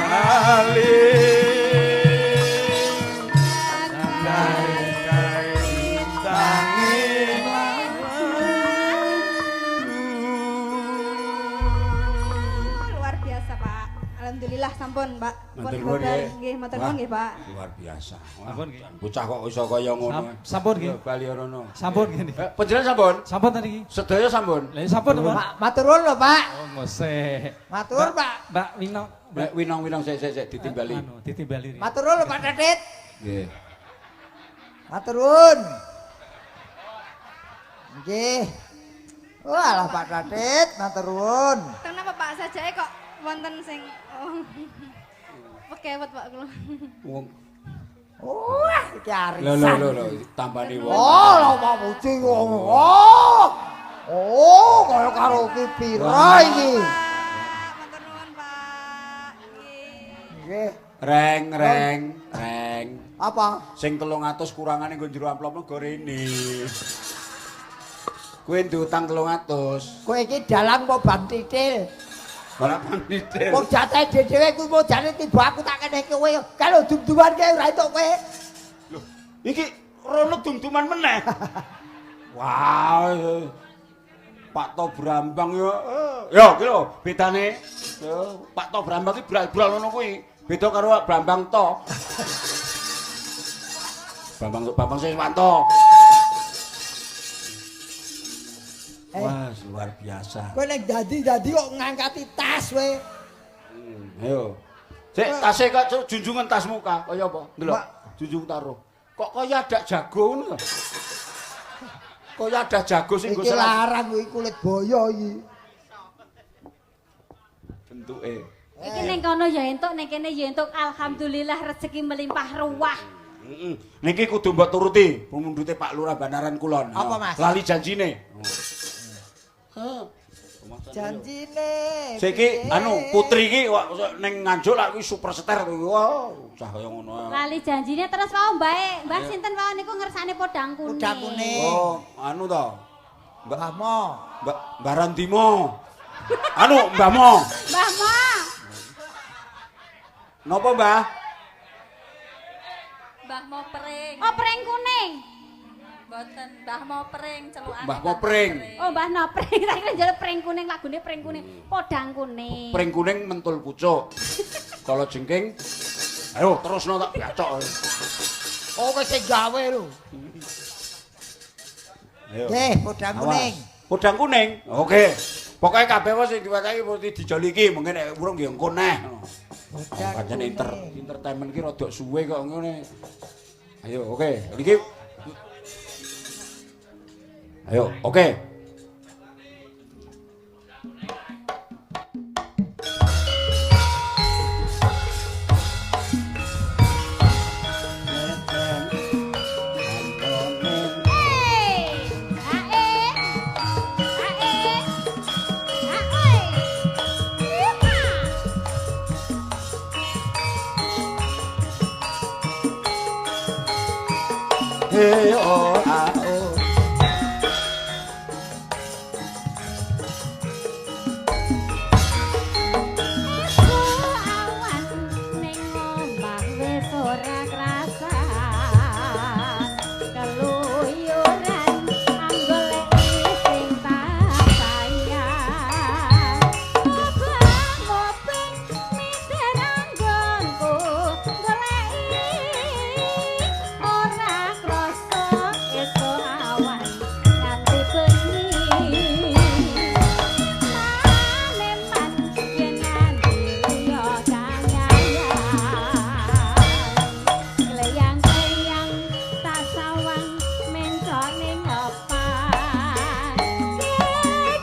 Speaker 6: lali.
Speaker 7: Luar biasa, Pak. Alhamdulillah sampun, Pak. Pun nggih, matur nuwun nggih, Pak.
Speaker 1: Luar biasa.
Speaker 5: Sampun nggih.
Speaker 1: Bocah kok iso kaya ngono.
Speaker 5: Sampun nggih.
Speaker 1: Bali rono.
Speaker 5: Sampun nggih.
Speaker 1: Panjenengan sampun?
Speaker 5: Sampun tadi iki.
Speaker 1: Sedaya sampun.
Speaker 5: Lha sampun, Pak.
Speaker 2: Matur nuwun lho, Pak.
Speaker 5: Oh, ngosek.
Speaker 2: Matur, Pak.
Speaker 5: Mbak Winong.
Speaker 1: Mbak Winong Winong sik sik sik ditimbali.
Speaker 5: Anu, ditimbali.
Speaker 2: Matur nuwun lho, Pak Tetit.
Speaker 1: Nggih.
Speaker 2: Matur nuwun. Nggih. Walah Pak Tetit, matur nuwun.
Speaker 7: Kenapa Pak sajake kok wonten sing pekewet Pak kula.
Speaker 1: Wong.
Speaker 2: Wah, iki arisan.
Speaker 1: Lho lho lho, tambani wong.
Speaker 2: Oh, lho Pak Puji wong. Oh. Oh, kaya karo ki pira iki?
Speaker 7: Matur nuwun, Pak. Nggih.
Speaker 2: Nggih.
Speaker 1: Reng reng reng.
Speaker 2: Apa?
Speaker 1: Sing 300 kurangane nggo jero amplop nggo rene. Kowe ndutang 300.
Speaker 2: Kowe iki dalang apa bang titil?
Speaker 1: Ora bang titil.
Speaker 2: Wong jatahe dhewe kuwi mau jane tiba aku tak keneh kowe. Kalau dum-duman kae ora entuk kowe.
Speaker 1: Lho, iki rono dum-duman meneh. Wah. Pak To Brambang ya. Ya iki lho bedane. Pak To Brambang iki bral-bral ngono kuwi. Beda karo Brambang To. Bambang Bambang Siswanto. Wah, luar biasa.
Speaker 2: Kowe nek dadi-dadi kok ngangkati tas kowe.
Speaker 1: Ayo. Sik, tase kok junjungan tasmu ka, kaya apa? Ndelok, junjung taruh. Kok kaya ada jago ngono lho. Kaya ada jago sing nggo
Speaker 2: Iki larang kuwi kulit boyo iki.
Speaker 1: Bentuke.
Speaker 3: Iki ning kono ya entuk, ning kene ya entuk. Alhamdulillah rezeki melimpah ruah.
Speaker 1: Heeh. Niki kudu mbok turuti pamundhute Pak Lurah Banaran Kulon.
Speaker 2: Apa, Mas?
Speaker 1: Lali janjine. Heeh.
Speaker 2: Janjine.
Speaker 1: Siki anu putri iki ning Nganjuk lak kuwi superstar kuwi. Wah, cah kaya ngono.
Speaker 3: Lali janjine terus wau mbae. Mbah sinten wau niku ngersane podang kuning.
Speaker 2: Podang kuning.
Speaker 1: Oh, anu to.
Speaker 2: Mbah Mo.
Speaker 1: Mbah Randimo. Anu Mbah Mo.
Speaker 3: Mbah Mo.
Speaker 1: Napa, Mbah?
Speaker 7: Mbah Mo pring.
Speaker 3: Oh, pring kuning.
Speaker 8: Mboten, Mbah Mopring celukane.
Speaker 1: Mbah Mopring.
Speaker 3: Oh, Mbah Nopring. Tak kira njaluk pring kuning, lagune pring kuning, podang kuning.
Speaker 1: Pring kuning mentul pucuk. Kala jengking. Ayo terusno tak bacok.
Speaker 2: Oh, kowe sing gawe lho.
Speaker 1: Ayo.
Speaker 2: Nggih, podang kuning.
Speaker 1: Podang kuning. Oke. Pokoke kabeh wis sing diwacahi mesti dijoli iki, mungkin nek urung ya engko neh.
Speaker 2: Podang
Speaker 1: Pancen
Speaker 2: kuning.
Speaker 1: Entertainment ki rada suwe kok ngene. Ayo, oke. Iki. Ayo, oke.
Speaker 3: Hey! Ae. Ae. Ae. Yeha.
Speaker 1: He o a o.
Speaker 3: Aku awan ning omah wis ora krasa. Keluyuran anggoleki sing tak sayang. Mobeng-mobeng miter anggonku goleki ora krasa esuk awan nganti bengi. Maneman yen nganti liya kangayang. Kleyang-kleyang tak sawang mencok ning opan.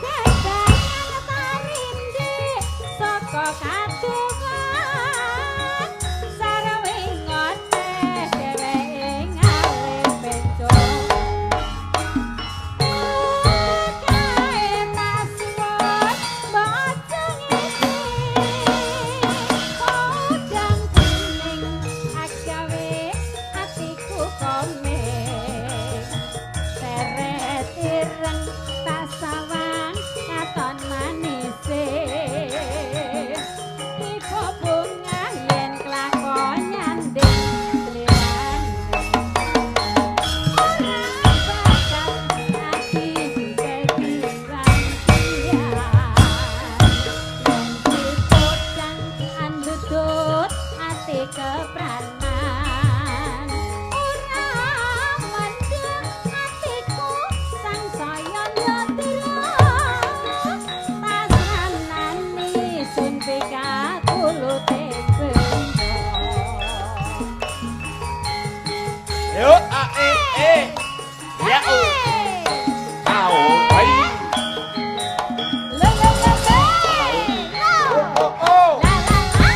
Speaker 3: Gegedangan tarindi saka kadukan. Sarwe ngoceh dheweke ngalih bejo. Kae tak suwun mbok ngisi. Podang kuning agawe atiku komeng. Seret ireng tak sawang katon manise. Tiba bunga yen klakon nyanding slirane. Ora bakal ati kepisan pian. Yen dipodang andudut ati kepranan. Ora mendem atiku sangsaya ndadra. Tasranani sun pikatulute benda.
Speaker 1: Ayo a e e. Ya o. A o ai.
Speaker 3: Lo lo lo lo.
Speaker 1: O o.
Speaker 3: La la la.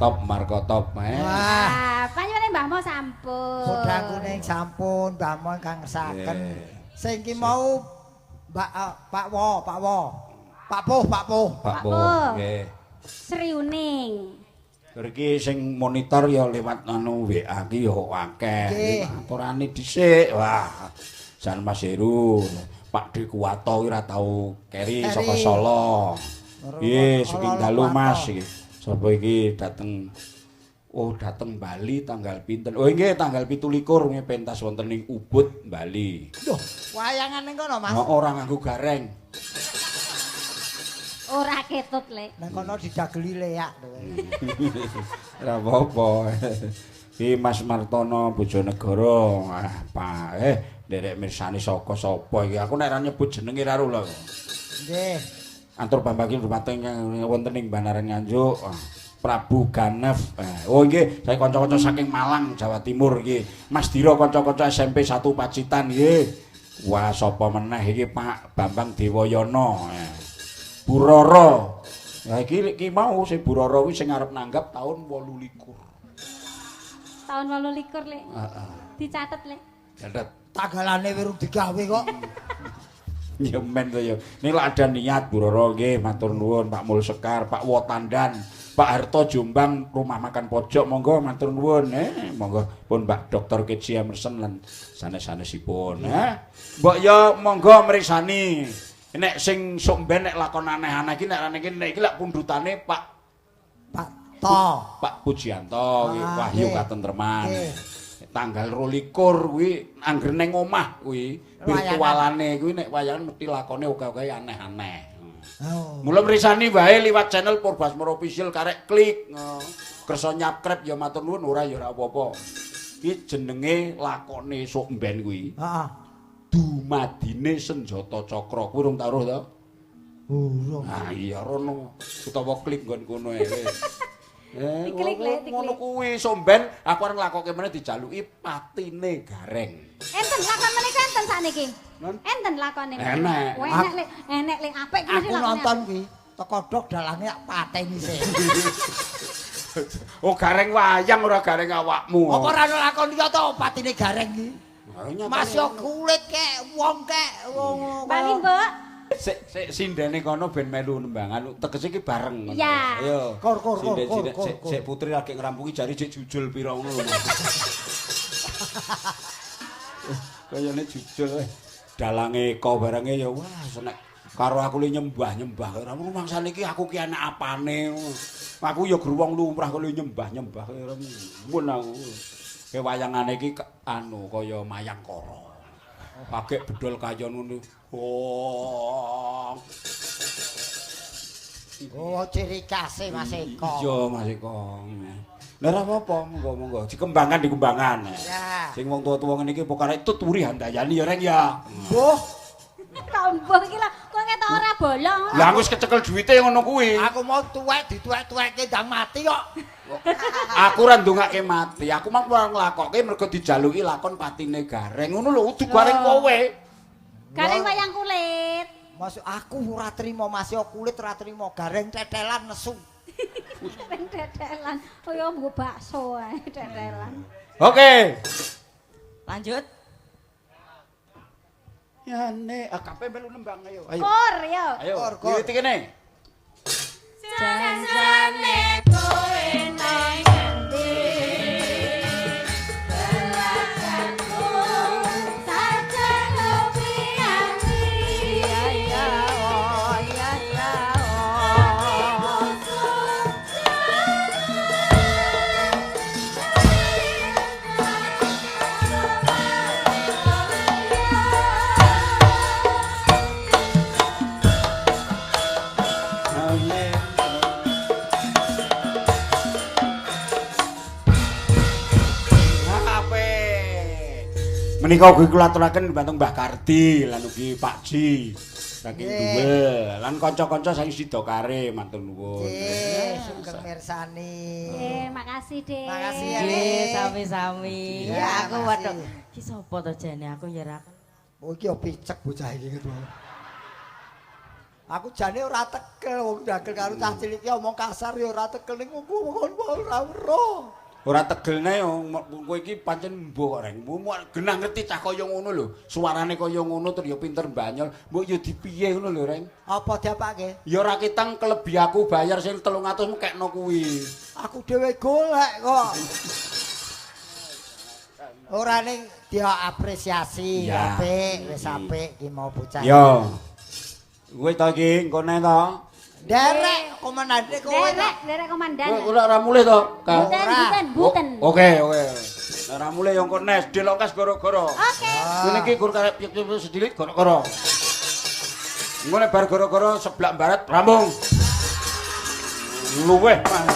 Speaker 1: Top Marco top eh.
Speaker 2: Wah,
Speaker 3: Ah, panjenengane Mbah Mo sampun.
Speaker 2: podang kuning sampun, Mbah Mo kang ngesaken.
Speaker 1: Nggih.
Speaker 2: Sing ki mau Mbak Pak Wo, Pak Wo. Pak Puh, Pak Puh.
Speaker 1: Pak
Speaker 3: Pak
Speaker 1: Bo.
Speaker 3: Bo.
Speaker 1: Nggih.
Speaker 3: Sriuning.
Speaker 1: Iki sing monitor ya lewat anu WA ki ya akeh.
Speaker 2: Nggih.
Speaker 1: Aturane dhisik. Wah. Jan Mas Heru, Pak D Kuwato ki ora tau keri
Speaker 2: Keri.
Speaker 1: saka Solo. Nggih, saking
Speaker 2: Ora
Speaker 1: dalu
Speaker 2: Kuwato.
Speaker 1: Mas iki. Sapa iki dateng. Oh, dateng Bali tanggal pinten? Oh, nggih tanggal 17 nggih pentas wonten ing Ubud, Bali.
Speaker 2: Loh, wayangan ning kono, Mas.
Speaker 1: Oh, ora nganggo gareng.
Speaker 3: Ora ketut, Lek.
Speaker 2: Nang kono didageli leak.
Speaker 1: Ora apa-apa. Iki Mas Martono Bojonegoro. Ah, Pak, nderek mirsani saka sapa iki? Aku nek ora nyebut jenenge ra ro lho.
Speaker 2: Nggih.
Speaker 1: Antur Bambang dumateng wonten ing Banaran Nganjuk. Ah, Prabu Ganef. Oh nggih, saya kanca-kanca saking Malang, Jawa Timur iki. Mas Dira kanca-kanca SMP 1 Pacitan nggih. Wah, sapa meneh iki Pak Bambang Dewoyono. Buroro. Ya iki iki mau sing Buroro kuwi sing arep nanggap tahun 28.
Speaker 3: Tahun 28, Lek.
Speaker 1: Heeh.
Speaker 3: Dicatet, Lek.
Speaker 1: Catet.
Speaker 2: Tanggalane wirung digawe kok.
Speaker 1: Ya men to ya. Ini lak ada niat Buroro nggih, matur nuwun Pak Mulsekar, Pak Wotandan, Pak Harto Jombang, Rumah Makan Pojok monggo matur nuwun monggo pun Mbak Dr. Keci Emerson lan sanes-sanesipun. Mbok ya monggo mriksani. Nek sing sok mben nek lakon aneh-aneh iki nek iki nek iki lak pundhutane Pak
Speaker 2: Pak To.
Speaker 1: Pak Pujianto
Speaker 2: Ah,
Speaker 1: Wahyu
Speaker 2: nggih.
Speaker 1: Katentreman.
Speaker 2: Nggih.
Speaker 1: Tanggal 22 kuwi angger ning omah kuwi virtualane kuwi nek wayangan mesti lakone oke-oke aneh-aneh.
Speaker 2: Oh.
Speaker 1: Mula mrisani wae liwat channel Purbasmara Official karek klik. Kersa nyubscribe ya matur nuwun, ora ya ora apa-apa. Iki jenenge lakone sok mben kuwi.
Speaker 2: Heeh.
Speaker 1: Dumadine Senjata Cakra. Kuwi urung taruh to?
Speaker 2: Urung.
Speaker 1: Ah iya rono utawa klik nggon kono ae.
Speaker 3: Diklik le, diklik.
Speaker 1: Ngono kuwi sok mben aku arep nglakoke meneh dijaluki patine Gareng.
Speaker 3: Enten lakon menika enten sakniki. Enten lakone.
Speaker 1: Enek.
Speaker 3: Wah, enek le, enek le apik kuwi
Speaker 2: Aku nonton kuwi, teko dok dalange tak pateni sik.
Speaker 1: Oh Gareng wayang ora Gareng awakmu.
Speaker 2: Apa ora ono lakon liya to patine Gareng iki? Mas yo kulit kek wong kek wong.
Speaker 3: Bali, Mbok.
Speaker 1: Sik sik sindene kono ben melu nembangan tegese iki bareng ngono.
Speaker 3: Ya.
Speaker 1: Ayo.
Speaker 2: Kor kor kor kor.
Speaker 1: Sik sik putri lagi ngrampungi jari jek jujul pira ngono lho. Kayane jujul dalange Eko barange ya wah nek karo aku le nyembah-nyembah ora rumangsane iki aku ki anak apane. Aku ya gur wong lumrah kok le nyembah-nyembah ora mun aku. Ke wayangane iki anu kaya Mayangkara. Pagek bedol kayon ngono. Oh.
Speaker 2: Oh, ciri khase Mas Eko.
Speaker 1: Iya, Mas Eko. Lah ora apa-apa, monggo-monggo dikembangkan dikembangkan.
Speaker 2: Ya.
Speaker 1: Sing wong tuwa-tuwa ngene iki pokoke tuturi handayani ya, Reng ya.
Speaker 2: Mbuh.
Speaker 3: Kok mbuh iki lho, kok ketok ora bolong.
Speaker 1: Lah aku wis kecekel duwite ngono kuwi.
Speaker 2: Aku mau tuwek dituwek-tuwekke ndang mati kok.
Speaker 1: Aku ora ndongake mati, aku mau nglakoke mergo dijaluki lakon patine Gareng. Ngono lho, udu Gareng kowe.
Speaker 3: Gareng wayang kulit.
Speaker 2: Mas aku ora trimo Mas yo kulit ora trimo, Gareng tetelan nesu.
Speaker 3: Gareng tetelan, kaya nggo bakso ae tetelan.
Speaker 1: Oke.
Speaker 8: Lanjut.
Speaker 1: Ya nek kabeh melu nembang ayo. Ayo.
Speaker 3: Kor yo.
Speaker 1: Ayo,
Speaker 2: Kor, kor.
Speaker 1: wiwiti kene.
Speaker 8: Janjane kowe nang ngendi?
Speaker 3: Belakanku saja lupiyani.
Speaker 8: Ya ya oh ya ya oh.
Speaker 1: Menika ugi kula aturaken dhumateng Mbah Kardi lan ugi Pak Ji saking Duwel lan kanca-kanca saking Sidokare matur nuwun.
Speaker 2: Nggih, sugeng mirsani.
Speaker 3: Nggih, makasih, Dik.
Speaker 2: Makasih ya,
Speaker 8: Nggih,
Speaker 2: Dik.
Speaker 8: sami-sami.
Speaker 2: Iya,
Speaker 8: Ya aku
Speaker 2: makasih.
Speaker 8: waduh. Ki sapa to jane aku ya ora.
Speaker 2: Oh iki yo picek bocah iki gitu. Aku jane ora tekel wong dagel karo cah cilik iki omong kasar ya ora tekel ning wong ora weruh.
Speaker 1: Ora tegelne kowe iki pancen mbuh kok Reng. Genah ngerti cah kaya ngono lho. Suarane kaya ngono terus ya pinter banyol. Mbok ya dipiye ngono lho Reng.
Speaker 2: Apa diapake?
Speaker 1: Ya ora ketang kelebi aku bayar sing 300 mu kekno kuwi.
Speaker 2: Aku dhewe golek kok. Ora ning dia apresiasi
Speaker 1: Ya.
Speaker 2: apik, wis apik iki mau bocah.
Speaker 1: Yo. Kowe to iki engkone to.
Speaker 2: Derek komandane kowe.
Speaker 3: Derek, derek komandan.
Speaker 1: Kowe ora mulih to, Kak?
Speaker 3: Buten, buten, buten.
Speaker 1: Oke, oke. Ora mulih yo engko nes delokas goro-goro.
Speaker 3: Oke.
Speaker 1: Ngene iki gur karep piye-piye sedilit goro-goro. Engko nek bar goro-goro seblak barat rampung. Luweh mah.